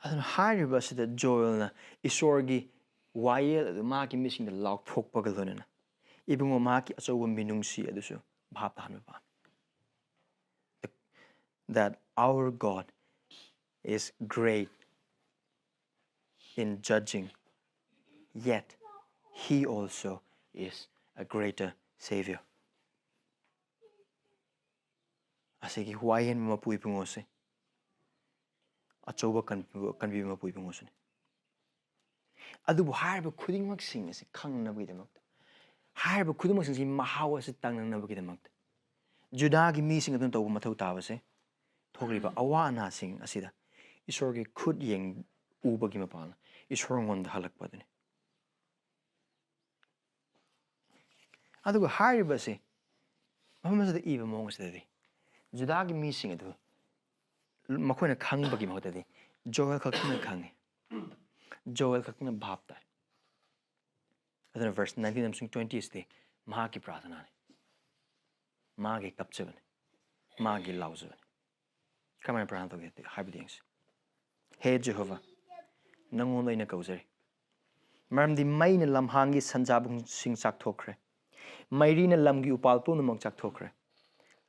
ꯑꯗꯨꯅ ꯍꯥꯏꯔꯤꯕ ꯑꯁꯤꯗ ꯖꯣꯑꯦꯜꯅ ꯏꯁꯣꯔꯒꯤ ꯋꯥꯌꯦꯜ ꯑꯗꯨ ꯃꯍꯥꯛꯀꯤ ꯃꯤꯁꯤꯡꯗ ꯂꯥꯎꯊꯣꯛꯄꯒ ꯂꯣꯏꯅꯅ ꯏꯕꯨꯡꯉꯣ ꯃꯍꯥꯛꯀꯤ ꯑꯆꯧꯕ ꯃꯤꯅꯨꯡꯁꯤ ꯑꯗꯨꯁꯨ ꯚꯥꯞ ꯇꯥꯍꯟꯕ ꯄꯥꯝꯃꯤ꯫ That our God is great in judging, yet he also is a greater Savior. ꯑꯁꯤꯒꯤ ꯋꯥꯌꯦꯟꯕ ꯃꯄꯨ ꯏꯕꯨꯡꯉꯣꯁꯦ ꯑꯆꯧꯕ ꯀꯟꯕꯤꯕ, ꯀꯟꯕꯤꯕ ꯃꯄꯨ ꯏꯕꯨꯡꯉꯣꯁꯨꯅꯤ꯫ ꯑꯗꯨꯕꯨ ꯍꯥꯏꯔꯤꯕ ꯈꯨꯗꯤꯡꯃꯛꯁꯤꯡ ꯑꯁꯤ ꯈꯪꯅꯕꯒꯤꯗꯃꯛꯇ, ꯍꯥꯏꯔꯤꯕ ꯈꯨꯗꯤꯡꯃꯛꯁꯤꯡꯁꯤ ꯃꯍꯥꯎ ꯑꯁꯤ ꯇꯪꯅꯅꯕꯒꯤꯗꯃꯛꯇ, ꯖꯨꯗꯥꯒꯤ ꯃꯤꯁꯤꯡ ꯑꯗꯨꯅ ꯇꯧꯕ ꯃꯊꯧ ꯇꯥꯕꯁꯦ, ꯊꯣꯛꯂꯤꯕ ꯑꯋꯥ ꯑꯅꯥꯁꯤꯡ ꯑꯁꯤꯗ ꯏꯁꯣꯔꯒꯤ ꯈꯨꯠ ꯌꯦꯡ ꯎꯕꯒꯤ ꯃꯄꯥꯟꯅ ꯏꯁꯣꯔꯉꯣꯟꯗ ꯍꯜꯂꯛꯄ ꯑꯗꯨꯅꯤ꯫ ꯑꯗꯨꯒ ꯍꯥꯏꯔꯤꯕꯁꯤ ꯃꯐꯝ ꯑꯁꯤꯗ ꯏꯕ ꯃꯑꯣꯡ ꯑꯁꯤꯗꯗꯤ ꯖꯨꯗꯥꯒꯤ ꯃꯤꯁꯤꯡ ꯑꯗꯨ ꯃꯈꯣꯏꯅ ꯈꯪꯕꯒꯤ ꯃꯍꯨꯠꯇꯗꯤ ꯖꯣꯑꯦꯜ ꯈꯛꯇꯅ ꯈꯪꯉꯤ, ꯖꯣꯑꯦꯜ ꯈꯛꯇꯅ ꯚꯥꯞ ꯇꯥꯏ꯫ ꯑꯗꯨꯅ verse nineteen ꯑꯃꯁꯨꯡ twenty ꯑꯁꯤꯗꯤ ꯃꯍꯥꯛꯀꯤ ꯄ꯭ꯔꯥꯊꯅꯥꯅꯤ, ꯃꯥꯒꯤ ꯀꯞꯆꯕꯅꯤ, ꯃꯥꯒꯤ ꯂꯥꯎꯖꯕꯅꯤ꯫ ꯀꯃꯥꯏꯅ ꯄ꯭ꯔꯥꯊꯅꯥ ꯇꯧꯒꯦ ꯍꯥꯏꯕꯗꯤ ꯌꯦꯡꯁꯤ꯫ ꯍꯦ ꯖꯦꯍꯣꯚꯥ, ꯅꯪꯉꯣꯟꯗ ꯑꯩꯅ ꯀꯧꯖꯔꯤ, ꯃꯔꯝꯗꯤ ꯃꯩꯅ ꯂꯝꯍꯥꯡꯒꯤ ꯁꯟꯖꯥꯕꯨꯡꯁꯤꯡ ꯆꯥꯛꯊꯣꯛꯈ꯭ꯔꯦ, ꯃꯩꯔꯤꯅ ꯂꯝꯒꯤ ꯎꯄꯥꯜ ꯄꯨꯝꯅꯃꯛ ꯆꯥꯛꯊꯣꯛꯈ꯭ꯔꯦ꯫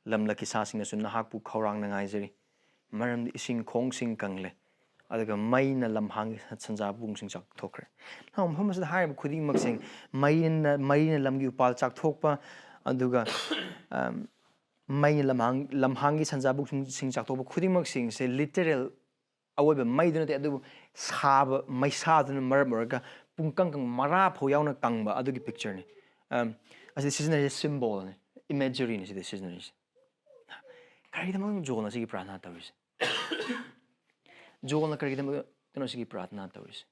ꯂꯝꯂꯛꯀꯤ ꯁꯥꯁꯤꯡꯅꯁꯨ ꯅꯍꯥꯛꯄꯨ ꯈꯧꯔꯥꯡꯅ ꯉꯥꯏꯖꯔꯤ, ꯃꯔꯝꯗꯤ ꯏꯁꯤꯡ ꯈꯣꯡꯁꯤꯡ ꯀꯪꯂꯦ, ꯑꯗꯨꯒ ꯃꯩꯅ ꯂꯝꯍꯥꯡꯒꯤ ꯁꯟꯖꯥꯕꯨꯡꯁꯤꯡ ꯆꯥꯛꯊꯣꯛꯈ꯭ꯔꯦ꯫ ꯅꯍꯥꯛ ꯃꯐꯝ ꯑꯁꯤꯗ ꯍꯥꯏꯔꯤꯕ ꯈꯨꯗꯤꯡꯃꯛꯁꯤꯡ, ꯃꯩꯅ, ꯃꯩꯅ ꯂꯝꯒꯤ ꯎꯄꯥꯜ ꯆꯥꯛꯊꯣꯛꯄ, ꯑꯗꯨꯒ, ꯑꯝ, ꯃꯩꯅ ꯂꯝꯍꯥꯡ, ꯂꯝꯍꯥꯡꯒꯤ ꯁꯟꯖꯥꯕꯨꯡꯁꯤꯡ ꯆꯥꯛꯊꯣꯛꯄ ꯈꯨꯗꯤꯡꯃꯛꯁꯤꯡꯁꯦ literal ꯑꯋꯣꯏꯕ ꯃꯩꯗꯨ ꯅꯠꯇꯦ, ꯑꯗꯨꯕꯨ ꯁꯥꯕ ꯃꯩꯁꯥꯗꯨꯅ ꯃꯔꯝ ꯑꯣꯏꯔꯒ ꯄꯨꯡꯀꯪ ꯀꯪ ꯃꯔꯥ ꯐꯥꯎ ꯌꯥꯎꯅ ꯀꯪꯕ ꯑꯗꯨꯒꯤ pictureꯅꯤ꯫ ꯑꯁꯤꯗ ꯁꯤꯖꯤꯟꯅꯔꯤꯁꯦ symbolꯅꯤ, imageryꯅꯤ ꯁꯤꯗ ꯁꯤꯖꯤꯟꯅꯔꯤꯁꯦ꯫ ꯀꯔꯤꯒꯤꯗꯃꯛ ꯖꯣꯟꯅ ꯁꯤꯒꯤ ꯄ꯭ꯔꯥꯔꯊꯅꯥ ꯇꯧꯔꯤꯁꯦ? ꯖꯣꯟꯅ ꯀꯔꯤꯒꯤꯗꯃꯛ ꯀꯩꯅꯣ ꯁꯤꯒꯤ ꯄ꯭ꯔꯥꯔꯊꯅꯥ ꯇꯧꯔꯤꯁꯦ?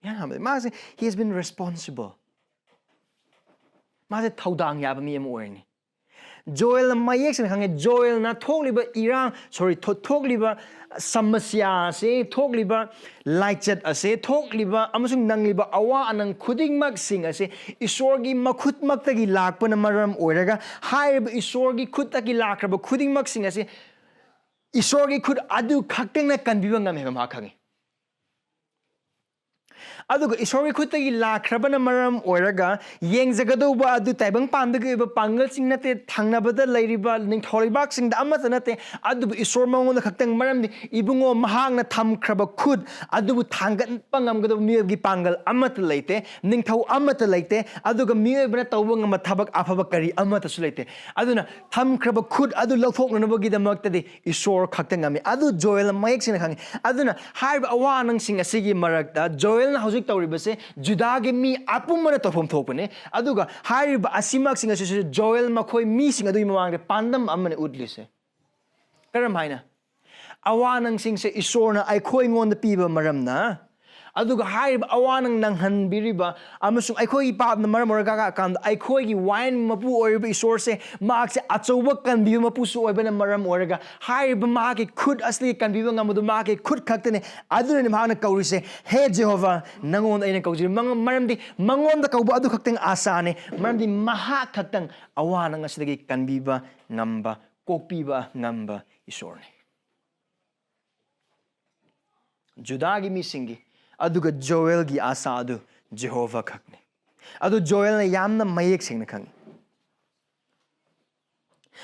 ꯏꯍꯥꯟ ꯍꯥꯟꯕꯗ ꯃꯥꯁꯦ, he has been responsible꯫ ꯃꯥꯁꯦ ꯊꯧꯗꯥꯡ ꯌꯥꯕ ꯃꯤ ꯑꯃ ꯑꯣꯏꯔꯅꯤ꯫ ꯖꯣꯌꯦꯜꯅ ꯃꯌꯦꯛ ꯁꯦꯡꯅ ꯈꯪꯉꯦ꯫ ꯖꯣꯌꯦꯜꯅ ꯊꯣꯛꯂꯤꯕ ꯏꯔꯥꯡ, sorry, ꯊꯣꯛꯂꯤꯕ ꯁꯃꯁ꯭ꯌꯥ ꯑꯁꯤ, ꯊꯣꯛꯂꯤꯕ ꯂꯥꯏꯆꯠ ꯑꯁꯤ, ꯊꯣꯛꯂꯤꯕ ꯑꯃꯁꯨꯡ ꯅꯪꯂꯤꯕ ꯑꯋꯥ ꯑꯅꯪ ꯈꯨꯗꯤꯡꯃꯛꯁꯤꯡ ꯑꯁꯤ ꯏꯁꯣꯔꯒꯤ ꯃꯈꯨꯠꯃꯛꯇꯒꯤ ꯂꯥꯛꯄꯅ ꯃꯔꯝ ꯑꯣꯏꯔꯒ, ꯍꯥꯏꯔꯤꯕ ꯏꯁꯣꯔꯒꯤ ꯈꯨꯠꯇꯒꯤ ꯂꯥꯛꯈ꯭ꯔꯕ ꯈꯨꯗꯤꯡꯃꯛꯁꯤꯡ ꯑꯁꯤ ꯏꯁꯣꯔꯒꯤ ꯈꯨꯠ ꯑꯗꯨ ꯈꯛꯇꯪꯅ ꯀꯟꯕꯤꯕ ꯉꯝꯃꯦꯕ ꯃꯍꯥꯛ ꯈꯪꯉꯤ꯫ ꯑꯗꯨꯒ ꯏꯁꯣꯔꯒꯤ ꯈꯨꯠꯇꯒꯤ ꯂꯥꯛꯈ꯭ꯔꯕꯅ ꯃꯔꯝ ꯑꯣꯏꯔꯒ, ꯌꯦꯡꯖꯒꯗꯧꯕ ꯑꯗꯨ ꯇꯥꯏꯕꯪ ꯄꯥꯟꯕꯒꯤ ꯑꯣꯏꯕ ꯄꯥꯡꯒꯜꯁꯤꯡ ꯅꯠꯇꯦ, ꯊꯪꯅꯕꯗ ꯂꯩꯔꯤꯕ ꯅꯤꯡꯊꯧ ꯂꯩꯕꯥꯛꯁꯤꯡꯗ ꯑꯃꯠꯇ ꯅꯠꯇꯦ, ꯑꯗꯨꯕꯨ ꯏꯁꯣꯔ ꯃꯉꯣꯟꯗ ꯈꯛꯇꯪ꯫ ꯃꯔꯝꯗꯤ, ꯏꯕꯨꯡꯉꯣ, ꯃꯍꯥꯛꯅ ꯊꯝꯈ꯭ꯔꯕ ꯈꯨꯠ ꯑꯗꯨꯕꯨ ꯊꯥꯡꯒꯠꯄ ꯉꯝꯒꯗꯕ ꯃꯤꯑꯣꯏꯕꯒꯤ ꯄꯥꯡꯒꯜ ꯑꯃꯠꯇ ꯂꯩꯇꯦ, ꯅꯤꯡꯊꯧ ꯑꯃꯠꯇ ꯂꯩꯇꯦ, ꯑꯗꯨꯒ ꯃꯤꯑꯣꯏꯕꯅ ꯇꯧꯕ ꯉꯝꯕ ꯊꯕꯛ ꯑꯐꯕ ꯀꯔꯤ ꯑꯃꯠꯇꯁꯨ ꯂꯩꯇꯦ꯫ ꯑꯗꯨꯅ ꯊꯝꯈ꯭ꯔꯕ ꯈꯨꯠ ꯑꯗꯨ ꯂꯧꯊꯣꯛꯅꯅꯕꯒꯤꯗꯃꯛꯇꯗꯤ ꯏꯁꯣꯔ ꯈꯛꯇ ꯉꯝꯃꯤ꯫ ꯑꯗꯨ ꯖꯣꯌꯦꯜꯅ ꯃꯌꯦꯛ ꯁꯦꯡꯅ ꯈꯪꯉꯤ꯫ ꯑꯗꯨꯅ ꯍꯥꯏꯔꯤꯕ ꯑꯋꯥ ꯑꯅꯪꯁꯤꯡ ꯑꯁꯤꯒꯤ ꯃꯔꯛꯇ ꯖꯣꯌꯦꯜꯅ ꯍꯧꯖꯤꯛ ꯇꯧꯔꯤꯕꯁꯦ ꯖꯨꯗꯥꯒꯤ ꯃꯤ ꯑꯄꯨꯝꯕꯅ ꯇꯧꯐꯝ ꯊꯣꯛꯄꯅꯤ꯫ ꯑꯗꯨꯒ ꯍꯥꯏꯔꯤꯕ ꯑꯁꯤꯃꯛꯁꯤꯡ ꯑꯁꯤꯁꯨ ꯖꯣꯌꯦꯜ ꯃꯈꯣꯏ ꯃꯤꯁꯤꯡ ꯑꯗꯨꯒꯤ ꯃꯃꯥꯡꯗ ꯄꯥꯟꯗꯝ ꯑꯃꯅ ꯎꯠꯂꯤꯁꯦ꯫ ꯀꯔꯝ ꯍꯥꯏꯅ? ꯑꯋꯥ ꯑꯅꯪꯁꯤꯡꯁꯦ ꯏꯁꯣꯔꯅ ꯑꯩꯈꯣꯏꯉꯣꯟꯗ ꯄꯤꯕ ꯃꯔꯝꯅ, ꯑꯗꯨꯒ ꯍꯥꯏꯔꯤꯕ ꯑꯋꯥ ꯑꯅꯪ ꯅꯪꯍꯟꯕꯤꯔꯤꯕ ꯑꯃꯁꯨꯡ ꯑꯩꯈꯣꯏꯒꯤ ꯄꯥꯞꯅ ꯃꯔꯝ ꯑꯣꯏꯔꯒ ꯀꯥꯟꯗ ꯑꯩꯈꯣꯏꯒꯤ ꯋꯥꯌꯦꯟ ꯃꯄꯨ ꯑꯣꯏꯔꯤꯕ ꯏꯁꯣꯔꯁꯦ, ꯃꯍꯥꯛꯁꯦ ꯑꯆꯧꯕ ꯀꯟꯕꯤꯕ ꯃꯄꯨꯁꯨ ꯑꯣꯏꯕꯅ ꯃꯔꯝ ꯑꯣꯏꯔꯒ, ꯍꯥꯏꯔꯤꯕ ꯃꯍꯥꯛꯀꯤ ꯈꯨꯠ ꯑꯁꯤꯗꯒꯤ ꯀꯟꯕꯤꯕ ꯉꯝꯕꯗꯨ ꯃꯍꯥꯛꯀꯤ ꯈꯨꯠ ꯈꯛꯇꯅꯤ꯫ ꯑꯗꯨꯅꯅꯤ ꯃꯍꯥꯛꯅ ꯀꯧꯔꯤꯁꯦ, "ꯍꯦ ꯖꯦꯍꯣꯚꯥ, ꯅꯉꯣꯟꯗ ꯑꯩꯅ ꯀꯧꯖꯔꯤ"꯫ ꯃꯉ-, ꯃꯔꯝꯗꯤ ꯃꯉꯣꯟꯗ ꯀꯧꯕ ꯑꯗꯨ ꯈꯛꯇꯪ ꯑꯥꯁꯥꯅꯤ, ꯃꯔꯝꯗꯤ ꯃꯍꯥꯛ ꯈꯛꯇꯪ ꯑꯋꯥ ꯑꯅꯪ ꯑꯁꯤꯗꯒꯤ ꯀꯟꯕꯤꯕ ꯉꯝꯕ, ꯀꯣꯛꯄꯤꯕ ꯉꯝꯕ ꯏꯁꯣꯔꯅꯤ꯫ ꯖꯨꯗꯥꯒꯤ ꯃꯤꯁꯤꯡꯒꯤ, ꯑꯗꯨꯒ ꯖꯣꯌꯦꯜꯒꯤ ꯑꯥꯁꯥ ꯑꯗꯨ ꯖꯦꯍꯣꯚꯥ ꯈꯛꯅꯤ꯫ ꯑꯗꯨ ꯖꯣꯌꯦꯜꯅ ꯌꯥꯝꯅ ꯃꯌꯦꯛ ꯁꯦꯡꯅ ꯈꯪꯉꯤ꯫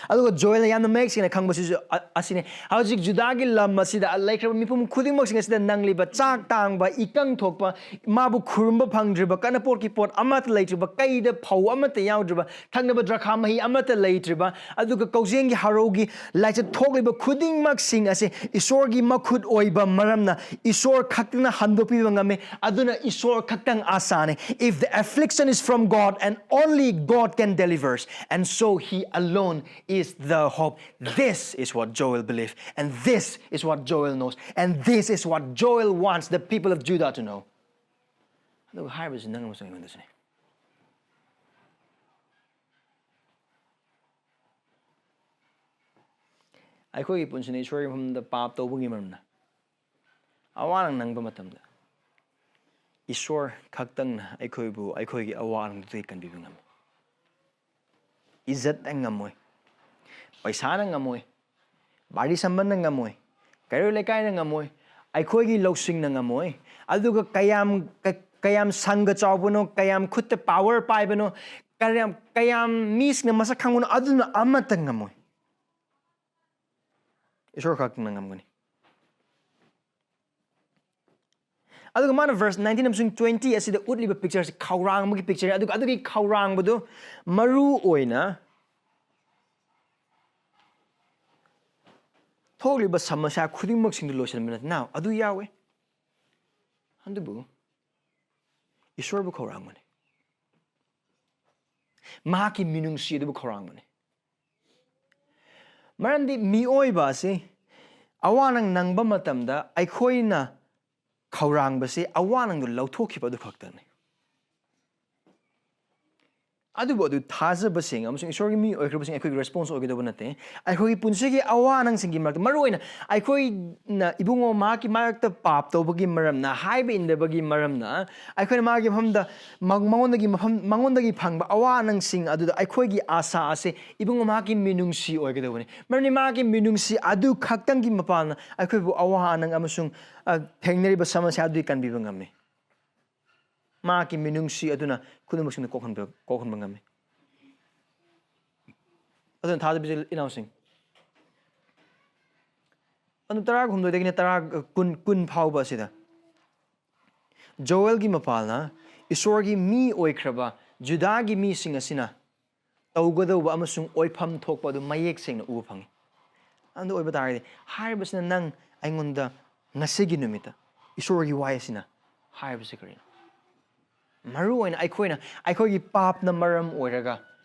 ꯑꯗꯨꯒ ꯖꯣꯌꯦꯜꯅ ꯌꯥꯝꯅ ꯃꯌꯦꯛ ꯁꯦꯡꯅ ꯈꯪꯕꯁꯤꯁꯨ ꯑ- ꯑꯁꯤꯅꯤ꯫ ꯍꯧꯖꯤꯛ ꯖꯨꯗꯥꯒꯤ ꯂꯝ ꯑꯁꯤꯗ ꯂꯩꯈ꯭ꯔꯕ ꯃꯤꯄꯨꯝ ꯈꯨꯗꯤꯡꯃꯛꯁꯤꯡ ꯑꯁꯤꯗ ꯅꯪꯂꯤꯕ ꯆꯥꯛ ꯇꯥꯡꯕ, ꯏꯀꯪ ꯊꯣꯛꯄ, ꯃꯥꯕꯨ ꯈꯨꯔꯨꯝꯕ ꯐꯪꯗ꯭ꯔꯤꯕ, ꯀꯅꯄꯣꯠꯀꯤ ꯄꯣꯠ ꯑꯃꯠꯇ ꯂꯩꯇ꯭ꯔꯤꯕ, ꯀꯩꯗ ꯐꯧ ꯑꯃꯠꯇ ꯌꯥꯎꯗ꯭ꯔꯤꯕ, ꯊꯛꯅꯕ ꯗ꯭ꯔꯈꯥ ꯃꯍꯤ ꯑꯃꯠꯇ ꯂꯩꯇ꯭ꯔꯤꯕ, ꯑꯗꯨꯒ ꯀꯧꯖꯦꯡꯒꯤ ꯍꯔꯧꯒꯤ ꯂꯥꯏꯆꯠ ꯊꯣꯛꯂꯤꯕ ꯈꯨꯗꯤꯡꯃꯛꯁꯤꯡ ꯑꯁꯤ ꯏꯁꯣꯔꯒꯤ ꯃꯈꯨꯠ ꯑꯣꯏꯕ ꯃꯔꯝꯅ ꯏꯁꯣꯔ ꯈꯛꯇꯅ ꯍꯟꯗꯣꯛꯄꯤꯕ ꯉꯝꯃꯤ꯫ ꯑꯗꯨꯅ ꯏꯁꯣꯔ ꯈꯛꯇꯪ ꯑꯁꯥꯅꯤ꯫ If the affliction is from God, and only God can deliver, and so He alone is the hope. This is what Joel believes, and this is what Joel knows, and this is what Joel wants the people of Judah to know. ꯑꯗꯨꯒ ꯍꯥꯏꯔꯤꯕꯁꯤ ꯅꯪ ꯑꯃꯁꯨꯡ ꯑꯩꯉꯣꯟꯗꯁꯨꯅꯤ꯫ ꯑꯩꯈꯣꯏꯒꯤ ꯄꯨꯟꯁꯤꯅ ꯏꯁꯣꯔꯒꯤ ꯃꯐꯝꯗ ꯄꯥꯞ ꯇꯧꯕꯒꯤ ꯃꯔꯝꯅ ꯑꯋꯥ ꯑꯅꯥ ꯅꯪꯕ ꯃꯇꯝꯗ ꯏꯁꯣꯔ ꯈꯛꯇꯪꯅ ꯑꯩꯈꯣꯏꯕꯨ ꯑꯩꯈꯣꯏꯒꯤ ꯑꯋꯥ ꯑꯅꯥꯗꯒꯤ ꯀꯟꯕꯤꯕ ꯉꯝꯃꯤ꯫ ꯏꯖꯠꯅ ꯉꯝꯃꯣꯏ, ꯄꯩꯁꯥꯅ ꯉꯝꯃꯣꯏ, ꯕꯥꯔꯤ ꯁꯝꯕꯟꯅ ꯉꯝꯃꯣꯏ, ꯀꯩꯔꯣꯏ ꯂꯩꯀꯥꯏꯅ ꯉꯝꯃꯣꯏ, ꯑꯩꯈꯣꯏꯒꯤ ꯂꯧꯁꯤꯡꯅ ꯉꯝꯃꯣꯏ꯫ ꯑꯗꯨꯒ ꯀꯌꯥꯝ ꯀ- ꯀꯌꯥꯝ ꯁꯪꯒ ꯆꯥꯎꯕꯅꯣ, ꯀꯌꯥꯝ ꯈꯨꯠꯇ ꯄꯥꯋꯔ ꯄꯥꯏꯕꯅꯣ, ꯀꯌꯥꯝ ꯀꯌꯥꯝ ꯃꯤꯁꯤꯡꯅ ꯃꯁꯛ ꯈꯪꯕꯅꯣ, ꯑꯗꯨꯅ ꯑꯃꯠꯇ ꯉꯝꯃꯣꯏ꯫ ꯏꯁꯣꯔ ꯈꯛꯇꯅ ꯉꯝꯒꯅꯤ꯫ ꯑꯗꯨꯒ ꯃꯥꯅ verse nineteen ꯑꯃꯁꯨꯡ twenty ꯑꯁꯤꯗ ꯎꯠꯂꯤꯕ ꯄꯤꯛꯆꯔꯁꯤ ꯈꯧꯔꯥꯡꯕꯒꯤ ꯄꯤꯛꯆꯔꯅꯤ꯫ ꯑꯗꯨꯒ ꯑꯗꯨꯒꯤ ꯈꯧꯔꯥꯡꯕꯗꯨ ꯃꯔꯨ ꯑꯣꯏꯅ ꯊꯣꯛꯂꯤꯕ ꯁꯃꯁ꯭ꯌꯥ ꯈꯨꯗꯤꯡꯃꯛꯁꯤꯡꯗꯨ ꯂꯣꯏꯁꯤꯟꯕ ꯅꯠꯇꯅ ꯑꯗꯨ ꯌꯥꯎꯋꯦ꯫ ꯑꯗꯨꯕꯨ ꯏꯁꯣꯔꯕꯨ ꯈꯧꯔꯥꯡꯕꯅꯤ꯫ ꯃꯍꯥꯛꯀꯤ ꯃꯤꯅꯨꯡꯁꯤ ꯑꯗꯨꯕꯨ ꯈꯧꯔꯥꯡꯕꯅꯤ꯫ ꯃꯔꯝꯗꯤ ꯃꯤꯑꯣꯏꯕ ꯑꯁꯤ ꯑꯋꯥ ꯑꯅꯥ ꯅꯪꯕ ꯃꯇꯝꯗ ꯑꯩꯈꯣꯏꯅ ꯈꯧꯔꯥꯡꯕꯁꯤ ꯑꯋꯥ ꯑꯅꯥꯗꯨ ꯂꯧꯊꯣꯛꯈꯤꯕ ꯑꯗꯨ ꯈꯛꯇꯅꯤ꯫ ꯑꯗꯨꯕꯨ ꯑꯗꯨ ꯊꯥꯖꯕꯁꯤꯡ ꯑꯃꯁꯨꯡ ꯏꯁꯣꯔꯒꯤ ꯃꯤ ꯑꯣꯏꯈ꯭ꯔꯕꯁꯤꯡ ꯑꯩꯈꯣꯏꯒꯤ ꯔꯦꯁꯄꯣꯟꯁ ꯑꯣꯏꯒꯗꯧꯕ ꯅꯠꯇꯦ꯫ ꯑꯩꯈꯣꯏꯒꯤ ꯄꯨꯟꯁꯤꯒꯤ ꯑꯋꯥ ꯑꯅꯥꯁꯤꯡꯒꯤ ꯃꯔꯛꯇ, ꯃꯔꯨꯑꯣꯏꯅ ꯑꯩꯈꯣꯏꯅ ꯏꯕꯨꯡꯉꯣ ꯃꯍꯥꯛꯀꯤ ꯃꯔꯛꯇ ꯄꯥꯞ ꯇꯧꯕꯒꯤ ꯃꯔꯝꯅ, ꯍꯥꯏꯕ ꯏꯟꯗꯕꯒꯤ ꯃꯔꯝꯅ, ꯑꯩꯈꯣꯏꯅ ꯃꯥꯒꯤ ꯃꯐꯝꯗ ꯃ- ꯃꯉꯣꯟꯗꯒꯤ ꯃꯐꯝ ꯃꯉꯣꯟꯗꯒꯤ ꯐꯪꯕ ꯑꯋꯥ ꯑꯅꯥꯁꯤꯡ ꯑꯗꯨꯗ ꯑꯩꯈꯣꯏꯒꯤ ꯑꯥꯁꯥ ꯑꯁꯦ ꯏꯕꯨꯡꯉꯣ ꯃꯍꯥꯛꯀꯤ ꯃꯤꯅꯨꯡꯁꯤ ꯑꯣꯏꯒꯗꯧꯕꯅꯤ꯫ ꯃꯔꯝꯗꯤ ꯃꯍꯥꯛꯀꯤ ꯃꯤꯅꯨꯡꯁꯤ ꯑꯗꯨ ꯈꯛꯇꯪꯒꯤ ꯃꯄꯥꯟꯅ ꯑꯩꯈꯣꯏꯕꯨ ꯑꯋꯥ ꯑꯅꯥ ꯑꯃꯁꯨꯡ ꯑ, ꯊꯦꯡꯅꯔꯤꯕ ꯁꯃꯁ꯭ꯌꯥ ꯑꯗꯨꯗꯤ ꯀꯟꯕꯤꯕ ꯉꯝꯃꯤ꯫ ꯃꯍꯥꯛꯀꯤ ꯃꯤꯅꯨꯡꯁꯤ ꯑꯗꯨꯅ ꯈꯨꯗꯤꯡꯃꯛꯁꯤꯡꯗ ꯀꯣꯛꯍꯟꯕ ꯀꯣꯛꯍꯟꯕ ꯉꯝꯃꯤ꯫ ꯐꯖꯅ ꯊꯥꯖꯕ ꯏꯆꯤꯜ ꯏꯅꯥꯎꯁꯤꯡ, ꯑꯗꯨ ꯇꯔꯥꯍꯨꯝꯗꯣꯏꯗꯒꯤꯅ ꯇꯔꯥ, ꯀꯨꯟ, ꯀꯨꯟ ꯐꯥꯎꯕ ꯑꯁꯤꯗ ꯖꯣꯑꯦꯜꯒꯤ ꯃꯄꯥꯜꯅ ꯏꯁꯣꯔꯒꯤ ꯃꯤ ꯑꯣꯏꯈ꯭ꯔꯕ ꯖꯨꯗꯥꯒꯤ ꯃꯤꯁꯤꯡ ꯑꯁꯤꯅ ꯇꯧꯒꯗꯧꯕ ꯑꯃꯁꯨꯡ ꯑꯣꯏꯐꯝ ꯊꯣꯛꯄ ꯑꯗꯨ ꯃꯌꯦꯛ ꯁꯦꯡꯅ ꯎꯕ ꯐꯪꯉꯤ꯫ ꯑꯗꯨ ꯑꯣꯏꯕ ꯇꯥꯔꯒꯗꯤ, ꯍꯥꯏꯔꯤꯕꯁꯤꯅ ꯅꯪ ꯑꯩꯉꯣꯟꯗ ꯉꯁꯤꯒꯤ ꯅꯨꯃꯤꯠꯇ ꯏꯁꯣꯔꯒꯤ ꯋꯥꯍꯩ ꯑꯁꯤꯅ ꯍꯥꯏꯔꯤꯕꯁꯤ ꯀꯔꯤꯅꯣ? ꯃꯔꯨ ꯑꯣꯏꯅ ꯑꯩꯈꯣꯏꯅ, ꯑꯩꯈꯣꯏꯒꯤ ꯄꯥꯞꯅ ꯃꯔꯝ ꯑꯣꯏꯔꯒ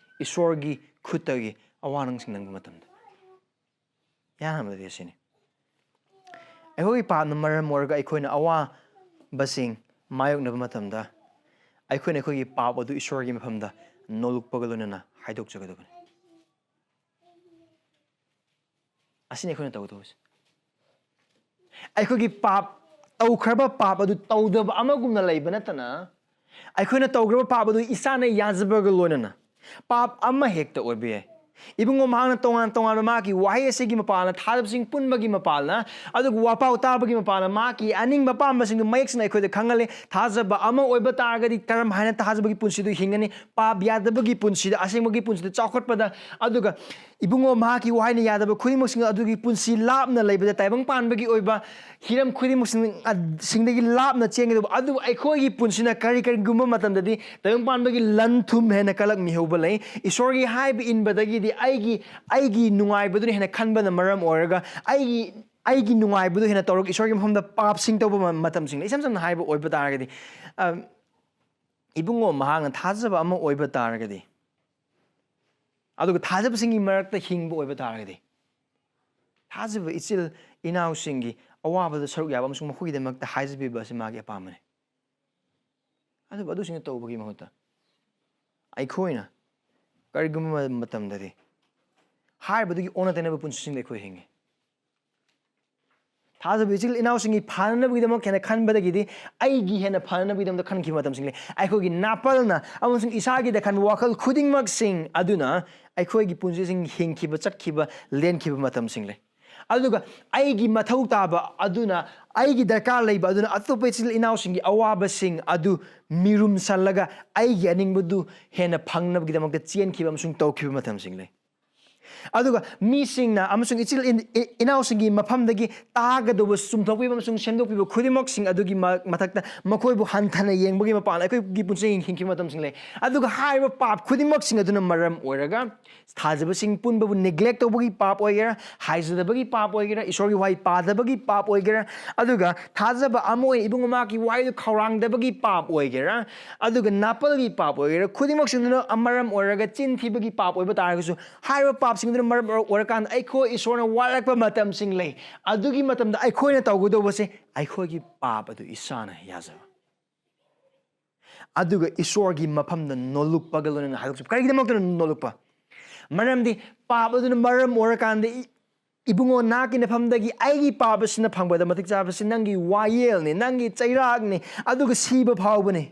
ꯏꯁꯣꯔꯒꯤ ꯈꯨꯠꯇꯒꯤ ꯑꯋꯥ ꯅꯪꯁꯤꯡ ꯅꯪꯕ ꯃꯇꯝꯗ, ꯌꯥꯅꯕꯗꯤ ꯑꯁꯤꯅꯤ꯫ ꯑꯩꯈꯣꯏꯒꯤ ꯄꯥꯞꯅ ꯃꯔꯝ ꯑꯣꯏꯔꯒ ꯑꯩꯈꯣꯏꯅ ꯑꯋꯥꯕꯁꯤꯡ ꯃꯥꯌꯣꯛꯅꯕ ꯃꯇꯝꯗ, ꯑꯩꯈꯣꯏꯅ ꯑꯩꯈꯣꯏꯒꯤ ꯄꯥꯞ ꯑꯗꯨ ꯏꯁꯣꯔꯒꯤ ꯃꯐꯝꯗ ꯅꯣꯜꯂꯨꯛꯄꯒ ꯂꯣꯏꯅꯅ ꯍꯥꯏꯗꯣꯛꯆꯒꯗꯕꯅꯤ꯫ ꯑꯁꯤꯅꯤ ꯑꯩꯈꯣꯏꯅ ꯇꯧꯒꯗꯧꯕꯁꯦ꯫ ꯑꯩꯈꯣꯏꯒꯤ ꯄꯥꯞ, ꯇꯧꯈ꯭ꯔꯕ ꯄꯥꯞ ꯑꯗꯨ ꯇꯧꯗꯕ ꯑꯃꯒꯨꯝꯅ ꯂꯩꯕ ꯅꯠꯇꯅ, ꯑꯩꯈꯣꯏꯅ ꯇꯧꯈ꯭ꯔꯕ ꯄꯥꯞ ꯑꯗꯨ ꯏꯁꯥꯅ ꯌꯥꯖꯕꯒ ꯂꯣꯏꯅꯅ ꯄꯥꯞ ꯑꯃ ꯍꯦꯛꯇ ꯑꯣꯏꯕ ꯌꯥꯏ꯫ ꯏꯕꯨꯡꯉꯣ ꯃꯍꯥꯛꯅ ꯇꯣꯉꯥꯟ ꯇꯣꯉꯥꯟꯕ ꯃꯍꯥꯛꯀꯤ ꯋꯥꯍꯩ ꯑꯁꯤꯒꯤ ꯃꯄꯥꯜꯅ, ꯊꯥꯖꯕꯁꯤꯡ ꯄꯨꯟꯕꯒꯤ ꯃꯄꯥꯜꯅ, ꯑꯗꯨꯒ ꯋꯥꯄꯥꯎ ꯇꯥꯕꯒꯤ ꯃꯄꯥꯜꯅ ꯃꯍꯥꯛꯀꯤ ꯑꯅꯤꯡꯕ ꯑꯄꯥꯝꯕꯁꯤꯡꯗꯨ ꯃꯌꯦꯛ ꯁꯦꯡꯅ ꯑꯩꯈꯣꯏꯗ ꯈꯪꯍꯜꯂꯦ꯫ ꯊꯥꯖꯕ ꯑꯃ ꯑꯣꯏꯕ ꯇꯥꯔꯒꯗꯤ ꯀꯔꯝ ꯍꯥꯏꯅ ꯊꯥꯖꯕꯒꯤ ꯄꯨꯟꯁꯤꯗꯨ ꯍꯤꯡꯒꯅꯤ? ꯄꯥꯞ ꯌꯥꯗꯕꯒꯤ ꯄꯨꯟꯁꯤꯗ, ꯑꯁꯦꯡꯕꯒꯤ ꯄꯨꯟꯁꯤꯗ ꯆꯥꯎꯈꯠꯄꯗ, ꯑꯗꯨꯒ ꯏꯕꯨꯡꯉꯣ ꯃꯍꯥꯛꯀꯤ ꯋꯥꯍꯩꯅ ꯌꯥꯗꯕ ꯈꯨꯗꯤꯡꯃꯛꯁꯤꯡ ꯑꯗꯨꯒꯤ ꯄꯨꯟꯁꯤ ꯂꯥꯞꯅ ꯂꯩꯕꯗ, ꯇꯥꯏꯕꯪ ꯄꯥꯟꯕꯒꯤ ꯑꯣꯏꯕ ꯍꯤꯔꯝ ꯈꯨꯗꯤꯡꯃꯛꯁꯤꯡ ꯑ-, ꯁꯤꯡꯗꯒꯤ ꯂꯥꯞꯅ ꯆꯦꯟꯒꯗꯧꯕ꯫ ꯑꯗꯨꯕꯨ ꯑꯩꯈꯣꯏꯒꯤ ꯄꯨꯟꯁꯤꯅ ꯀꯔꯤ, ꯀꯔꯤꯒꯨꯝꯕ ꯃꯇꯝꯗꯗꯤ ꯇꯥꯏꯕꯪ ꯄꯥꯟꯕꯒꯤ ꯂꯟ ꯊꯨꯝ ꯍꯦꯟꯅ ꯀꯜꯂꯛ ꯃꯤꯍꯧꯕ ꯂꯩ꯫ ꯏꯁꯣꯔꯒꯤ ꯍꯥꯏꯕ ꯏꯟꯕꯗꯒꯤꯗꯤ ꯑꯩꯒꯤ, ꯑꯩꯒꯤ ꯅꯨꯡꯉꯥꯏꯕꯗꯨꯅ ꯍꯦꯟꯅ ꯈꯟꯕꯅ ꯃꯔꯝ ꯑꯣꯏꯔꯒ ꯑꯩꯒꯤ, ꯑꯩꯒꯤ ꯅꯨꯡꯉꯥꯏꯕꯗꯨ ꯍꯦꯟꯅ ꯇꯧꯔꯒ ꯏꯁꯣꯔꯒꯤ ꯃꯐꯝꯗ ꯄꯥꯞꯁꯤꯡ ꯇꯧꯕ ꯃ-, ꯃꯇꯝꯁꯤꯡ ꯂꯩ꯫ ꯏꯁꯝ ꯁꯝꯅ ꯍꯥꯏꯕ ꯑꯣꯏꯕ ꯇꯥꯔꯒꯗꯤ, ꯑ, ꯏꯕꯨꯡꯉꯣ ꯃꯍꯥꯛꯅ ꯊꯥꯖꯕ ꯑꯃ ꯑꯣꯏꯕ ꯇꯥꯔꯒꯗꯤ, ꯑꯗꯨꯒ ꯊꯥꯖꯕꯁꯤꯡꯒꯤ ꯃꯔꯛꯇ ꯍꯤꯡꯕ ꯑꯣꯏꯕ ꯇꯥꯔꯒꯗꯤ, ꯊꯥꯖꯕ ꯏꯆꯤꯜ ꯏꯅꯥꯎꯁꯤꯡꯒꯤ ꯑꯋꯥꯕꯗ ꯁꯔꯨꯛ ꯌꯥꯕ ꯑꯃꯁꯨꯡ ꯃꯈꯣꯏꯒꯤꯗꯃꯛꯇ ꯍꯥꯏꯖꯕꯤꯕ ꯑꯁꯤ ꯃꯥꯒꯤ ꯑꯄꯥꯝꯕꯅꯤ꯫ ꯑꯗꯨꯕꯨ ꯑꯗꯨꯁꯤꯡꯗꯨ ꯇꯧꯕꯒꯤ ꯃꯍꯨꯠꯇ ꯑꯩꯈꯣꯏꯅ ꯀꯔꯤꯒꯨꯝꯕ ꯃꯇꯝꯗꯗꯤ ꯍꯥꯏꯔꯤꯕꯗꯨꯒꯤ ꯑꯣꯟꯅ ꯇꯩꯅꯕ ꯄꯨꯟꯁꯤꯁꯤꯡꯗ ꯑꯩꯈꯣꯏ ꯍꯤꯡꯉꯤ꯫ ꯊꯥꯖꯕ ꯏꯆꯤꯜ ꯏꯅꯥꯎꯁꯤꯡꯒꯤ ꯐꯅꯅꯕꯒꯤꯗꯃꯛ ꯍꯦꯟꯅ ꯈꯟꯕꯗꯒꯤꯗꯤ ꯑꯩꯒꯤ ꯍꯦꯟꯅ ꯐꯅꯅꯕꯒꯤꯗꯃꯛꯇ ꯈꯟꯈꯤꯕ ꯃꯇꯝꯁꯤꯡ ꯂꯩ꯫ ꯑꯩꯈꯣꯏꯒꯤ ꯅꯥꯄꯜꯅ ꯑꯃꯁꯨꯡ ꯏꯁꯥꯒꯤꯗ ꯈꯟꯕ ꯋꯥꯈꯜ ꯈꯨꯗꯤꯡꯃꯛꯁꯤꯡ ꯑꯗꯨꯅ ꯑꯩꯈꯣꯏꯒꯤ ꯄꯨꯟꯁꯤꯁꯤꯡ ꯍꯤꯡꯈꯤꯕ, ꯆꯠꯈꯤꯕ, ꯂꯦꯟꯈꯤꯕ ꯃꯇꯝꯁꯤꯡ ꯂꯩ꯫ ꯑꯗꯨꯒ ꯑꯩꯒꯤ ꯃꯊꯧ ꯇꯥꯕ ꯑꯗꯨꯅ, ꯑꯩꯒꯤ ꯗꯔꯀꯥꯔ ꯂꯩꯕ ꯑꯗꯨꯅ ꯑꯇꯣꯞꯄ ꯏꯆꯤꯜ ꯏꯅꯥꯎꯁꯤꯡꯒꯤ ꯑꯋꯥꯕꯁꯤꯡ ꯑꯗꯨ ꯃꯤꯔꯨꯝꯁꯜꯂꯒ ꯑꯩꯒꯤ ꯑꯅꯤꯡꯕꯗꯨ ꯍꯦꯟꯅ ꯐꯪꯅꯕꯒꯤꯗꯃꯛꯇ ꯆꯦꯟꯈꯤꯕ ꯑꯃꯁꯨꯡ ꯇꯧꯈꯤꯕ ꯃꯇꯝꯁꯤꯡ ꯂꯩ꯫ ꯑꯗꯨꯒ ꯃꯤꯁꯤꯡꯅ ꯑꯃꯁꯨꯡ ꯏꯆꯤꯜ ꯏ- ꯏ- ꯏꯅꯥꯎꯁꯤꯡꯒꯤ ꯃꯐꯝꯗꯒꯤ ꯇꯥꯒꯗꯧꯕ ꯆꯨꯝꯊꯣꯛꯄꯤꯕ ꯑꯃꯁꯨꯡ ꯁꯦꯝꯗꯣꯛꯄꯤꯕ ꯈꯨꯗꯤꯡꯃꯛꯁꯤꯡ ꯑꯗꯨꯒꯤ ꯃ- ꯃꯊꯛꯇ ꯃꯈꯣꯏꯕꯨ ꯍꯟꯊꯅ ꯌꯦꯡꯕꯒꯤ ꯃꯄꯥꯟ ꯑꯩꯈꯣꯏꯒꯤ ꯄꯨꯟꯁꯤ ꯍꯤꯡꯈꯤꯕ ꯃꯇꯝꯁꯤꯡ ꯂꯩ꯫ ꯑꯗꯨꯒ ꯍꯥꯏꯔꯤꯕ ꯄꯥꯞ ꯈꯨꯗꯤꯡꯃꯛꯁꯤꯡ ꯑꯗꯨꯅ ꯃꯔꯝ ꯑꯣꯏꯔꯒ ꯊꯥꯖꯕꯁꯤꯡ ꯄꯨꯟꯕꯕꯨ neglect ꯇꯧꯕꯒꯤ ꯄꯥꯞ ꯑꯣꯏꯒꯦꯔꯥ, ꯍꯥꯏꯖꯗꯕꯒꯤ ꯄꯥꯞ ꯑꯣꯏꯒꯦꯔꯥ, ꯏꯁꯣꯔꯒꯤ ꯋꯥꯍꯩ ꯄꯥꯗꯕꯒꯤ ꯄꯥꯞ ꯑꯣꯏꯒꯦꯔꯥ, ꯑꯗꯨꯒ ꯊꯥꯖꯕ ꯑꯃ ꯑꯣꯏꯅ ꯏꯕꯨꯡ ꯃꯍꯥꯛꯀꯤ ꯋꯥꯍꯩꯗꯨ ꯈꯧꯔꯥꯡꯗꯕꯒꯤ ꯄꯥꯞ ꯑꯣꯏꯒꯦꯔꯥ, ꯑꯗꯨꯒ ꯅꯥꯄꯜꯒꯤ ꯄꯥꯞ ꯑꯣꯏꯒꯦꯔꯥ, ꯈꯨꯗꯤꯡꯃꯛꯁꯤꯡꯗꯨꯅ ꯃꯔꯝ ꯑꯣꯏꯔꯒ ꯆꯤꯟ ꯊꯤꯕꯒꯤ ꯄꯥꯞ ꯑꯣꯏꯕ ꯇꯥꯔꯒꯁꯨ, ꯍꯥꯏꯔꯤꯕ ꯄꯥꯞꯁꯤꯡꯗꯨꯅ ꯃꯔꯝ ꯑꯣꯏꯔꯀꯥꯟꯗ ꯑꯩꯈꯣꯏ ꯏꯁꯣꯔꯅ ꯋꯥꯔꯛꯄ ꯃꯇꯝꯁꯤꯡ ꯂꯩ꯫ ꯑꯗꯨꯒꯤ ꯃꯇꯝꯗ ꯑꯩꯈꯣꯏꯅ ꯇꯧꯒꯗꯧꯕꯁꯦ ꯑꯩꯈꯣꯏꯒꯤ ꯄꯥꯞ ꯑꯗꯨ ꯏꯁꯥꯅ ꯌꯥꯖꯕ, ꯑꯗꯨꯒ ꯏꯁꯣꯔꯒꯤ ꯃꯐꯝꯗ ꯅꯣꯜꯂꯨꯛꯄꯒ ꯂꯣꯏꯅꯅ ꯍꯥꯏꯗꯣꯛꯆꯕ꯫ ꯀꯔꯤꯒꯤꯗꯃꯛꯇꯅ ꯅꯣꯜꯂꯨꯛꯄ? ꯃꯔꯝꯗꯤ ꯄꯥꯞ ꯑꯗꯨꯅ ꯃꯔꯝ ꯑꯣꯏꯔꯀꯥꯟꯗ ꯏ- ꯏꯕꯨꯡꯉꯣ, ꯅꯍꯥꯛꯀꯤ ꯅꯐꯝꯗꯒꯤ ꯑꯩꯒꯤ ꯄꯥꯞ ꯑꯁꯤꯅ ꯐꯪꯕꯗ ꯃꯇꯤꯛ ꯆꯥꯕꯁꯤ ꯅꯪꯒꯤ ꯋꯥꯌꯦꯜꯅꯤ, ꯅꯪꯒꯤ ꯆꯩꯔꯥꯛꯅꯤ, ꯑꯗꯨꯒ ꯁꯤꯕ ꯐꯥꯎꯕꯅꯤ꯫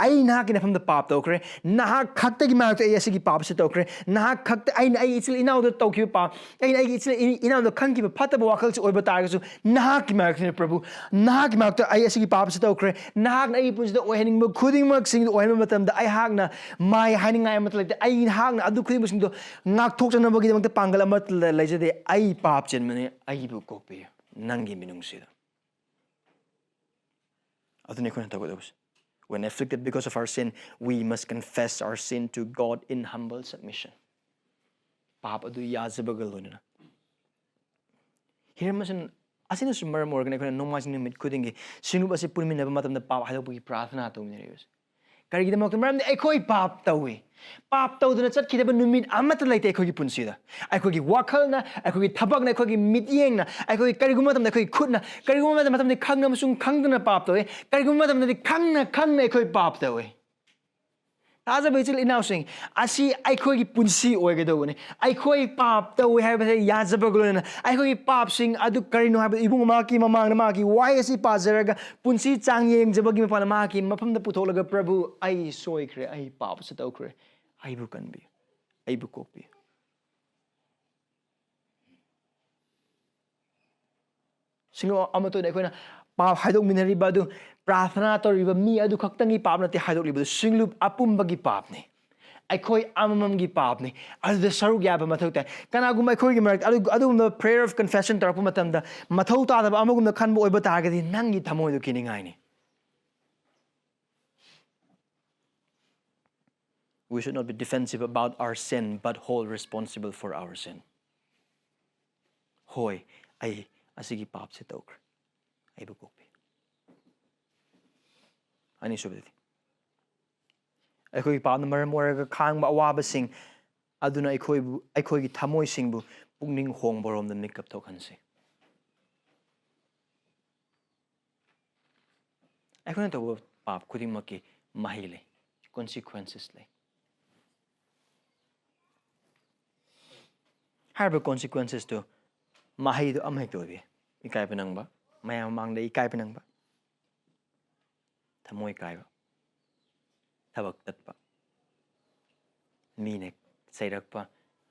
ꯑꯩ ꯅꯍꯥꯛꯀꯤ ꯅꯐꯝꯗ ꯄꯥꯞ ꯇꯧꯈ꯭ꯔꯦ, ꯅꯍꯥꯛ ꯈꯛꯇꯒꯤ ꯃꯥꯌꯣꯛꯇ ꯑꯩ ꯑꯁꯤꯒꯤ ꯄꯥꯞ ꯑꯁꯤ ꯇꯧꯈ꯭ꯔꯦ, ꯅꯍꯥꯛ ꯈꯛꯇ, ꯑꯩꯅ ꯑꯩꯒꯤ ꯏꯆꯤꯜ ꯏꯅꯥꯎꯗ ꯇꯧꯈꯤꯕ ꯄꯥꯞ, ꯑꯩꯅ ꯑꯩꯒꯤ ꯏꯆꯤꯜ ꯏ- ꯏꯅꯥꯎꯗ ꯈꯟꯈꯤꯕ ꯐꯠꯇꯕ ꯋꯥꯈꯜꯁꯤ ꯑꯣꯏꯕ ꯇꯥꯔꯒꯁꯨ, ꯅꯍꯥꯛꯀꯤ ꯃꯥꯌꯣꯛꯇꯅꯤ ꯄ꯭ꯔꯚꯨ, ꯅꯍꯥꯛꯀꯤ ꯃꯥꯌꯣꯛꯇ ꯑꯩ ꯑꯁꯤꯒꯤ ꯄꯥꯞ ꯑꯁꯤ ꯇꯧꯈ꯭ꯔꯦ, ꯅꯍꯥꯛꯅ ꯑꯩꯒꯤ ꯄꯨꯟꯁꯤꯗ ꯑꯣꯏꯍꯟꯅꯤꯡꯕ ꯈꯨꯗꯤꯡꯃꯛꯁꯤꯡꯗꯨ ꯑꯣꯏꯍꯟꯕ ꯃꯇꯝꯗ ꯑꯩꯍꯥꯛꯅ ꯃꯥꯏ ꯍꯥꯏꯅꯤꯡꯉꯥꯏ ꯑꯃꯠꯇ ꯂꯩꯇꯦ꯫ ꯑꯩꯍꯥꯛꯅ ꯑꯗꯨ ꯈꯨꯗꯤꯡꯃꯛꯁꯤꯡꯗꯣ ꯉꯥꯛꯊꯣꯛꯆꯅꯕꯒꯤꯗꯃꯛꯇ ꯄꯥꯡꯒꯜ ꯑꯃꯠꯇ ꯂꯩꯖꯗꯦ꯫ ꯑꯩ ꯄꯥꯞ ꯆꯦꯟꯕꯅꯤ, ꯑꯩꯕꯨ ꯀꯣꯛꯄꯤꯌꯨ ꯅꯪꯒꯤ ꯃꯤꯅꯨꯡꯁꯤꯗ꯫ ꯑꯗꯨꯅꯤ ꯑꯩꯈꯣꯏꯅ ꯇꯧꯒꯗꯕꯁꯦ꯫ When afflicted because of our sin, we must confess our sin to God in humble submission. ꯄꯥꯞ ꯑꯗꯨ ꯌꯥꯖꯕꯒ ꯂꯣꯏꯅꯅ꯫ ꯍꯤꯔꯝ ꯑꯁꯤꯅ, ꯑꯁꯤꯅꯁꯨ ꯃꯔꯝ ꯑꯣꯏꯔꯒꯅꯤ ꯑꯩꯈꯣꯏꯅ ꯅꯣꯡꯃꯥꯏꯖꯤꯡ ꯅꯨꯃꯤꯠ ꯈꯨꯗꯤꯡꯒꯤ ꯁꯤꯡꯂꯨꯞ ꯑꯁꯤ ꯄꯨꯟꯃꯤꯟꯅꯕ ꯃꯇꯝꯗ ꯄꯥꯞ ꯍꯥꯏꯗꯣꯛꯄꯒꯤ ꯄ꯭ꯔꯥꯔꯊꯅꯥ ꯇꯧꯃꯤꯟꯅꯔꯤꯕꯁꯦ꯫ ꯀꯔꯤꯒꯤꯗꯃꯛꯇ? ꯃꯔꯝꯗꯤ ꯑꯩꯈꯣꯏ ꯄꯥꯞ ꯇꯧꯏ꯫ ꯄꯥꯞ ꯇꯧꯗꯅ ꯆꯠꯈꯤꯗꯕ ꯅꯨꯃꯤꯠ ꯑꯃꯠꯇ ꯂꯩꯇꯦ ꯑꯩꯈꯣꯏꯒꯤ ꯄꯨꯟꯁꯤꯗ꯫ ꯑꯩꯈꯣꯏꯒꯤ ꯋꯥꯈꯜꯅ, ꯑꯩꯈꯣꯏꯒꯤ ꯊꯕꯛꯅ, ꯑꯩꯈꯣꯏꯒꯤ ꯃꯤꯠꯌꯦꯡꯅ, ꯑꯩꯈꯣꯏꯒꯤ ꯀꯔꯤꯒꯨꯝꯕ ꯃꯇꯝꯗ ꯑꯩꯈꯣꯏꯒꯤ ꯈꯨꯠꯅ, ꯀꯔꯤꯒꯨꯝꯕ ꯃꯇꯝꯗ ꯈꯪꯅ ꯑꯃꯁꯨꯡ ꯈꯪꯗꯅ ꯄꯥꯞ ꯇꯧꯏ꯫ ꯀꯔꯤꯒꯨꯝꯕ ꯃꯇꯝꯗꯗꯤ ꯈꯪꯅ ꯈꯪꯅ ꯑꯩꯈꯣꯏ ꯄꯥꯞ ꯇꯧꯏ꯫ ꯊꯥꯖꯕ ꯏꯆꯤꯜ ꯏꯅꯥꯎꯁꯤꯡ, ꯑꯁꯤ ꯑꯩꯈꯣꯏꯒꯤ ꯄꯨꯟꯁꯤ ꯑꯣꯏꯒꯗꯧꯕꯅꯤ꯫ ꯑꯩꯈꯣꯏ ꯄꯥꯞ ꯇꯧꯏ ꯍꯥꯏꯕꯁꯦ ꯌꯥꯖꯕꯒ ꯂꯣꯏꯅꯅ ꯑꯩꯈꯣꯏꯒꯤ ꯄꯥꯞꯁꯤꯡ ꯑꯗꯨ ꯀꯔꯤꯅꯣ ꯍꯥꯏꯕꯗꯨ ꯏꯕꯨꯡ ꯃꯍꯥꯛꯀꯤ ꯃꯃꯥꯡꯗ ꯃꯍꯥꯛꯀꯤ ꯋꯥꯍꯩ ꯑꯁꯤ ꯄꯥꯖꯔꯒ ꯄꯨꯟꯁꯤ ꯆꯥꯡ ꯌꯦꯡꯖꯕꯒꯤ ꯃꯄꯥꯟꯗ ꯃꯍꯥꯛꯀꯤ ꯃꯐꯝꯗ ꯄꯨꯊꯣꯛꯂꯒ, "ꯄ꯭ꯔꯚꯨ, ꯑꯩ ꯁꯣꯏꯈ꯭ꯔꯦ, ꯑꯩ ꯄꯥꯞ ꯑꯁꯤ ꯇꯧꯈ꯭ꯔꯦ, ꯑꯩꯕꯨ ꯀꯟꯕꯤꯌꯨ, ꯑꯩꯕꯨ ꯀꯣꯛꯄꯤꯌꯨ"꯫ ꯁꯤꯡꯂꯨꯞ ꯑꯃꯠꯇ ꯑꯣꯏꯅ ꯑꯩꯈꯣꯏꯅ ꯄꯥꯞ ꯍꯥꯏꯗꯣꯛꯃꯤꯟꯅꯔꯤꯕ ꯑꯗꯨ, ꯄ꯭ꯔꯥꯔꯊꯅꯥ ꯇꯧꯔꯤꯕ ꯃꯤ ꯑꯗꯨ ꯈꯛꯇꯪꯒꯤ ꯄꯥꯞ ꯅꯠꯇꯦ ꯍꯥꯏꯗꯣꯛꯂꯤꯕꯗꯨ, ꯁꯤꯡꯂꯨꯞ ꯑꯄꯨꯝꯕꯒꯤ ꯄꯥꯞꯅꯤ꯫ ꯑꯩꯈꯣꯏ ꯑꯃꯃꯝꯒꯤ ꯄꯥꯞꯅꯤ꯫ ꯑꯗꯨꯗ ꯁꯔꯨꯛ ꯌꯥꯕ ꯃꯊꯧ ꯇꯥꯏ꯫ ꯀꯅꯥꯒꯨꯝꯕ ꯑꯩꯈꯣꯏꯒꯤ ꯃꯔꯛꯇ ꯑꯗꯨ-, ꯑꯗꯨꯒꯨꯝꯕ prayer of confession ꯇꯧꯔꯛꯄ ꯃꯇꯝꯗ ꯃꯊꯧ ꯇꯥꯗꯕ ꯑꯃꯒꯨꯝꯅ ꯈꯟꯕ ꯑꯣꯏꯕ ꯇꯥꯔꯒꯗꯤ ꯅꯪꯒꯤ ꯊꯃꯣꯏꯗꯨ ꯀꯤꯅꯤꯡꯉꯥꯏꯅꯤ꯫ We should not be defensive about our sin, but hold responsible for our sin. ꯍꯣꯏ, ꯑꯩ ꯑꯁꯤꯒꯤ ꯄꯥꯞꯁꯦ ꯇꯧꯈ꯭ꯔꯦ꯫ ꯑꯩꯕꯨ ꯀꯣꯛꯄꯤ꯫ ꯑꯅꯤꯁꯨꯕꯗꯗꯤ, ꯑꯩꯈꯣꯏꯒꯤ ꯄꯥꯞꯅ ꯃꯔꯝ ꯑꯣꯏꯔꯒ ꯈꯥꯡꯕ ꯑꯋꯥꯕꯁꯤꯡ ꯑꯗꯨꯅ ꯑꯩꯈꯣꯏꯕꯨ, ꯑꯩꯈꯣꯏꯒꯤ ꯊꯃꯣꯏꯁꯤꯡꯕꯨ ꯄꯨꯛꯅꯤꯡ ꯍꯣꯡꯕꯔꯣꯝꯗ ꯃꯤꯀꯞ ꯊꯣꯛꯍꯟꯁꯤ꯫ ꯑꯩꯈꯣꯏꯅ ꯇꯧꯕ ꯄꯥꯞ ꯈꯨꯗꯤꯡꯃꯛꯀꯤ ꯃꯍꯩ ꯂꯩ, consequences ꯂꯩ꯫ ꯍꯥꯏꯔꯤꯕ consequencesꯇꯨ ꯃꯍꯩꯗꯨ ꯑꯃꯍꯦꯛꯇ ꯑꯣꯏꯕ ꯌꯥꯏ꯫ ꯏꯀꯥꯏꯕ ꯅꯪꯕ, ꯃꯌꯥꯝ ꯃꯃꯥꯡꯗ ꯏꯀꯥꯏꯕ ꯅꯪꯕ, ꯊꯃꯣꯏ ꯀꯥꯏꯕ, ꯊꯕꯛ ꯇꯠꯄ, ꯃꯤꯅ ꯆꯩꯔꯛꯄ,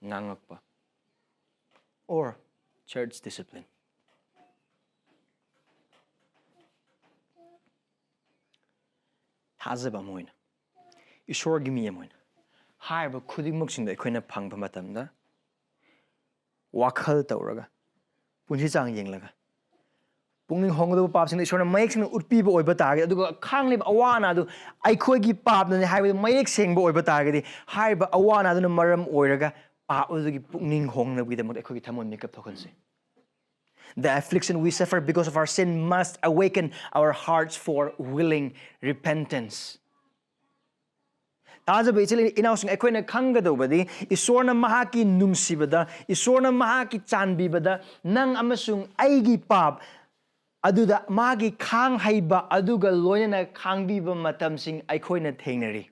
ꯉꯥꯡꯉꯛꯄ, or church discipline꯫ ꯊꯥꯖꯕ ꯑꯃ ꯑꯣꯏꯅ, ꯏꯁꯣꯔꯒꯤ ꯃꯤ ꯑꯃ ꯑꯣꯏꯅ, ꯍꯥꯏꯔꯤꯕ ꯈꯨꯗꯤꯡꯃꯛꯁꯤꯡꯗꯣ ꯑꯩꯈꯣꯏꯅ ꯐꯪꯕ ꯃꯇꯝꯗ ꯋꯥꯈꯜ ꯇꯧꯔꯒ, ꯄꯨꯟꯁꯤ ꯆꯥꯡ ꯌꯦꯡꯂꯒ, ꯄꯨꯛꯅꯤꯡ ꯍꯣꯡꯒꯗꯕ ꯄꯥꯞꯁꯤꯡꯗ ꯏꯁꯣꯔꯅ ꯃꯌꯦꯛ ꯁꯦꯡꯅ ꯎꯠꯄꯤꯕ ꯑꯣꯏꯕ ꯇꯥꯔꯒꯗꯤ, ꯑꯗꯨꯒ ꯈꯥꯡꯂꯤꯕ ꯑꯋꯥ ꯑꯅꯥꯗꯨ ꯑꯩꯈꯣꯏꯒꯤ ꯄꯥꯞꯅꯅꯤ ꯍꯥꯏꯕꯗꯨ ꯃꯌꯦꯛ ꯁꯦꯡꯕ ꯑꯣꯏꯕ ꯇꯥꯔꯒꯗꯤ, ꯍꯥꯏꯔꯤꯕ ꯑꯋꯥ ꯑꯅꯥꯗꯨꯅ ꯃꯔꯝ ꯑꯣꯏꯔꯒ ꯄꯥꯞ ꯑꯗꯨꯒꯤ ꯄꯨꯛꯅꯤꯡ ꯍꯣꯡꯅꯕꯒꯤꯗꯃꯛꯇ ꯑꯩꯈꯣꯏꯒꯤ ꯊꯃꯣꯏ ꯃꯤꯀꯞ ꯊꯣꯛꯍꯟꯁꯤ꯫ The affliction we suffer because of our sin must awaken our hearts for willing repentance. ꯇꯥꯖꯕ ꯏꯆꯤꯜ ꯏꯅꯥꯎꯁꯤꯡ, ꯑꯩꯈꯣꯏꯅ ꯈꯪꯒꯗꯧꯕꯗꯤ ꯏꯁꯣꯔꯅ ꯃꯍꯥꯛꯀꯤ ꯅꯨꯡꯁꯤꯕꯗ, ꯏꯁꯣꯔꯅ ꯃꯍꯥꯛꯀꯤ ꯆꯥꯟꯕꯤꯕꯗ ꯅꯪ ꯑꯃꯁꯨꯡ ꯑꯩꯒꯤ ꯄꯥꯞ ꯑꯗꯨꯗ ꯃꯥꯒꯤ ꯈꯥꯡ ꯍꯩꯕ ꯑꯗꯨꯒ ꯂꯣꯏꯅꯅ ꯈꯥꯡꯕꯤꯕ ꯃꯇꯝꯁꯤꯡ ꯑꯩꯈꯣꯏꯅ ꯊꯦꯡꯅꯔꯤ꯫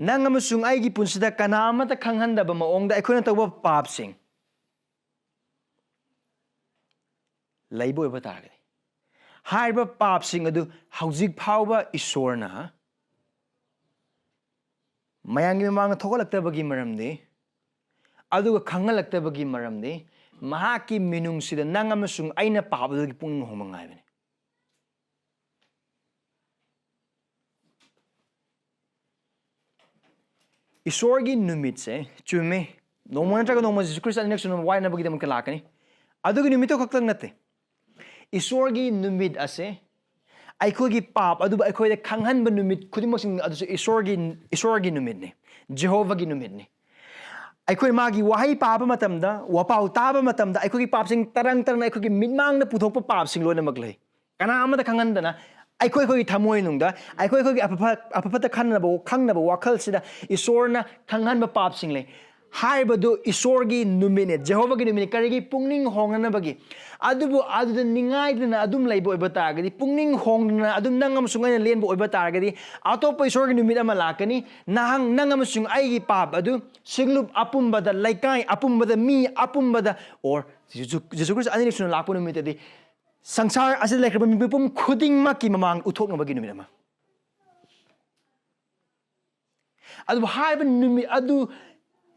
ꯅꯪ ꯑꯃꯁꯨꯡ ꯑꯩꯒꯤ ꯄꯨꯟꯁꯤꯗ ꯀꯅꯥ ꯑꯃꯠꯇ ꯈꯪꯍꯟꯗꯕ ꯃꯑꯣꯡꯗ ꯑꯩꯈꯣꯏꯅ ꯇꯧꯕ ꯄꯥꯞꯁꯤꯡ ꯂꯩꯕ ꯑꯣꯏꯕ ꯇꯥꯔꯒꯗꯤ, ꯍꯥꯏꯔꯤꯕ ꯄꯥꯞꯁꯤꯡ ꯑꯗꯨ ꯍꯧꯖꯤꯛ ꯐꯥꯎꯕ ꯏꯁꯣꯔꯅ ꯃꯌꯥꯝꯒꯤ ꯃꯃꯥꯡꯗ ꯊꯣꯛꯍꯜꯂꯛꯇꯕꯒꯤ ꯃꯔꯝꯗꯤ, ꯑꯗꯨꯒ ꯈꯪꯍꯜꯂꯛꯇꯕꯒꯤ ꯃꯔꯝꯗꯤ, ꯃꯍꯥꯛꯀꯤ ꯃꯤꯅꯨꯡꯁꯤꯗ ꯅꯪ ꯑꯃꯁꯨꯡ ꯑꯩꯅ ꯄꯥꯞ ꯑꯗꯨꯒꯤ ꯄꯨꯛꯅꯤꯡ ꯍꯣꯡꯕ ꯉꯥꯏꯕꯅꯤ꯫ ꯏꯁꯣꯔꯒꯤ ꯅꯨꯃꯤꯠꯁꯦ, ꯆꯨꯝꯃꯦ, ꯅꯣꯡꯃ ꯅꯠꯇ꯭ꯔꯒ ꯅꯣꯡꯃ ꯖꯤꯁꯨ ꯈ꯭ꯔꯤꯁꯇ ꯑꯅꯤꯔꯛ ꯁꯨꯅ ꯋꯥꯏꯅꯕꯒꯤꯗꯃꯛꯇ ꯂꯥꯛꯀꯅꯤ꯫ ꯑꯗꯨꯒꯤ ꯅꯨꯃꯤꯠꯇꯣ ꯈꯛꯇꯪ ꯅꯠꯇꯦ, ꯏꯁꯣꯔꯒꯤ ꯅꯨꯃꯤꯠ ꯑꯁꯦ ꯑꯩꯈꯣꯏꯒꯤ ꯄꯥꯞ ꯑꯗꯨꯕꯨ ꯑꯩꯈꯣꯏꯗ ꯈꯪꯍꯟꯕ ꯅꯨꯃꯤꯠ ꯈꯨꯗꯤꯡꯃꯛꯁꯤꯡ ꯑꯗꯨꯁꯨ ꯏꯁꯣꯔꯒꯤ, ꯏꯁꯣꯔꯒꯤ ꯅꯨꯃꯤꯠꯅꯤ, ꯖꯦꯍꯣꯚꯥꯒꯤ ꯅꯨꯃꯤꯠꯅꯤ꯫ ꯑꯩꯈꯣꯏ ꯃꯥꯒꯤ ꯋꯥꯍꯩ ꯄꯥꯕ ꯃꯇꯝꯗ, ꯋꯥꯄꯥꯎ ꯇꯥꯕ ꯃꯇꯝꯗ, ꯑꯩꯈꯣꯏꯒꯤ ꯄꯥꯞꯁꯤꯡ ꯇꯔꯪ ꯇꯔꯪꯅ ꯑꯩꯈꯣꯏꯒꯤ ꯃꯤꯠꯃꯥꯡꯗ ꯄꯨꯊꯣꯛꯄ ꯄꯥꯞꯁꯤꯡ ꯂꯣꯏꯅꯃꯛ ꯂꯩ꯫ ꯀꯅꯥ ꯑꯃꯗ ꯈꯪꯍꯟꯗꯅ, ꯑꯩꯈꯣꯏ ꯑꯩꯈꯣꯏꯒꯤ ꯊꯃꯣꯏꯅꯨꯡꯗ, ꯑꯩꯈꯣꯏ ꯑꯩꯈꯣꯏꯒꯤ ꯑꯐꯕ, ꯑꯐ ꯐꯠꯇ ꯈꯟꯅꯕ, ꯈꯪꯅꯕ ꯋꯥꯈꯜꯁꯤꯗ ꯏꯁꯣꯔꯅ ꯈꯪꯍꯟꯕ ꯄꯥꯞꯁꯤꯡ ꯂꯩ꯫ ꯍꯥꯏꯔꯤꯕꯗꯨ ꯏꯁꯣꯔꯒꯤ ꯅꯨꯃꯤꯠꯅꯦ, ꯖꯦꯍꯣꯚꯥꯒꯤ ꯅꯨꯃꯤꯠꯅꯦ꯫ ꯀꯔꯤꯒꯤ? ꯄꯨꯛꯅꯤꯡ ꯍꯣꯡꯅꯅꯕꯒꯤ꯫ ꯑꯗꯨꯕꯨ ꯑꯗꯨꯗ ꯅꯤꯡꯉꯥꯏꯗꯅ ꯑꯗꯨꯝ ꯂꯩꯕ ꯑꯣꯏꯕ ꯇꯥꯔꯒꯗꯤ, ꯄꯨꯛꯅꯤꯡ ꯍꯣꯡꯗꯅ ꯑꯗꯨꯝ ꯅꯪ ꯑꯃꯁꯨꯡ ꯑꯩꯅ ꯂꯦꯟꯕ ꯑꯣꯏꯕ ꯇꯥꯔꯒꯗꯤ, ꯑꯇꯣꯞꯄ ꯏꯁꯣꯔꯒꯤ ꯅꯨꯃꯤꯠ ꯑꯃ ꯂꯥꯛꯀꯅꯤ꯫ ꯅꯍꯥꯛ, ꯅꯪ ꯑꯃꯁꯨꯡ ꯑꯩꯒꯤ ꯄꯥꯞ ꯑꯗꯨ ꯁꯤꯡꯂꯨꯞ ꯑꯄꯨꯝꯕꯗ, ꯂꯩꯀꯥꯏ ꯑꯄꯨꯝꯕꯗ, ꯃꯤ ꯑꯄꯨꯝꯕꯗ, or ꯖꯤꯁꯨ, ꯖꯤꯁꯨ ꯈ꯭ꯔꯤꯁꯇ ꯑꯅꯤꯔꯛ ꯁꯨꯅ ꯂꯥꯛꯄ ꯅꯨꯃꯤꯠꯇꯗꯤ ꯁꯪꯁꯥꯔ ꯑꯁꯤꯗ ꯂꯩꯈ꯭ꯔꯕ ꯃꯤꯄꯨꯝ ꯈꯨꯗꯤꯡꯃꯛꯀꯤ ꯃꯃꯥꯡ ꯎꯠꯊꯣꯛꯅꯕꯒꯤ ꯅꯨꯃꯤꯠ ꯑꯃ꯫ ꯑꯗꯨꯕꯨ ꯍꯥꯏꯔꯤꯕ ꯅꯨꯃꯤꯠ ꯑꯗꯨ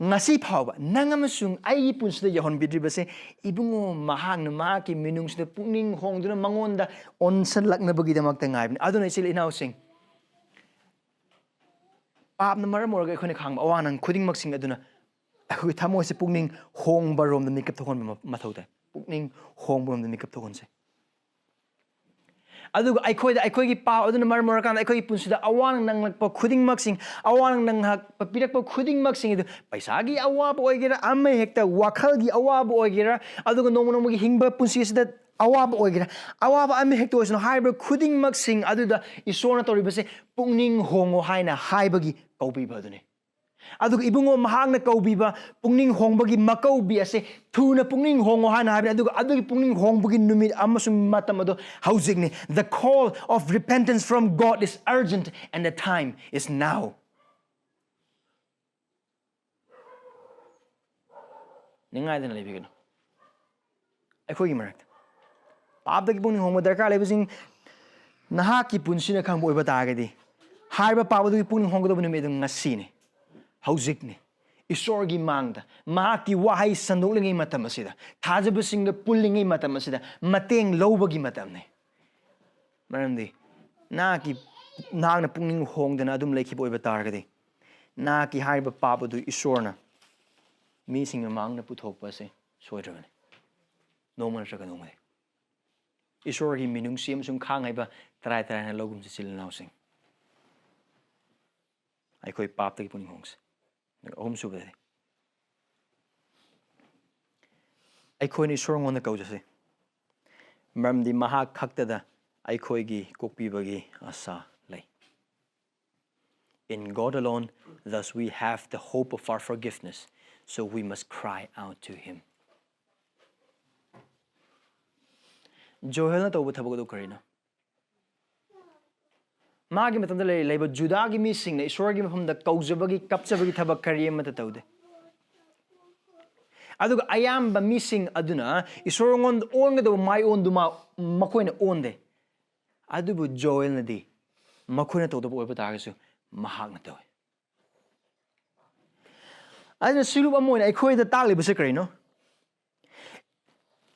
ꯉꯁꯤ ꯐꯥꯎꯕ ꯅꯪ ꯑꯃꯁꯨꯡ ꯑꯩꯒꯤ ꯄꯨꯟꯁꯤꯗ ꯌꯧꯍꯟꯕꯤꯗ꯭ꯔꯤꯕꯁꯦ, ꯏꯕꯨꯡꯉꯣ, ꯃꯍꯥꯛꯅ ꯃꯍꯥꯛꯀꯤ ꯃꯤꯅꯨꯡꯁꯤꯗ ꯄꯨꯛꯅꯤꯡ ꯍꯣꯡꯗꯨꯅ ꯃꯉꯣꯟꯗ ꯑꯣꯟꯁꯤꯜꯂꯛꯅꯕꯒꯤꯗꯃꯛꯇ ꯉꯥꯏꯕꯅꯤ꯫ ꯑꯗꯨꯅ ꯏꯆꯤꯜ ꯏꯅꯥꯎꯁꯤꯡ, ꯄꯥꯞꯅ ꯃꯔꯝ ꯑꯣꯏꯔꯒ ꯑꯩꯈꯣꯏꯅ ꯈꯥꯡꯕ ꯑꯋꯥ ꯑꯅꯪ ꯈꯨꯗꯤꯡꯃꯛꯁꯤꯡ ꯑꯗꯨꯅ ꯑꯩꯈꯣꯏꯒꯤ ꯊꯃꯣꯏꯁꯦ ꯄꯨꯛꯅꯤꯡ ꯍꯣꯡꯕ ꯔꯣꯝꯗ ꯃꯤꯀꯞ ꯊꯣꯛꯍꯟꯕ ꯃ-, ꯃꯊꯧ ꯇꯥꯏ꯫ ꯄꯨꯛꯅꯤꯡ ꯍꯣꯡꯕ ꯔꯣꯝꯗ ꯃꯤꯀꯞ ꯊꯣꯛꯍꯟꯁꯦ꯫ ꯑꯗꯨꯒ ꯑꯩꯈꯣꯏꯗ, ꯑꯩꯈꯣꯏꯒꯤ ꯄꯥꯞ ꯑꯗꯨꯅ ꯃꯔꯝ ꯑꯣꯏꯔꯀꯥꯟꯗ ꯑꯩꯈꯣꯏꯒꯤ ꯄꯨꯟꯁꯤꯗ ꯑꯋꯥ ꯅꯪꯂꯛꯄ ꯈꯨꯗꯤꯡꯃꯛꯁꯤꯡ, ꯑꯋꯥ ꯅꯪꯂꯛꯄ ꯄꯤꯔꯛꯄ ꯈꯨꯗꯤꯡꯃꯛꯁꯤꯡ ꯑꯗꯨ, ꯄꯩꯁꯥꯒꯤ ꯑꯋꯥꯕ ꯑꯣꯏꯒꯦꯔꯥ, ꯑꯃ ꯍꯦꯛꯇ ꯋꯥꯈꯜꯒꯤ ꯑꯋꯥꯕ ꯑꯣꯏꯒꯦꯔꯥ, ꯑꯗꯨꯒ ꯅꯣꯡꯃ ꯅꯣꯡꯃꯒꯤ ꯍꯤꯡꯕ ꯄꯨꯟꯁꯤ ꯑꯁꯤꯗ ꯑꯋꯥꯕ ꯑꯣꯏꯒꯦꯔꯥ, ꯑꯋꯥꯕ ꯑꯃ ꯍꯦꯛꯇ ꯑꯣꯏꯁꯅꯨ, ꯍꯥꯏꯔꯤꯕ ꯈꯨꯗꯤꯡꯃꯛꯁꯤꯡ ꯑꯗꯨꯗ ꯏꯁꯣꯔꯅ ꯇꯧꯔꯤꯕꯁꯦ ꯄꯨꯛꯅꯤꯡ ꯍꯣꯡꯉꯣ ꯍꯥꯏꯅ ꯍꯥꯏꯕꯒꯤ ꯀꯧꯕꯤꯕ ꯑꯗꯨꯅꯤ꯫ ꯑꯗꯨꯒ ꯏꯕꯨꯡꯉꯣ, ꯃꯍꯥꯛꯅ ꯀꯧꯕꯤꯕ ꯄꯨꯛꯅꯤꯡ ꯍꯣꯡꯕꯒꯤ ꯃꯀꯧꯕꯤ ꯑꯁꯦ ꯊꯨꯅ ꯄꯨꯛꯅꯤꯡ ꯍꯣꯡꯉꯣ ꯍꯥꯏꯅ ꯍꯥꯏꯕꯅꯤ꯫ ꯑꯗꯨꯒ ꯑꯗꯨꯒꯤ ꯄꯨꯛꯅꯤꯡ ꯍꯣꯡꯕꯒꯤ ꯅꯨꯃꯤꯠ ꯑꯃꯁꯨꯡ ꯃꯇꯝ ꯑꯗꯣ ꯍꯧꯖꯤꯛꯅꯤ꯫ The call of repentance from God is urgent and the time is now. ꯅꯤꯡꯉꯥꯏꯗꯅ ꯂꯩꯕꯤꯒꯅꯨ꯫ ꯑꯩꯈꯣꯏꯒꯤ ꯃꯔꯛꯇ ꯄꯥꯞꯇꯒꯤ ꯄꯨꯛꯅꯤꯡ ꯍꯣꯡꯕ ꯗꯔꯀꯥꯔ ꯂꯩꯕꯁꯤꯡ, ꯅꯍꯥꯛꯀꯤ ꯄꯨꯟꯁꯤꯅ ꯈꯪꯕ ꯑꯣꯏꯕ ꯇꯥꯔꯒꯗꯤ, ꯍꯥꯏꯔꯤꯕ ꯄꯥꯞ ꯑꯗꯨꯒꯤ ꯄꯨꯛꯅꯤꯡ ꯍꯣꯡꯒꯗꯧꯕ ꯅꯨꯃꯤꯠ ꯑꯗꯨ ꯉꯁꯤꯅꯤ, ꯍꯧꯖꯤꯛꯅꯤ꯫ ꯏꯁꯣꯔꯒꯤ ꯃꯥꯡꯗ ꯃꯍꯥꯛꯀꯤ ꯋꯥꯍꯩ ꯁꯟꯗꯣꯛꯂꯤꯉꯩ ꯃꯇꯝ ꯑꯁꯤꯗ, ꯊꯥꯖꯕꯁꯤꯡꯒ ꯄꯨꯜꯂꯤꯉꯩ ꯃꯇꯝ ꯑꯁꯤꯗ ꯃꯇꯦꯡ ꯂꯧꯕꯒꯤ ꯃꯇꯝꯅꯤ꯫ ꯃꯔꯝꯗꯤ ꯅꯍꯥꯛꯀꯤ, ꯅꯍꯥꯛꯅ ꯄꯨꯛꯅꯤꯡ ꯍꯣꯡꯗꯅ ꯑꯗꯨꯝ ꯂꯩꯈꯤꯕ ꯑꯣꯏꯕ ꯇꯥꯔꯒꯗꯤ, ꯅꯍꯥꯛꯀꯤ ꯍꯥꯏꯔꯤꯕ ꯄꯥꯞ ꯑꯗꯨ ꯏꯁꯣꯔꯅ ꯃꯤꯁꯤꯡ ꯃꯃꯥꯡꯗ ꯄꯨꯊꯣꯛꯄ ꯑꯁꯤ ꯁꯣꯏꯗ꯭ꯔꯕꯅꯤ꯫ ꯅꯣꯡꯃ ꯅꯠꯇ꯭ꯔꯒ ꯅꯣꯡꯃꯗꯤ ꯏꯁꯣꯔꯒꯤ ꯃꯤꯅꯨꯡꯁꯤ ꯑꯃꯁꯨꯡ ꯈꯥꯡ ꯍꯩꯕ ꯇꯔꯥꯏ ꯇꯔꯥꯏꯅ ꯂꯧꯒꯨꯝꯁꯤ, ꯏꯆꯤꯜ ꯏꯅꯥꯎꯁꯤꯡ꯫ ꯑꯩꯈꯣꯏ ꯄꯥꯞꯇꯒꯤ ꯄꯨꯛꯅꯤꯡ ꯍꯣꯡꯁꯤ꯫ ꯑꯗꯨꯒ ꯑꯍꯨꯝꯁꯨꯕꯗꯗꯤ, ꯑꯩꯈꯣꯏꯅ ꯏꯁꯣꯔꯉꯣꯟꯗ ꯀꯧꯖꯁꯤ, ꯃꯔꯝꯗꯤ ꯃꯍꯥꯛ ꯈꯛꯇꯗ ꯑꯩꯈꯣꯏꯒꯤ ꯀꯣꯛꯄꯤꯕꯒꯤ ꯑꯁꯥ ꯂꯩ꯫ In God alone, thus we have the hope of our forgiveness, so we must cry out to him. ꯖꯣꯍꯦꯜꯅ ꯇꯧꯕ ꯊꯕꯛ ꯑꯗꯨ ꯀꯔꯤꯅꯣ? ꯃꯥꯒꯤ ꯃꯇꯝꯗ ꯂꯩ-, ꯂꯩꯕ ꯖꯨꯗꯥꯒꯤ ꯃꯤꯁꯤꯡꯅ ꯏꯁꯣꯔꯒꯤ ꯃꯐꯝꯗ ꯀꯧꯖꯕꯒꯤ, ꯀꯞꯆꯕꯒꯤ ꯊꯕꯛ ꯀꯔꯤ ꯑꯃꯠꯇ ꯇꯧꯗꯦ꯫ ꯑꯗꯨꯒ ꯑꯌꯥꯝꯕ ꯃꯤꯁꯤꯡ ꯑꯗꯨꯅ ꯏꯁꯣꯔꯉꯣꯟꯗ ꯑꯣꯟꯒꯗꯧꯕ ꯃꯥꯏ ꯑꯣꯟꯗꯨ ꯃꯥ-, ꯃꯈꯣꯏꯅ ꯑꯣꯟꯗꯦ꯫ ꯑꯗꯨꯕꯨ ꯖꯣꯑꯦꯜꯅꯗꯤ ꯃꯈꯣꯏꯅ ꯇꯧꯗꯕ ꯑꯣꯏꯕ ꯇꯥꯔꯒꯁꯨ ꯃꯍꯥꯛꯅ ꯇꯧꯏ꯫ ꯑꯗꯨꯅ ꯁꯤꯡꯂꯨꯞ ꯑꯃ ꯑꯣꯏꯅ ꯑꯩꯈꯣꯏꯗ ꯇꯥꯛꯂꯤꯕꯁꯦ ꯀꯔꯤꯅꯣ?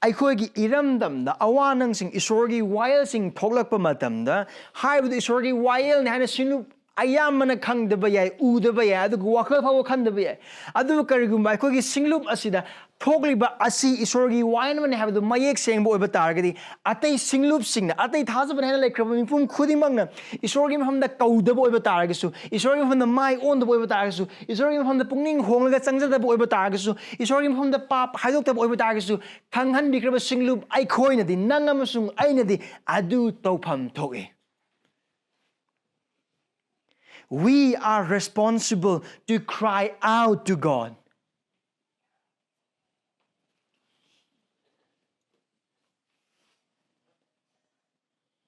ꯑꯩꯈꯣꯏꯒꯤ ꯏꯔꯝꯗꯝꯗ ꯑꯋꯥ ꯅꯪꯁꯤꯡ, ꯏꯁꯣꯔꯒꯤ ꯋꯥꯌꯦꯜꯁꯤꯡ ꯊꯣꯛꯂꯛꯄ ꯃꯇꯝꯗ, ꯍꯥꯏꯕꯗꯨ ꯏꯁꯣꯔꯒꯤ ꯋꯥꯌꯦꯜꯅꯤ ꯍꯥꯏꯅ ꯁꯤꯡꯂꯨꯞ ꯑꯌꯥꯝꯕꯅ ꯈꯪꯗꯕ ꯌꯥꯏ, ꯎꯗꯕ ꯌꯥꯏ, ꯑꯗꯨꯒ ꯋꯥꯈꯜ ꯐꯥꯎꯕ ꯈꯟꯗꯕ ꯌꯥꯏ꯫ ꯑꯗꯨꯕꯨ ꯀꯔꯤꯒꯨꯝꯕ ꯑꯩꯈꯣꯏꯒꯤ ꯁꯤꯡꯂꯨꯞ ꯑꯁꯤꯗ ꯊꯣꯛꯂꯤꯕ ꯑꯁꯤ ꯏꯁꯣꯔꯒꯤ ꯋꯥꯌꯦꯜ ꯑꯃꯅꯤ ꯍꯥꯏꯕꯗꯨ ꯃꯌꯦꯛ ꯁꯦꯡꯕ ꯑꯣꯏꯕ ꯇꯥꯔꯒꯗꯤ, ꯑꯇꯩ ꯁꯤꯡꯂꯨꯞꯁꯤꯡꯅ, ꯑꯇꯩ ꯊꯥꯖꯕ ꯍꯥꯏꯅ ꯂꯩꯈ꯭ꯔꯕ ꯃꯤꯄꯨꯝ ꯈꯨꯗꯤꯡꯃꯛꯅ ꯏꯁꯣꯔꯒꯤ ꯃꯐꯝꯗ ꯀꯧꯗꯕ ꯑꯣꯏꯕ ꯇꯥꯔꯒꯁꯨ, ꯏꯁꯣꯔꯒꯤ ꯃꯐꯝꯗ ꯃꯥꯏ ꯑꯣꯟꯗꯕ ꯑꯣꯏꯕ ꯇꯥꯔꯒꯁꯨ, ꯏꯁꯣꯔꯒꯤ ꯃꯐꯝꯗ ꯄꯨꯛꯅꯤꯡ ꯍꯣꯡꯂꯒ ꯆꯪꯖꯗꯕ ꯑꯣꯏꯕ ꯇꯥꯔꯒꯁꯨ, ꯏꯁꯣꯔꯒꯤ ꯃꯐꯝꯗ ꯄꯥꯞ ꯍꯥꯏꯗꯣꯛꯇꯕ ꯑꯣꯏꯕ ꯇꯥꯔꯒꯁꯨ, ꯈꯪꯍꯟꯕꯤꯈ꯭ꯔꯕ ꯁꯤꯡꯂꯨꯞ ꯑꯩꯈꯣꯏꯅꯗꯤ, ꯅꯪ ꯑꯃꯁꯨꯡ ꯑꯩꯅꯗꯤ ꯑꯗꯨ ꯇꯧꯐꯝ ꯊꯣꯛꯏ꯫ We are responsible to cry out to God.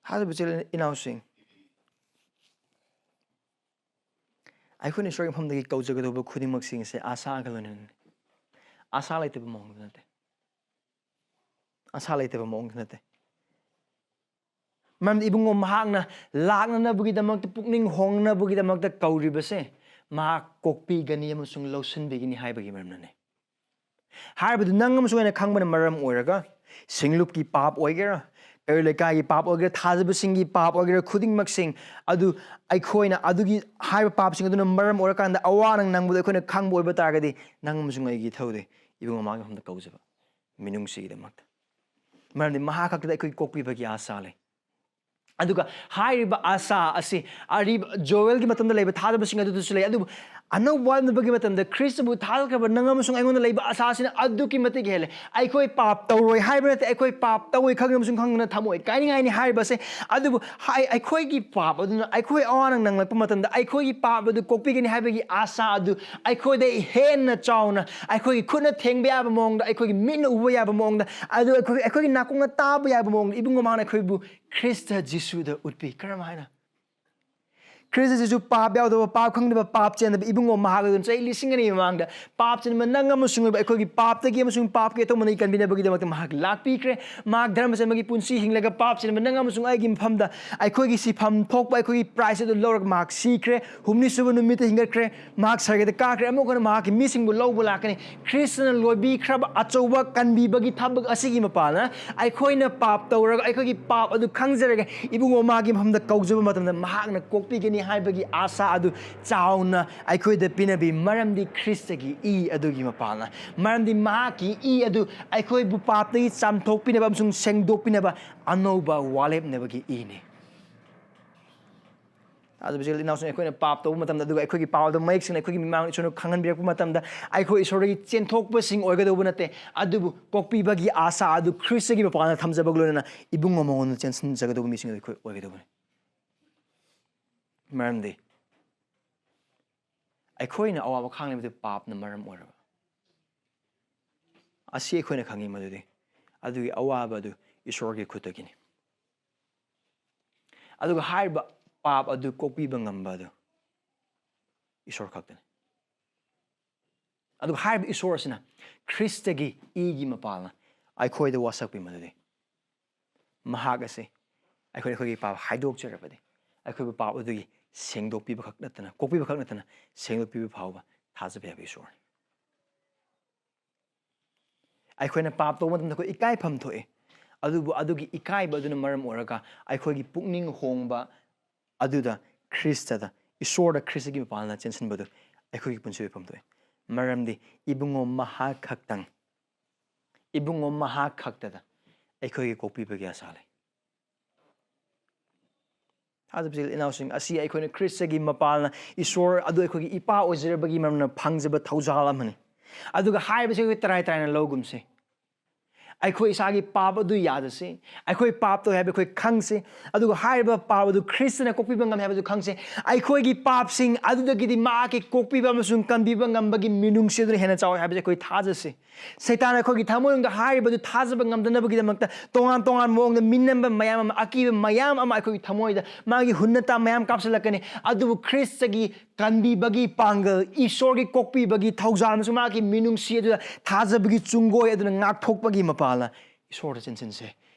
ꯊꯥꯖꯕ ꯏꯆꯤꯜ ꯏꯅꯥꯎꯁꯤꯡ, ꯑꯩꯈꯣꯏꯅ ꯏꯁꯣꯔꯒꯤ ꯃꯐꯝꯗꯒꯤ ꯀꯧꯖꯒꯗꯧꯕ ꯈꯨꯗꯤꯡꯃꯛꯁꯤꯡ ꯑꯁꯦ ꯑꯁꯥꯒ ꯂꯣꯏꯅꯅꯅꯤ꯫ ꯑꯁꯥ ꯂꯩꯇꯕ ꯃꯑꯣꯡꯗ ꯅꯠꯇꯦ꯫ ꯑꯁꯥ ꯂꯩꯇꯕ ꯃꯑꯣꯡꯗ ꯅꯠꯇꯦ꯫ ꯃꯔꯝꯗꯤ ꯏꯕꯨꯡꯉꯣ, ꯃꯍꯥꯛꯅ ꯂꯥꯛꯅꯅꯕꯒꯤꯗꯃꯛꯇ, ꯄꯨꯛꯅꯤꯡ ꯍꯣꯡꯅꯕꯒꯤꯗꯃꯛꯇ ꯀꯧꯔꯤꯕꯁꯦ, ꯃꯍꯥꯛ ꯀꯣꯛꯄꯤꯒꯅꯤ ꯑꯃꯁꯨꯡ ꯂꯧꯁꯤꯟꯕꯤꯒꯅꯤ ꯍꯥꯏꯕꯒꯤ ꯃꯔꯝꯅꯅꯦ꯫ ꯍꯥꯏꯕꯗꯨ ꯅꯪ ꯑꯃꯁꯨꯡ ꯑꯩꯅ ꯈꯪꯕꯅ ꯃꯔꯝ ꯑꯣꯏꯔꯒ, ꯁꯤꯡꯂꯨꯞꯀꯤ ꯄꯥꯞ ꯑꯣꯏꯒꯦꯔꯥ, ꯑꯩꯈꯣꯏ ꯂꯩꯀꯥꯏꯒꯤ ꯄꯥꯞ ꯑꯣꯏꯒꯦꯔꯥ, ꯊꯥꯖꯕꯁꯤꯡꯒꯤ ꯄꯥꯞ ꯑꯣꯏꯒꯦꯔꯥ, ꯈꯨꯗꯤꯡꯃꯛꯁꯤꯡ ꯑꯗꯨ ꯑꯩꯈꯣꯏꯅ ꯑꯗꯨꯒꯤ ꯍꯥꯏꯕ ꯄꯥꯞꯁꯤꯡ ꯑꯗꯨꯅ ꯃꯔꯝ ꯑꯣꯏꯔꯀꯥꯟꯗ ꯑꯋꯥ ꯑꯅꯥ ꯅꯪꯕꯗ ꯑꯩꯈꯣꯏꯅ ꯈꯪꯕ ꯑꯣꯏꯕ ꯇꯥꯔꯒꯗꯤ, ꯅꯪ ꯑꯃꯁꯨꯡ ꯑꯩꯒꯤ ꯏꯊꯧꯗꯤ ꯏꯕꯨꯡ ꯃꯃꯥꯒꯤ ꯃꯐꯝꯗ ꯀꯧꯖꯕ, ꯃꯤꯅꯨꯡꯁꯤꯒꯤꯗꯃꯛꯇ꯫ ꯃꯔꯝꯗꯤ ꯃꯍꯥꯛ ꯈꯛꯇꯗ ꯑꯩꯈꯣꯏ ꯀꯣꯛꯄꯤꯕꯒꯤ ꯑꯥꯁꯥ ꯂꯩ꯫ ꯑꯗꯨꯒ ꯍꯥꯏꯔꯤꯕ ꯑꯥꯁꯥ ꯑꯁꯤ ꯑꯔꯤꯕ ꯖꯣꯋꯦꯜꯒꯤ ꯃꯇꯝꯗ ꯂꯩꯕ ꯊꯥꯖꯕꯁꯤꯡ ꯑꯗꯨꯗꯁꯨ ꯂꯩ, ꯑꯗꯨꯕꯨ ꯑꯅꯧꯕ ꯋꯥꯅꯕꯒꯤ ꯃꯇꯝꯗ ꯈ꯭ꯔꯤꯁꯇꯕꯨ ꯊꯥꯖꯈ꯭ꯔꯕ ꯅꯪ ꯑꯃꯁꯨꯡ ꯑꯩꯉꯣꯟꯗ ꯂꯩꯕ ꯑꯥꯁꯥ ꯑꯁꯤꯅ ꯑꯗꯨꯛꯀꯤ ꯃꯇꯤꯛ ꯍꯦꯜꯂꯦ꯫ ꯑꯩꯈꯣꯏ ꯄꯥꯞ ꯇꯧꯔꯣꯏ ꯍꯥꯏꯕ ꯅꯠꯇꯦ, ꯑꯩꯈꯣꯏ ꯄꯥꯞ ꯇꯧꯏ ꯈꯪꯅ ꯑꯃꯁꯨꯡ ꯈꯪꯗꯅ ꯊꯃꯣꯏ ꯀꯥꯏꯅꯤꯡꯉꯥꯏꯅꯤ ꯍꯥꯏꯔꯤꯕꯁꯦ꯫ ꯑꯗꯨꯕꯨ ꯍꯥꯏ-, ꯑꯩꯈꯣꯏꯒꯤ ꯄꯥꯞ ꯑꯗꯨꯅ ꯑꯩꯈꯣꯏ ꯑꯋꯥ ꯑꯅꯥ ꯅꯪꯂꯛꯄ ꯃꯇꯝꯗ ꯑꯩꯈꯣꯏꯒꯤ ꯄꯥꯞ ꯑꯗꯨ ꯀꯣꯛꯄꯤꯒꯅꯤ ꯍꯥꯏꯕꯒꯤ ꯑꯥꯁꯥ ꯑꯗꯨ ꯑꯩꯈꯣꯏꯗ ꯍꯦꯟꯅ ꯆꯥꯎꯅ, ꯑꯩꯈꯣꯏꯒꯤ ꯈꯨꯠꯅ ꯊꯦꯡꯕ ꯌꯥꯕ ꯃꯑꯣꯡꯗ, ꯑꯩꯈꯣꯏꯒꯤ ꯃꯤꯠꯅ ꯎꯕ ꯌꯥꯕ ꯃꯑꯣꯡꯗ, ꯑꯗꯨ ꯑꯩꯈꯣꯏ, ꯑꯩꯈꯣꯏꯒꯤ ꯅꯥꯀꯣꯡꯅ ꯇꯥꯕ ꯌꯥꯕ ꯃꯑꯣꯡꯗ ꯏꯕꯨꯡ ꯃꯃꯥꯅ ꯑꯩꯈꯣꯏꯕꯨ ꯈ꯭ꯔꯤꯁꯇ ꯖꯤꯁꯨꯗ ꯎꯠꯄꯤ꯫ ꯀꯔꯝ ꯍꯥꯏꯅ? ꯈ꯭ꯔꯤꯁꯇ ꯖꯤꯁꯨ ꯄꯥꯞ ꯌꯥꯎꯗꯕ, ꯄꯥꯞ ꯈꯪꯗꯕ, ꯄꯥꯞ ꯆꯦꯟꯗꯕ ꯏꯕꯨꯡꯉꯣ ꯃꯍꯥꯛ ꯑꯗꯨꯅ ꯆꯍꯤ ꯂꯤꯁꯤꯡ ꯑꯅꯤ ꯃꯃꯥꯡꯗ ꯄꯥꯞ ꯆꯦꯟꯕ ꯅꯪ ꯑꯃꯁꯨꯡ ꯑꯩꯕꯨ ꯑꯩꯈꯣꯏꯒꯤ ꯄꯥꯞꯇꯒꯤ ꯑꯃꯁꯨꯡ ꯄꯥꯞꯀꯤ ꯑꯇꯧꯕꯗꯒꯤ ꯀꯟꯕꯤꯅꯕꯒꯤꯗꯃꯛꯇ ꯃꯍꯥꯛ ꯂꯥꯛꯄꯤꯈ꯭ꯔꯦ꯫ ꯃꯍꯥꯛ ꯙꯔꯃ ꯆꯦꯟꯕꯒꯤ ꯄꯨꯟꯁꯤ ꯍꯤꯡꯂꯒ ꯄꯥꯞ ꯆꯦꯟꯕ ꯅꯪ ꯑꯃꯁꯨꯡ ꯑꯩꯒꯤ ꯃꯐꯝꯗ ꯑꯩꯈꯣꯏꯒꯤ ꯁꯤꯐꯝ ꯊꯣꯛꯄ ꯑꯩꯈꯣꯏꯒꯤ price ꯑꯗꯨ ꯂꯧꯔꯒ ꯃꯍꯥꯛ ꯁꯤꯈ꯭ꯔꯦ꯫ ꯍꯨꯝꯅꯤ ꯁꯨꯕ ꯅꯨꯃꯤꯠꯇ ꯍꯤꯡꯒꯠꯈ꯭ꯔꯦ꯫ ꯃꯍꯥꯛ ꯁꯔꯒꯗ ꯀꯥꯈ꯭ꯔꯦ꯫ ꯑꯃꯨꯛ ꯍꯟꯅ ꯃꯍꯥꯛꯀꯤ ꯃꯤꯁꯤꯡꯕꯨ ꯂꯧꯕ ꯂꯥꯛꯀꯅꯤ꯫ ꯈ꯭ꯔꯤꯁꯇꯅ ꯂꯣꯏꯕꯤꯈ꯭ꯔꯕ ꯑꯆꯧꯕ ꯀꯟꯕꯤꯕꯒꯤ ꯊꯕꯛ ꯑꯁꯤꯒꯤ ꯃꯄꯥꯟꯅ ꯑꯩꯈꯣꯏꯅ ꯄꯥꯞ ꯇꯧꯔꯒ ꯑꯩꯈꯣꯏꯒꯤ ꯄꯥꯞ ꯑꯗꯨ ꯈꯪꯖꯔꯒ ꯏꯕꯨꯡꯉꯣ ꯃꯥꯒꯤ ꯃꯐꯝꯗ ꯀꯧꯖꯕ ꯃꯇꯝꯗ ꯃꯍꯥꯛꯅ ꯀꯣꯛꯄꯤꯒꯅꯤ ꯍꯥꯏꯕꯒꯤ ꯑꯥꯁꯥ ꯑꯗꯨ ꯆꯥꯎꯅ ꯑꯩꯈꯣꯏꯗ ꯄꯤꯅꯕꯤ꯫ ꯃꯔꯝꯗꯤ ꯈ꯭ꯔꯤꯁꯇꯒꯤ ꯏ ꯑꯗꯨꯒꯤ ꯃꯄꯥꯟꯅ, ꯃꯔꯝꯗꯤ ꯃꯍꯥꯛꯀꯤ ꯏ ꯑꯗꯨ ꯑꯩꯈꯣꯏꯕꯨ ꯄꯥꯞꯇꯒꯤ ꯆꯥꯝꯊꯣꯛꯄꯤꯅꯕ ꯑꯃꯁꯨꯡ ꯁꯦꯡꯗꯣꯛꯄꯤꯅꯕ ꯑꯅꯧꯕ ꯋꯥꯔꯦꯞꯅꯕꯒꯤ ꯏꯅꯤ꯫ ꯑꯗꯨꯕꯨ ꯏꯆꯤꯜ ꯏꯅꯥꯎꯁꯤꯡ, ꯑꯩꯈꯣꯏꯅ ꯄꯥꯞ ꯇꯧꯕ ꯃꯇꯝꯗ, ꯑꯗꯨꯒ ꯑꯩꯈꯣꯏꯒꯤ ꯄꯥꯞ ꯑꯗꯨ ꯃꯌꯦꯛ ꯁꯦꯡꯅ ꯑꯩꯈꯣꯏꯒꯤ ꯃꯤꯃꯥꯡꯗ ꯏꯁꯣꯔꯅ ꯈꯪꯍꯟꯕꯤꯔꯛꯄ ꯃꯇꯝꯗ, ꯑꯩꯈꯣꯏ ꯏꯁꯣꯔꯗꯒꯤ ꯆꯦꯟꯊꯣꯛꯄꯁꯤꯡ ꯑꯣꯏꯒꯗꯧꯕ ꯅꯠꯇꯦ, ꯑꯗꯨꯕꯨ ꯀꯣꯛꯄꯤꯕꯒꯤ ꯑꯥꯁꯥ ꯑꯗꯨ ꯈ꯭ꯔꯤꯁꯇꯒꯤ ꯃꯄꯥꯟꯗ ꯊꯝꯖꯕꯒ ꯂꯣꯏꯅꯅ ꯏꯕꯨꯡ ꯑꯃꯉꯣꯟꯗ ꯆꯦꯟꯁꯤꯟꯖꯒꯗꯧꯕ ꯃꯤꯁꯤꯡ ꯑꯗꯨ ꯑꯩꯈꯣꯏ ꯑꯣꯏꯒꯗꯧꯕꯅꯤ꯫ ꯃꯔꯝꯗꯤ ꯑꯩꯈꯣꯏꯅ ꯑꯋꯥꯕ ꯈꯥꯡꯂꯤꯕꯗꯨ ꯄꯥꯞꯅ ꯃꯔꯝ ꯑꯣꯏꯔꯕ꯫ ꯑꯁꯤ ꯑꯩꯈꯣꯏꯅ ꯈꯪꯉꯤ ꯃꯗꯨꯗꯤ ꯑꯗꯨꯒꯤ ꯑꯋꯥꯕ ꯑꯗꯨ ꯏꯁꯣꯔꯒꯤ ꯈꯨꯠꯇꯒꯤꯅꯤ꯫ ꯑꯗꯨꯒ ꯍꯥꯏꯔꯤꯕ ꯄꯥꯞ ꯑꯗꯨ ꯀꯣꯛꯄꯤꯕ ꯉꯝꯕ ꯑꯗꯨ ꯏꯁꯣꯔ ꯈꯛꯇꯅꯤ꯫ ꯑꯗꯨꯒ ꯍꯥꯏꯔꯤꯕ ꯏꯁꯣꯔ ꯑꯁꯤꯅ ꯈ꯭ꯔꯤꯁꯇꯒꯤ ꯏꯒꯤ ꯃꯄꯥꯜꯅ ꯑꯩꯈꯣꯏꯗ ꯋꯥꯁꯛꯄꯤ ꯃꯗꯨꯗꯤ ꯃꯍꯥꯛ ꯑꯁꯤ ꯑꯩꯈꯣꯏ, ꯑꯩꯈꯣꯏꯒꯤ ꯄꯥꯞ ꯍꯥꯏꯗꯣꯛꯆꯔꯕꯗꯤ ꯑꯩꯈꯣꯏꯕꯨ ꯄꯥꯞ ꯑꯗꯨꯒꯤ ꯁꯦꯡꯗꯣꯛꯄꯤꯕ ꯈꯛ ꯅꯠꯇꯅ, ꯀꯣꯛꯄꯤꯕ ꯈꯛ ꯅꯠꯇꯅ, ꯁꯦꯡꯗꯣꯛꯄꯤꯕ ꯐꯥꯎꯕ ꯊꯥꯖꯕ ꯌꯥꯕ ꯏꯁꯣꯔꯅꯤ꯫ ꯑꯩꯈꯣꯏꯅ ꯄꯥꯞ ꯇꯧꯕ ꯃꯇꯝꯗ ꯑꯩꯈꯣꯏ ꯏꯀꯥꯏꯐꯝ ꯊꯣꯛꯏ꯫ ꯑꯗꯨꯕꯨ ꯑꯗꯨꯒꯤ ꯏꯀꯥꯏꯕ ꯑꯗꯨꯅ ꯃꯔꯝ ꯑꯣꯏꯔꯒ ꯑꯩꯈꯣꯏꯒꯤ ꯄꯨꯛꯅꯤꯡ ꯍꯣꯡꯕ ꯑꯗꯨꯗ ꯈ꯭ꯔꯤꯁꯇꯗ, ꯏꯁꯣꯔꯗ ꯈ꯭ꯔꯤꯁꯇꯒꯤ ꯃꯄꯥꯟꯗ ꯆꯦꯟꯁꯤꯟꯕꯗꯨ ꯑꯩꯈꯣꯏꯒꯤ ꯄꯨꯟꯁꯤꯗ ꯐꯪꯗꯣꯛꯑꯦ꯫ ꯃꯔꯝꯗꯤ ꯏꯕꯨꯡꯉꯣ ꯃꯍꯥꯛ ꯈꯛꯇꯪ, ꯏꯕꯨꯡꯉꯣ ꯃꯍꯥꯛ ꯈꯛꯇꯗ ꯑꯩꯈꯣꯏꯒꯤ ꯀꯣꯛꯄꯤꯕꯒꯤ ꯑꯁꯥ ꯂꯩ꯫ ꯊꯥꯖꯕꯁꯤ ꯏꯅꯥꯎꯁꯤꯡ, ꯑꯁꯤ ꯑꯩꯈꯣꯏꯅ ꯈ꯭ꯔꯤꯁꯇꯒꯤ ꯃꯄꯥꯟꯅ ꯏꯁꯣꯔ ꯑꯗꯨ ꯑꯩꯈꯣꯏꯒꯤ ꯏꯄꯥ ꯑꯣꯏꯖꯔꯕꯒꯤ ꯃꯔꯝꯅ ꯐꯪꯖꯕ ꯊꯧꯖꯥꯜ ꯑꯃꯅꯤ꯫ ꯑꯗꯨꯒ ꯍꯥꯏꯔꯤꯕꯁꯤ ꯑꯩꯈꯣꯏ ꯇꯔꯥꯏ ꯇꯔꯥꯏꯅ ꯂꯧꯒꯨꯝꯁꯦ꯫ ꯑꯩꯈꯣꯏ ꯏꯁꯥꯒꯤ ꯄꯥꯞ ꯑꯗꯨ ꯌꯥꯗꯁꯤ, ꯑꯩꯈꯣꯏ ꯄꯥꯞ ꯇꯧꯏ ꯍꯥꯏꯕ ꯑꯩꯈꯣꯏ ꯈꯪꯁꯤ, ꯑꯗꯨꯒ ꯍꯥꯏꯔꯤꯕ ꯄꯥꯞ ꯑꯗꯨ ꯈ꯭ꯔꯤꯁꯇꯅ ꯀꯣꯛꯄꯤꯕ ꯉꯝꯃꯤ ꯍꯥꯏꯕꯗꯨ ꯈꯪꯁꯤ꯫ ꯑꯩꯈꯣꯏꯒꯤ ꯄꯥꯞꯁꯤꯡ ꯑꯗꯨꯗꯒꯤꯗꯤ ꯃꯍꯥꯛꯀꯤ ꯀꯣꯛꯄꯤꯕ ꯑꯃꯁꯨꯡ ꯀꯟꯕꯤꯕ ꯉꯝꯕꯒꯤ ꯃꯤꯅꯨꯡꯁꯤ ꯑꯗꯨꯅ ꯍꯦꯟꯅ ꯆꯥꯎꯏ ꯍꯥꯏꯕꯁꯤ ꯑꯩꯈꯣꯏ ꯊꯥꯖꯁꯤ꯫ ꯁꯩꯇꯥꯟ ꯑꯩꯈꯣꯏꯒꯤ ꯊꯃꯣꯏꯅꯨꯡꯗ ꯍꯥꯏꯔꯤꯕꯗꯨ ꯊꯥꯖꯕ ꯉꯝꯗꯅꯕꯒꯤꯗꯃꯛꯇ ꯇꯣꯉꯥꯟ ꯇꯣꯉꯥꯟꯕ ꯃꯑꯣꯡꯗ ꯃꯤꯅꯝꯕ ꯃꯌꯥꯝ ꯑꯃ, ꯑꯀꯤꯕ ꯃꯌꯥꯝ ꯑꯃ ꯑꯩꯈꯣꯏꯒꯤ ꯊꯃꯣꯏꯗ ꯃꯥꯒꯤ ꯍꯨꯟꯅ ꯇꯥ ꯃꯌꯥꯝ ꯀꯥꯞꯁꯤꯜꯂꯛꯀꯅꯤ꯫ ꯑꯗꯨꯕꯨ ꯈ꯭ꯔꯤꯁꯇꯒꯤ ꯀꯟꯕꯤꯕꯒꯤ ꯄꯥꯡꯒꯜ, ꯏꯁꯣꯔꯒꯤ ꯀꯣꯛꯄꯤꯕꯒꯤ ꯊꯧꯖꯥꯜ ꯑꯃꯁꯨꯡ ꯃꯍꯥꯛꯀꯤ ꯃꯤꯅꯨꯡꯁꯤ ꯑꯗꯨꯗ ꯊꯥꯖꯕꯒꯤ ꯆꯨꯡꯒꯣꯏ ꯑꯗꯨꯅ ꯉꯥꯛꯊꯣꯛꯄꯒꯤ ꯃꯄꯥꯜꯅ ꯏꯁꯣꯔꯗ ꯆꯦꯟꯁꯤꯟꯁꯦ,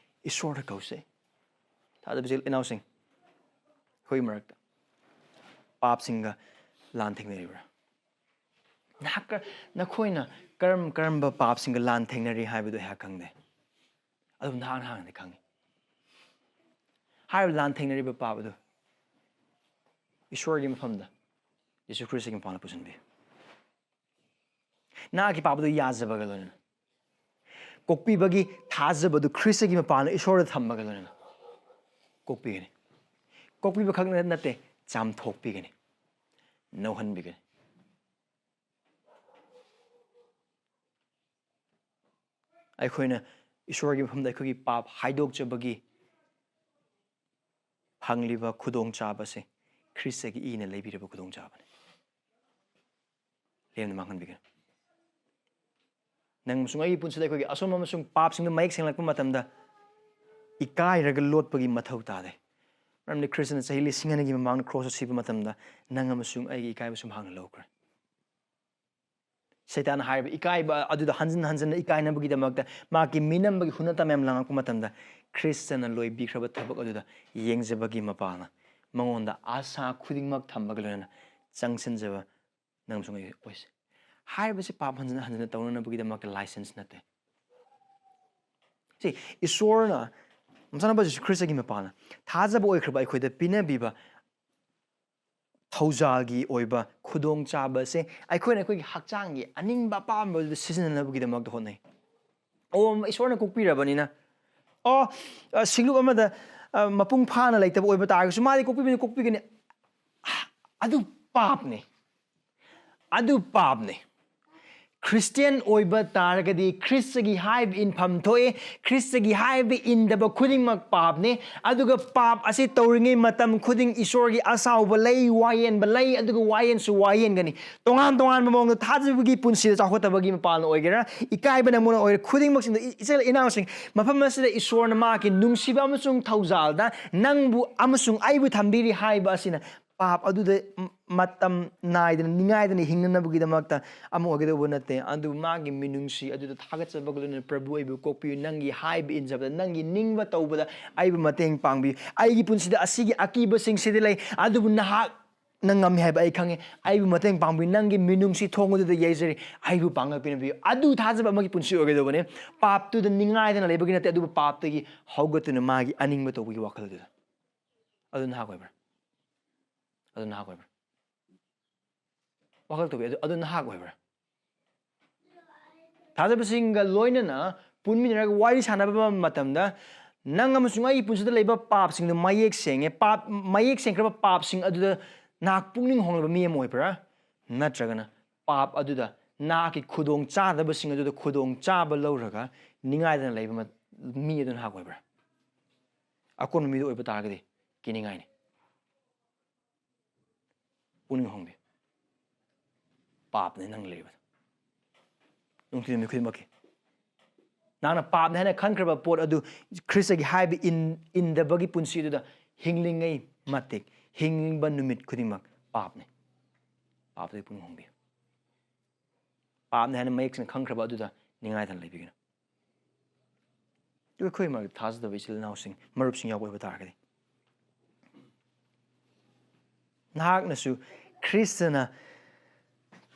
ꯏꯁꯣꯔꯗ ꯀꯧꯁꯦ꯫ ꯊꯥꯖꯕꯁꯤ ꯏꯅꯥꯎꯁꯤꯡ, ꯑꯩꯈꯣꯏꯒꯤ ꯃꯔꯛꯇ ꯄꯥꯞꯁꯤꯡꯒ ꯂꯥꯟ ꯊꯦꯡꯅꯔꯤꯕ꯭ꯔꯥ? ꯅꯍꯥꯛ ꯀ-, ꯅꯈꯣꯏꯅ ꯀꯔꯝ ꯀꯔꯝꯕ ꯄꯥꯞꯁꯤꯡꯒ ꯂꯥꯟ ꯊꯦꯡꯅꯔꯤ ꯍꯥꯏꯕꯗꯨ ꯑꯩꯍꯥꯛ ꯈꯪꯗꯦ꯫ ꯑꯗꯨꯕꯨ ꯅꯍꯥꯛ ꯅꯍꯥꯛꯅꯗꯤ ꯈꯪꯉꯤ꯫ ꯍꯥꯏꯔꯤꯕ ꯂꯥꯟ ꯊꯦꯡꯅꯔꯤꯕ ꯄꯥꯞ ꯑꯗꯨ ꯏꯁꯣꯔꯒꯤ ꯃꯐꯝꯗ, ꯌꯦꯁꯨ ꯈ꯭ꯔꯤꯁꯇꯒꯤ ꯃꯄꯥꯟꯗ ꯄꯨꯁꯤꯟꯕꯤꯌꯨ꯫ ꯅꯍꯥꯛꯀꯤ ꯄꯥꯞ ꯑꯗꯨ ꯌꯥꯖꯕꯒ ꯂꯣꯏꯅꯅ, ꯀꯣꯛꯄꯤꯕꯒꯤ ꯊꯥꯖꯕꯗꯨ ꯈ꯭ꯔꯤꯁꯇꯒꯤ ꯃꯄꯥꯟꯗ ꯏꯁꯣꯔꯗ ꯊꯝꯕꯒ ꯂꯣꯏꯅꯅ ꯀꯣꯛꯄꯤꯒꯅꯤ꯫ ꯀꯣꯛꯄꯤꯕ ꯈꯛ ꯅꯠꯇꯦ, ꯆꯥꯝꯊꯣꯛꯄꯤꯒꯅꯤ, ꯅꯧꯍꯟꯕꯤꯒꯅꯤ꯫ ꯑꯩꯈꯣꯏꯅ ꯏꯁꯣꯔꯒꯤ ꯃꯐꯝꯗ ꯑꯩꯈꯣꯏꯒꯤ ꯄꯥꯞ ꯍꯥꯏꯗꯣꯛꯆꯕꯒꯤ ꯐꯪꯂꯤꯕ ꯈꯨꯗꯣꯡꯆꯥꯕꯁꯦ ꯈ꯭ꯔꯤꯁꯇꯒꯤ ꯏꯅ ꯂꯩꯕꯤꯔꯕ ꯈꯨꯗꯣꯡꯆꯥꯕꯅꯤ꯫ ꯂꯦꯝꯅ ꯃꯥꯡꯍꯟꯕꯤꯒꯅꯨ꯫ ꯅꯪ ꯑꯃꯁꯨꯡ ꯑꯩꯒꯤ ꯄꯨꯟꯁꯤꯗ ꯑꯩꯈꯣꯏꯒꯤ ꯑꯁꯣꯝ ꯑꯃꯁꯨꯡ ꯄꯥꯞꯁꯤꯡꯗꯨ ꯃꯌꯦꯛ ꯁꯦꯡꯂꯛꯄ ꯃꯇꯝꯗ ꯏꯀꯥꯏꯔꯒ ꯂꯣꯠꯄꯒꯤ ꯃꯊꯧ ꯇꯥꯗꯦ꯫ ꯃꯔꯝꯗꯤ ꯈ꯭ꯔꯤꯁꯇꯅ ꯆꯍꯤ ꯂꯤꯁꯤꯡ ꯑꯅꯤꯒꯤ ꯃꯃꯥꯡꯗ ꯀ꯭ꯔꯣꯁꯇ ꯁꯤꯕ ꯃꯇꯝꯗ ꯅꯪ ꯑꯃꯁꯨꯡ ꯑꯩꯒꯤ ꯏꯀꯥꯏꯕꯁꯨ ꯃꯍꯥꯛꯅ ꯂꯧꯈ꯭ꯔꯦ꯫ ꯁꯩꯇꯥꯟꯅ ꯍꯥꯏꯔꯤꯕ ꯏꯀꯥꯏꯕ ꯑꯗꯨꯗ ꯍꯟꯖꯤꯟ ꯍꯟꯖꯤꯟꯅ ꯏꯀꯥꯏꯅꯕꯒꯤꯗꯃꯛꯇ ꯃꯍꯥꯛꯀꯤ ꯃꯤꯅꯝꯕꯒꯤ ꯍꯨꯟꯅ ꯇꯝ ꯌꯥꯝ ꯂꯥꯡꯉꯛꯄ ꯃꯇꯝꯗ, ꯈ꯭ꯔꯤꯁꯇꯅ ꯂꯣꯏꯕꯤꯈ꯭ꯔꯕ ꯊꯕꯛ ꯑꯗꯨꯗ ꯌꯦꯡꯖꯕꯒꯤ ꯃꯄꯥꯜꯅ ꯃꯉꯣꯟꯗ ꯑꯁꯥ ꯈꯨꯗꯤꯡꯃꯛ ꯊꯝꯕꯒ ꯂꯣꯏꯅꯅ ꯆꯪꯁꯤꯟꯖꯕ ꯅꯪ ꯑꯃꯁꯨꯡ ꯑꯩ ꯑꯣꯏꯁꯦ꯫ ꯍꯥꯏꯔꯤꯕꯁꯤ ꯄꯥꯞ ꯍꯟꯖꯤꯟ ꯍꯟꯖꯤꯟꯅ ꯇꯧꯅꯅꯕꯒꯤꯗꯃꯛꯇ ꯂꯥꯏꯁꯦꯟꯁ ꯅꯠꯇꯦ꯫ ꯁꯤ ꯏꯁꯣꯔꯅ, ꯃꯆꯥꯅꯨꯄꯥ ꯖꯤꯁꯨ ꯈ꯭ꯔꯤꯁꯇꯒꯤ ꯃꯄꯥꯅ ꯊꯥꯖꯕ ꯑꯣꯏꯈ꯭ꯔꯕ ꯑꯩꯈꯣꯏꯗ ꯄꯤꯅꯕꯤꯕ ꯊꯧꯖꯥꯜꯒꯤ ꯑꯣꯏꯕ ꯈꯨꯗꯣꯡꯆꯥꯕꯁꯦ ꯑꯩꯈꯣꯏꯅ ꯑꯩꯈꯣꯏꯒꯤ ꯍꯛꯆꯥꯡꯒꯤ ꯑꯅꯤꯡꯕ ꯑꯄꯥꯝꯕꯗꯨ ꯁꯤꯖꯤꯟꯅꯅꯕꯒꯤꯗꯃꯛꯇ ꯍꯣꯠꯅꯩ꯫ ꯑꯣ, ꯏꯁꯣꯔꯅ ꯀꯣꯛꯄꯤꯔꯕꯅꯤꯅ, ꯑꯣ, ꯑ, ꯁꯤꯡꯂꯨꯞ ꯑꯃꯗ, ꯑ, ꯃꯄꯨꯡ ꯐꯥꯅ ꯂꯩꯇꯕ ꯑꯣꯏꯕ ꯇꯥꯔꯒꯁꯨ, ꯃꯥꯗꯤ ꯀꯣꯛꯄꯤꯕꯅꯤ, ꯀꯣꯛꯄꯤꯒꯅꯤ꯫ ꯑꯗꯨ ꯄꯥꯞꯅꯤ꯫ ꯑꯗꯨ ꯄꯥꯞꯅꯤ꯫ ꯈ꯭ꯔꯤꯁꯇꯤꯌꯥꯟ ꯑꯣꯏꯕ ꯇꯥꯔꯒꯗꯤ ꯈ꯭ꯔꯤꯁꯇꯒꯤ ꯍꯥꯏꯕ ꯏꯟꯐꯝ ꯊꯣꯛꯏ꯫ ꯈ꯭ꯔꯤꯁꯇꯒꯤ ꯍꯥꯏꯕ ꯏꯟꯗꯕ ꯈꯨꯗꯤꯡꯃꯛ ꯄꯥꯞꯅꯤ꯫ ꯑꯗꯨꯒ ꯄꯥꯞ ꯑꯁꯤ ꯇꯧꯔꯤꯉꯩ ꯃꯇꯝ ꯈꯨꯗꯤꯡ ꯏꯁꯣꯔꯒꯤ ꯑꯁꯥꯎꯕ ꯂꯩ, ꯋꯥꯌꯦꯟꯕ ꯂꯩ, ꯑꯗꯨꯒ ꯋꯥꯌꯦꯟꯁꯨ ꯋꯥꯌꯦꯟꯒꯅꯤ꯫ ꯇꯣꯉꯥꯟ ꯇꯣꯉꯥꯟꯕ ꯃꯑꯣꯡꯗ ꯊꯥꯖꯕꯒꯤ ꯄꯨꯟꯁꯤꯗ ꯆꯥꯎꯈꯠꯇꯕꯒꯤ ꯃꯄꯥꯟ ꯑꯣꯏꯒꯦꯔꯥ, ꯏꯀꯥꯏꯕꯅ ꯑꯃꯨꯛ ꯑꯣꯏꯔꯦ, ꯈꯨꯗꯤꯡꯃꯛꯁꯤꯡꯗ ꯏ-, ꯏꯆꯤꯜ ꯏꯅꯥꯎꯁꯤꯡ, ꯃꯐꯝ ꯑꯁꯤꯗ ꯏꯁꯣꯔꯅ ꯃꯍꯥꯛꯀꯤ ꯅꯨꯡꯁꯤꯕ ꯑꯃꯁꯨꯡ ꯊꯧꯖꯥꯜꯗ ꯅꯪꯕꯨ ꯑꯃꯁꯨꯡ ꯑꯩꯕꯨ ꯊꯝꯕꯤꯔꯤ ꯍꯥꯏꯕ ꯑꯁꯤꯅ ꯄꯥꯞ ꯑꯗꯨꯗ ꯃ-, ꯃꯇꯝ ꯅꯥꯏꯗꯅ, ꯅꯤꯡꯉꯥꯏꯗꯅ ꯍꯤꯡꯅꯅꯕꯒꯤꯗꯃꯛꯇ ꯑꯃ ꯑꯣꯏꯒꯗꯧꯕ ꯅꯠꯇꯦ꯫ ꯑꯗꯨꯕꯨ ꯃꯥꯒꯤ ꯃꯤꯅꯨꯡꯁꯤ ꯑꯗꯨꯗ ꯊꯥꯒꯠꯆꯕꯒ ꯂꯣꯏꯅꯅ, "ꯄ꯭ꯔꯚꯨ, ꯑꯩꯕꯨ ꯀꯣꯛꯄꯤꯌꯨ, ꯅꯪꯒꯤ ꯍꯥꯏꯕ ꯏꯟꯖꯕꯗ, ꯅꯪꯒꯤ ꯅꯤꯡꯕ ꯇꯧꯕꯗ ꯑꯩꯕꯨ ꯃꯇꯦꯡ ꯄꯥꯡꯕꯤꯌꯨ꯫ ꯑꯩꯒꯤ ꯄꯨꯟꯁꯤꯗ ꯑꯁꯤꯒꯤ ꯑꯀꯤꯕꯁꯤꯡꯁꯤꯗꯤ ꯂꯩ, ꯑꯗꯨꯕꯨ ꯅꯍꯥꯛꯅ ꯉꯝꯃꯤ ꯍꯥꯏꯕ ꯑꯩ ꯈꯪꯉꯤ꯫ ꯑꯩꯕꯨ ꯃꯇꯦꯡ ꯄꯥꯡꯕꯤꯌꯨ, ꯅꯪꯒꯤ ꯃꯤꯅꯨꯡꯁꯤ ꯊꯣꯡ ꯑꯗꯨꯗ ꯌꯩꯖꯔꯤ, ꯑꯩꯕꯨ ꯄꯥꯡꯒꯜ ꯄꯤꯅꯕꯤꯌꯨ"꯫ ꯑꯗꯨ ꯊꯥꯖꯕ ꯑꯃꯒꯤ ꯄꯨꯟꯁꯤ ꯑꯣꯏꯒꯗꯧꯕꯅꯤ꯫ ꯄꯥꯞꯇꯨꯗ ꯅꯤꯡꯉꯥꯏꯗꯅ ꯂꯩꯕꯒꯤ ꯅꯠꯇꯦ, ꯑꯗꯨꯕꯨ ꯄꯥꯞꯇꯒꯤ ꯍꯧꯒꯠꯇꯨꯅ ꯃꯥꯒꯤ ꯑꯅꯤꯡꯕ ꯇꯧꯕꯒꯤ ꯋꯥꯈꯜ ꯑꯗꯨꯗ꯫ ꯑꯗꯨ ꯅꯍꯥꯛ ꯑꯣꯏꯕ꯭ꯔꯥ? ꯑꯗꯨ ꯅꯍꯥꯛ ꯑꯣꯏꯕ꯭ꯔꯥ? ꯋꯥꯈꯜ ꯇꯧꯕꯤ, ꯑꯗꯨ, ꯑꯗꯨ ꯅꯍꯥꯛ ꯑꯣꯏꯕ꯭ꯔꯥ? ꯊꯥꯖꯕꯁꯤꯡꯒ ꯂꯣꯏꯅꯅ ꯄꯨꯟꯃꯤꯟꯅꯔꯒ ꯋꯥꯔꯤ ꯁꯥꯟꯅꯕ ꯃꯇꯝꯗ, ꯅꯪ ꯑꯃꯁꯨꯡ ꯑꯩꯒꯤ ꯄꯨꯟꯁꯤꯗ ꯂꯩꯕ ꯄꯥꯞꯁꯤꯡꯗꯨ ꯃꯌꯦꯛ ꯁꯦꯡꯉꯦ, ꯄꯥꯞ, ꯃꯌꯦꯛ ꯁꯦꯡꯈ꯭ꯔꯕ ꯄꯥꯞꯁꯤꯡ ꯑꯗꯨꯗ ꯅꯍꯥꯛ ꯄꯨꯛꯅꯤꯡ ꯍꯣꯡꯂꯕ ꯃꯤ ꯑꯃ ꯑꯣꯏꯕ꯭ꯔꯥ? ꯅꯠꯇ꯭ꯔꯒꯅ ꯄꯥꯞ ꯑꯗꯨꯗ ꯅꯍꯥꯛꯀꯤ ꯈꯨꯗꯣꯡ ꯆꯥꯗꯕꯁꯤꯡ ꯑꯗꯨꯗ ꯈꯨꯗꯣꯡ ꯆꯥꯕ ꯂꯧꯔꯒ ꯅꯤꯡꯉꯥꯏꯗꯅ ꯂꯩꯕ ꯃ-, ꯃꯤ ꯑꯗꯨ ꯅꯍꯥꯛ ꯑꯣꯏꯕ꯭ꯔꯥ? ꯑꯀꯣꯟꯕ ꯃꯤꯗꯨ ꯑꯣꯏꯕ ꯇꯥꯔꯒꯗꯤ ꯀꯤꯅꯤꯡꯉꯥꯏꯅꯤ꯫ ꯄꯨꯛꯅꯤꯡ ꯍꯣꯡꯕꯤ꯫ ꯄꯥꯞꯅꯦ ꯅꯪ ꯂꯩꯔꯤꯕꯗꯣ꯫ ꯅꯨꯡꯊꯤꯜ ꯅꯨꯃꯤꯠ ꯈꯨꯗꯤꯡꯃꯛꯀꯤ꯫ ꯅꯍꯥꯛꯅ ꯄꯥꯞꯅꯦ ꯍꯥꯏꯅ ꯈꯟꯈ꯭ꯔꯕ ꯄꯣꯠ ꯑꯗꯨ ꯈ꯭ꯔꯤꯁꯇꯒꯤ ꯍꯥꯏꯕ ꯏꯟ-, ꯏꯟꯗꯕꯒꯤ ꯄꯨꯟꯁꯤ ꯑꯗꯨꯗ ꯍꯤꯡꯂꯤꯉꯩ ꯃꯇꯤꯛ, ꯍꯤꯡꯕ ꯅꯨꯃꯤꯠ ꯈꯨꯗꯤꯡꯃꯛ ꯄꯥꯞꯅꯤ꯫ ꯄꯥꯞꯇꯒꯤ ꯄꯨꯛꯅꯤꯡ ꯍꯣꯡꯕꯤꯌꯨ꯫ ꯄꯥꯞꯅꯦ ꯍꯥꯏꯅ ꯃꯌꯦꯛ ꯁꯦꯡꯅ ꯈꯪꯈ꯭ꯔꯕ ꯑꯗꯨꯗ ꯅꯤꯡꯉꯥꯏꯗꯅ ꯂꯩꯕꯤꯒꯅꯨ꯫ ꯑꯗꯨ ꯑꯩꯈꯣꯏ ꯃꯔꯛꯇ ꯊꯥꯖꯗꯕ ꯏꯆꯤꯜ ꯏꯅꯥꯎꯁꯤꯡ, ꯃꯔꯨꯞꯁꯤꯡ ꯌꯥꯎꯕ ꯑꯣꯏꯕ ꯇꯥꯔꯒꯗꯤ, ꯅꯍꯥꯛꯅꯁꯨ ꯈ꯭ꯔꯤꯁꯇꯅ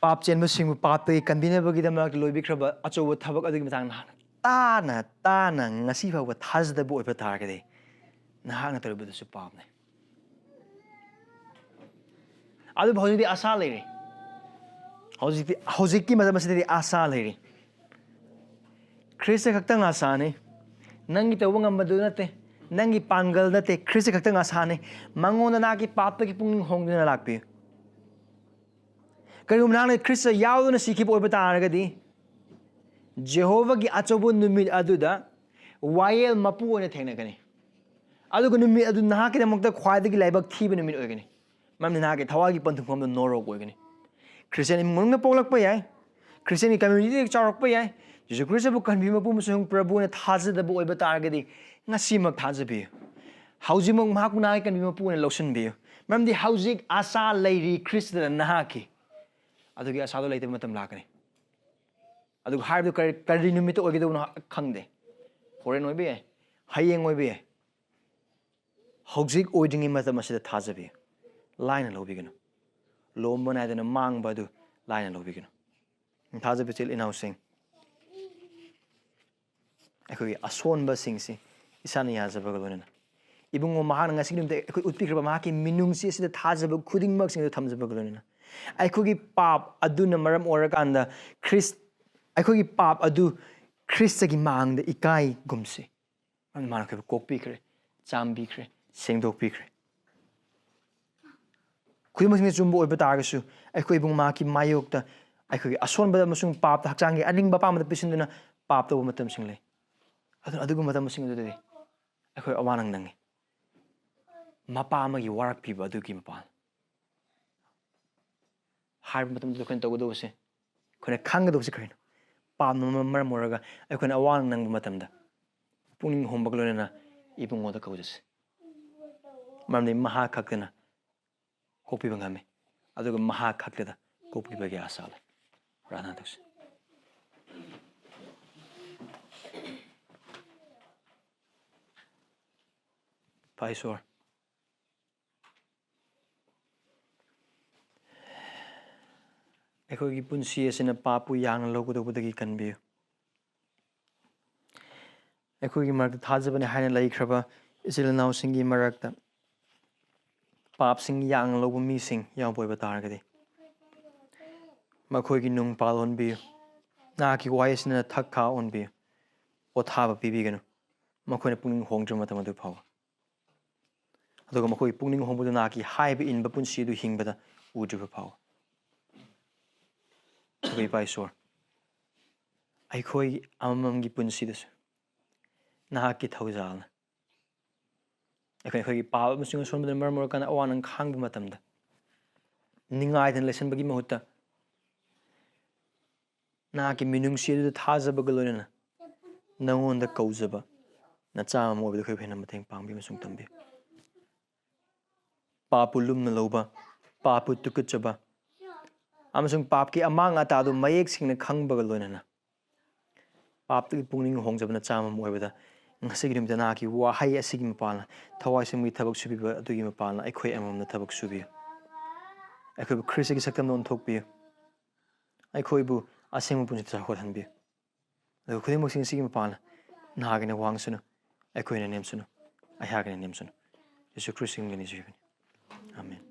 ꯄꯥꯞ ꯆꯦꯟꯕꯁꯤꯡꯕꯨ ꯄꯥꯞꯇꯒꯤ ꯀꯟꯕꯤꯅꯕꯒꯤꯗꯃꯛ ꯂꯣꯏꯕꯤꯈ꯭ꯔꯕ ꯑꯆꯧꯕ ꯊꯕꯛ ꯑꯗꯨꯒꯤ ꯃꯇꯥꯡꯗ ꯅꯍꯥꯛꯅ ꯇꯥꯅ ꯇꯥꯅ ꯉꯁꯤ ꯐꯥꯎꯕ ꯊꯥꯖꯗꯕ ꯑꯣꯏꯕ ꯇꯥꯔꯒꯗꯤ, ꯅꯍꯥꯛꯅ ꯇꯧꯔꯤꯕꯗꯨꯁꯨ ꯄꯥꯞꯅꯤ꯫ ꯑꯗꯨꯕꯨ ꯍꯧꯖꯤꯛꯇꯤ ꯑꯁꯥ ꯂꯩꯔꯤ꯫ ꯍꯧꯖꯤꯛꯇꯤ, ꯍꯧꯖꯤꯛꯀꯤ ꯃꯇꯝ ꯑꯁꯤꯗꯗꯤ ꯑꯁꯥ ꯂꯩꯔꯤ꯫ ꯈ꯭ꯔꯤꯁꯇ ꯈꯛꯇꯪ ꯑꯁꯥꯅꯤ꯫ ꯅꯪꯒꯤ ꯇꯧꯕ ꯉꯝꯕꯗꯨ ꯅꯠꯇꯦ, ꯅꯪꯒꯤ ꯄꯥꯡꯒꯜ ꯅꯠꯇꯦ, ꯈ꯭ꯔꯤꯁꯇ ꯈꯛꯇꯪ ꯑꯁꯥꯅꯤ꯫ ꯃꯉꯣꯟꯗ ꯅꯍꯥꯛꯀꯤ ꯄꯥꯞꯇꯒꯤ ꯄꯨꯛꯅꯤꯡ ꯍꯣꯡꯗꯨꯅ ꯂꯥꯛꯄꯤꯌꯨ꯫ ꯀꯔꯤꯒꯨꯝꯕ ꯅꯍꯥꯛꯅ ꯈ꯭ꯔꯤꯁꯇ ꯌꯥꯎꯗꯨꯅ ꯁꯤꯈꯤꯕ ꯑꯣꯏꯕ ꯇꯥꯔꯒꯗꯤ, ꯖꯦꯍꯣꯚꯥꯒꯤ ꯑꯆꯧꯕ ꯅꯨꯃꯤꯠ ꯑꯗꯨꯗ ꯋꯥꯌꯦꯜ ꯃꯄꯨ ꯑꯣꯏꯅ ꯊꯦꯡꯅꯒꯅꯤ꯫ ꯑꯗꯨꯒ ꯅꯨꯃꯤꯠ ꯑꯗꯨ ꯅꯍꯥꯛꯀꯤꯗꯃꯛꯇ ꯈ꯭ꯋꯥꯏꯗꯒꯤ ꯂꯥꯏꯕꯛ ꯊꯤꯕ ꯅꯨꯃꯤꯠ ꯑꯣꯏꯒꯅꯤ, ꯃꯔꯝꯗꯤ ꯅꯍꯥꯛꯀꯤ ꯊꯋꯥꯏꯒꯤ ꯄꯟꯊꯨꯡꯐꯝꯗꯨ ꯅꯣꯔꯣꯛ ꯑꯣꯏꯒꯅꯤ꯫ ꯈ꯭ꯔꯤꯁꯇꯤꯌꯥꯟ ꯏꯃꯨꯡ ꯃꯅꯨꯡꯗ ꯄꯣꯛꯂꯛꯄ ꯌꯥꯏ, ꯈ꯭ꯔꯤꯁꯇꯤꯌꯥꯟꯒꯤ ꯀꯝꯃ꯭ꯌꯨꯅꯤꯇꯤꯗ ꯆꯥꯎꯔꯛꯄ ꯌꯥꯏ꯫ ꯖꯤꯁꯨ ꯈ꯭ꯔꯤꯁꯇꯕꯨ ꯀꯟꯕꯤꯕ ꯃꯄꯨ ꯑꯃꯁꯨꯡ ꯄ꯭ꯔꯚꯨ ꯑꯣꯏꯅ ꯊꯥꯖꯗꯕ ꯑꯣꯏꯕ ꯇꯥꯔꯒꯗꯤ, ꯉꯁꯤꯃꯛ ꯊꯥꯖꯕꯤꯌꯨ꯫ ꯍꯧꯖꯤꯛꯃꯛ ꯃꯍꯥꯛꯄꯨ ꯅꯍꯥꯛꯀꯤ ꯀꯟꯕꯤꯕ ꯃꯄꯨ ꯑꯣꯏꯅ ꯂꯧꯁꯤꯟꯕꯤꯌꯨ, ꯃꯔꯝꯗꯤ ꯍꯧꯖꯤꯛ ꯑꯁꯥ ꯂꯩꯔꯤ ꯈ꯭ꯔꯤꯁꯇꯗ ꯅꯍꯥꯛꯀꯤ꯫ ꯑꯗꯨꯒꯤ ꯑꯁꯥꯗꯣ ꯂꯩꯇꯕ ꯃꯇꯝ ꯂꯥꯛꯀꯅꯤ꯫ ꯑꯗꯨꯒ ꯍꯥꯏꯔꯤꯕꯗꯨ ꯀꯔꯤ, ꯀꯔꯤ ꯅꯨꯃꯤꯠꯇ ꯑꯣꯏꯒꯗꯧꯕꯅꯣ ꯈꯪꯗꯦ꯫ ꯍꯣꯔꯦꯟ ꯑꯣꯏꯕ ꯌꯥꯏ, ꯍꯌꯦꯡ ꯑꯣꯏꯕ ꯌꯥꯏ꯫ ꯍꯧꯖꯤꯛ ꯑꯣꯏꯗ꯭ꯔꯤꯉꯩ ꯃꯇꯝ ꯑꯁꯤꯗ ꯊꯥꯖꯕꯤꯌꯨ꯫ ꯂꯥꯏꯅ ꯂꯧꯕꯤꯒꯅꯨ꯫ ꯂꯣꯝꯕ ꯅꯥꯏꯗꯅ ꯃꯥꯡꯕ ꯑꯗꯨ ꯂꯥꯏꯅ ꯂꯧꯕꯤꯒꯅꯨ꯫ ꯊꯥꯖꯕ ꯏꯆꯤꯜ ꯏꯅꯥꯎꯁꯤꯡ, ꯑꯩꯈꯣꯏꯒꯤ ꯑꯁꯣꯟꯕꯁꯤꯡꯁꯤ ꯏꯁꯥꯅ ꯌꯥꯖꯕꯒ ꯂꯣꯏꯅꯅ, ꯏꯕꯨꯡꯉꯣ ꯃꯍꯥꯛꯅ ꯉꯁꯤꯒꯤ ꯅꯨꯃꯤꯠꯇ ꯑꯩꯈꯣꯏ ꯎꯠꯄꯤꯈ꯭ꯔꯕ ꯃꯍꯥꯛꯀꯤ ꯃꯤꯅꯨꯡꯁꯤ ꯑꯁꯤꯗ ꯊꯥꯖꯕ ꯈꯨꯗꯤꯡꯃꯛꯁꯤꯡꯗꯨ ꯊꯝꯖꯕꯒ ꯂꯣꯏꯅꯅ, ꯑꯩꯈꯣꯏꯒꯤ ꯄꯥꯞ ꯑꯗꯨꯅ ꯃꯔꯝ ꯑꯣꯏꯔꯀꯥꯟꯗ ꯈ꯭ꯔꯤꯁ-, ꯑꯩꯈꯣꯏꯒꯤ ꯄꯥꯞ ꯑꯗꯨ ꯈ꯭ꯔꯤꯁꯇꯒꯤ ꯃꯥꯡꯗ ꯏꯀꯥꯏꯒꯨꯝꯁꯤ꯫ ꯃꯔꯝꯗꯤ ꯃꯥꯅ ꯑꯩꯈꯣꯏꯕꯨ ꯀꯣꯛꯄꯤꯈ꯭ꯔꯦ, ꯆꯥꯝꯕꯤꯈ꯭ꯔꯦ, ꯁꯦꯡꯗꯣꯛꯄꯤꯈ꯭ꯔꯦ꯫ ꯈꯨꯗꯤꯡꯃꯛꯁꯤꯡ ꯆꯨꯝꯕ ꯑꯣꯏꯕ ꯇꯥꯔꯒꯁꯨ, ꯑꯩꯈꯣꯏ ꯏꯕꯨꯡ ꯃꯍꯥꯛꯀꯤ ꯃꯥꯌꯣꯛꯇ ꯑꯩꯈꯣꯏꯒꯤ ꯑꯁꯣꯟꯕꯗ ꯑꯃꯁꯨꯡ ꯄꯥꯞꯇ ꯍꯛꯆꯥꯡꯒꯤ ꯑꯅꯤꯡꯕ ꯑꯄꯥꯝꯕꯗ ꯄꯤꯁꯤꯟꯗꯨꯅ ꯄꯥꯞ ꯇꯧꯕ ꯃꯇꯝꯁꯤꯡ ꯂꯩ꯫ ꯑꯗꯨꯅ ꯑꯗꯨꯒꯨꯝꯕ ꯃꯇꯝꯁꯤꯡ ꯑꯗꯨꯗꯗꯤ ꯑꯩꯈꯣꯏ ꯑꯋꯥ ꯅꯪ ꯅꯪꯉꯤ꯫ ꯃꯄꯥ ꯑꯃꯒꯤ ꯋꯥꯔꯛꯄꯤꯕ ꯑꯗꯨꯒꯤ ꯃꯄꯥ꯫ ꯍꯥꯏꯔꯤꯕ ꯃꯇꯝꯗ ꯑꯩꯈꯣꯏꯅ ꯇꯧꯒꯗꯧꯕꯁꯦ, ꯑꯩꯈꯣꯏꯅ ꯈꯪꯒꯗꯧꯕꯁꯦ ꯀꯔꯤꯅꯣ? ꯄꯥꯞꯅ ꯃꯔꯝ ꯑꯣꯏꯔꯒ ꯑꯩꯈꯣꯏꯅ ꯑꯋꯥ ꯅꯪꯕ ꯃꯇꯝꯗ, ꯄꯨꯛꯅꯤꯡ ꯍꯣꯡꯕꯒ ꯂꯣꯏꯅꯅ ꯏꯕꯨꯡꯉꯣꯗ ꯀꯧꯖꯁꯤ꯫ ꯃꯔꯝꯗꯤ ꯃꯍꯥꯛ ꯈꯛꯇꯅ ꯀꯣꯛꯄꯤꯕ ꯉꯝꯃꯤ, ꯑꯗꯨꯒ ꯃꯍꯥꯛ ꯈꯛꯇꯗ ꯀꯣꯛꯄꯤꯕꯒꯤ ꯑꯥꯁꯥ ꯂꯩ꯫ ꯄ꯭ꯔꯥꯔꯊꯅꯥ ꯇꯧꯁꯤ꯫ ꯏꯄꯥ ꯏꯁꯣꯔ, ꯑꯩꯈꯣꯏꯒꯤ ꯄꯨꯟꯁꯤ ꯑꯁꯤꯅ ꯄꯥꯞꯄꯨ ꯌꯥꯡꯅ ꯂꯧꯒꯗꯧꯕꯗꯒꯤ ꯀꯟꯕꯤꯌꯨ꯫ ꯑꯩꯈꯣꯏꯒꯤ ꯃꯔꯛꯇ ꯊꯥꯖꯕꯅꯤ ꯍꯥꯏꯅ ꯂꯩꯈ꯭ꯔꯕ ꯏꯆꯤꯜ ꯏꯅꯥꯎꯁꯤꯡꯒꯤ ꯃꯔꯛꯇ ꯄꯥꯞꯁꯤꯡ ꯌꯥꯡꯅ ꯂꯧꯕ ꯃꯤꯁꯤꯡ ꯌꯥꯎꯕ ꯑꯣꯏꯕ ꯇꯥꯔꯒꯗꯤ, ꯃꯈꯣꯏꯒꯤ ꯅꯨꯡ ꯄꯥꯜ ꯑꯣꯟꯕꯤꯌꯨ꯫ ꯅꯍꯥꯛꯀꯤ ꯋꯥꯍꯩ ꯑꯁꯤꯅ ꯊꯛ ꯈꯥ ꯑꯣꯟꯕꯤꯌꯨ꯫ ꯄꯣꯊꯥꯕ ꯄꯤꯕꯤꯒꯅꯨ, ꯃꯈꯣꯏꯅ ꯄꯨꯛꯅꯤꯡ ꯍꯣꯡꯗ꯭ꯔꯤꯕ ꯃꯇꯝ ꯑꯗꯨ ꯐꯥꯎꯕ꯫ ꯑꯗꯨꯒ ꯃꯈꯣꯏꯒꯤ ꯄꯨꯛꯅꯤꯡ ꯍꯣꯡꯕꯗꯨ ꯅꯍꯥꯛꯀꯤ ꯍꯥꯏꯕ ꯏꯟꯕ ꯄꯨꯟꯁꯤ ꯑꯗꯨ ꯍꯤꯡꯕꯗ ꯎꯗ꯭ꯔꯤꯕ ꯐꯥꯎꯕ꯫ ꯑꯗꯨꯒ ꯏꯄꯥ ꯏꯁꯣꯔ, ꯑꯩꯈꯣꯏ ꯑꯃꯃꯝꯒꯤ ꯄꯨꯟꯁꯤꯗꯁꯨ ꯅꯍꯥꯛꯀꯤ ꯊꯧꯖꯥꯜꯅ ꯑꯩꯈꯣꯏ, ꯑꯩꯈꯣꯏꯒꯤ ꯄꯥꯞ ꯑꯃꯁꯨꯡ ꯑꯁꯣꯟꯕꯗꯨꯅ ꯃꯔꯝ ꯑꯣꯏꯔꯀꯥꯟꯗ ꯑꯋꯥ ꯑꯅꯪ ꯈꯥꯡꯕ ꯃꯇꯝꯗ, ꯅꯤꯡꯉꯥꯏꯗꯅ ꯂꯩꯁꯟꯕꯒꯤ ꯃꯍꯨꯠꯇ, ꯅꯍꯥꯛꯀꯤ ꯃꯤꯅꯨꯡꯁꯤ ꯑꯗꯨꯗ ꯊꯥꯖꯕꯒ ꯂꯣꯏꯅꯅ ꯅꯉꯣꯟꯗ ꯀꯧꯖꯕ ꯅꯆꯥ ꯑꯃ ꯑꯣꯏꯕꯗ ꯑꯩꯈꯣꯏꯕꯨ ꯍꯦꯟꯅ ꯃꯇꯦꯡ ꯄꯥꯡꯕꯤꯌꯨ ꯑꯃꯁꯨꯡ ꯇꯝꯕꯤꯌꯨ꯫ ꯄꯥꯞꯄꯨ ꯂꯨꯝꯅ ꯂꯧꯕ, ꯄꯥꯞꯄꯨ ꯇꯨꯀꯠꯆꯕ, ꯑꯃꯁꯨꯡ ꯄꯥꯞꯀꯤ ꯑꯃꯥꯡ ꯑꯇꯥꯗꯨ ꯃꯌꯦꯛ ꯁꯦꯡꯅ ꯈꯪꯕꯒ ꯂꯣꯏꯅꯅ, ꯄꯥꯞꯇꯒꯤ ꯄꯨꯛꯅꯤꯡ ꯍꯣꯡꯖꯕ ꯅꯆꯥ ꯑꯃ ꯑꯣꯏꯕꯗ, ꯉꯁꯤꯒꯤ ꯅꯨꯃꯤꯠꯇ ꯅꯍꯥꯛꯀꯤ ꯋꯥꯍꯩ ꯑꯁꯤꯒꯤ ꯃꯄꯥꯜꯅ, ꯊꯋꯥꯏ ꯁꯦꯡꯕꯒꯤ ꯊꯕꯛ ꯁꯨꯕꯤꯕ ꯑꯗꯨꯒꯤ ꯃꯄꯥꯜꯅ ꯑꯩꯈꯣꯏ ꯑꯃꯃꯝꯅ ꯊꯕꯛ ꯁꯨꯕꯤꯌꯨ꯫ ꯑꯩꯈꯣꯏꯕꯨ ꯈ꯭ꯔꯤꯁꯇꯒꯤ ꯁꯛꯇꯝꯗ ꯑꯣꯟꯊꯣꯛꯄꯤꯌꯨ꯫ ꯑꯩꯈꯣꯏꯕꯨ ꯑꯁꯦꯡꯕ ꯄꯨꯟꯁꯤꯗ ꯆꯥꯎꯈꯠꯍꯟꯕꯤꯌꯨ꯫ ꯑꯗꯨꯒ ꯈꯨꯗꯤꯡꯃꯛꯁꯤꯡ ꯑꯁꯤꯒꯤ ꯃꯄꯥꯜꯅ ꯅꯍꯥꯛꯀꯤꯅ ꯋꯥꯡꯁꯅꯨ, ꯑꯩꯈꯣꯏꯅ ꯅꯦꯝꯁꯅꯨ, ꯑꯩꯍꯥꯛꯀꯤꯅ ꯅꯦꯝꯁꯅꯨ꯫ ꯌꯦꯁꯨ ꯈ꯭ꯔꯤꯁꯇꯒꯤ ꯃꯤꯡꯗ ꯅꯤꯖꯔꯤꯕꯅꯤ꯫ ꯑꯥꯃꯦꯟ꯫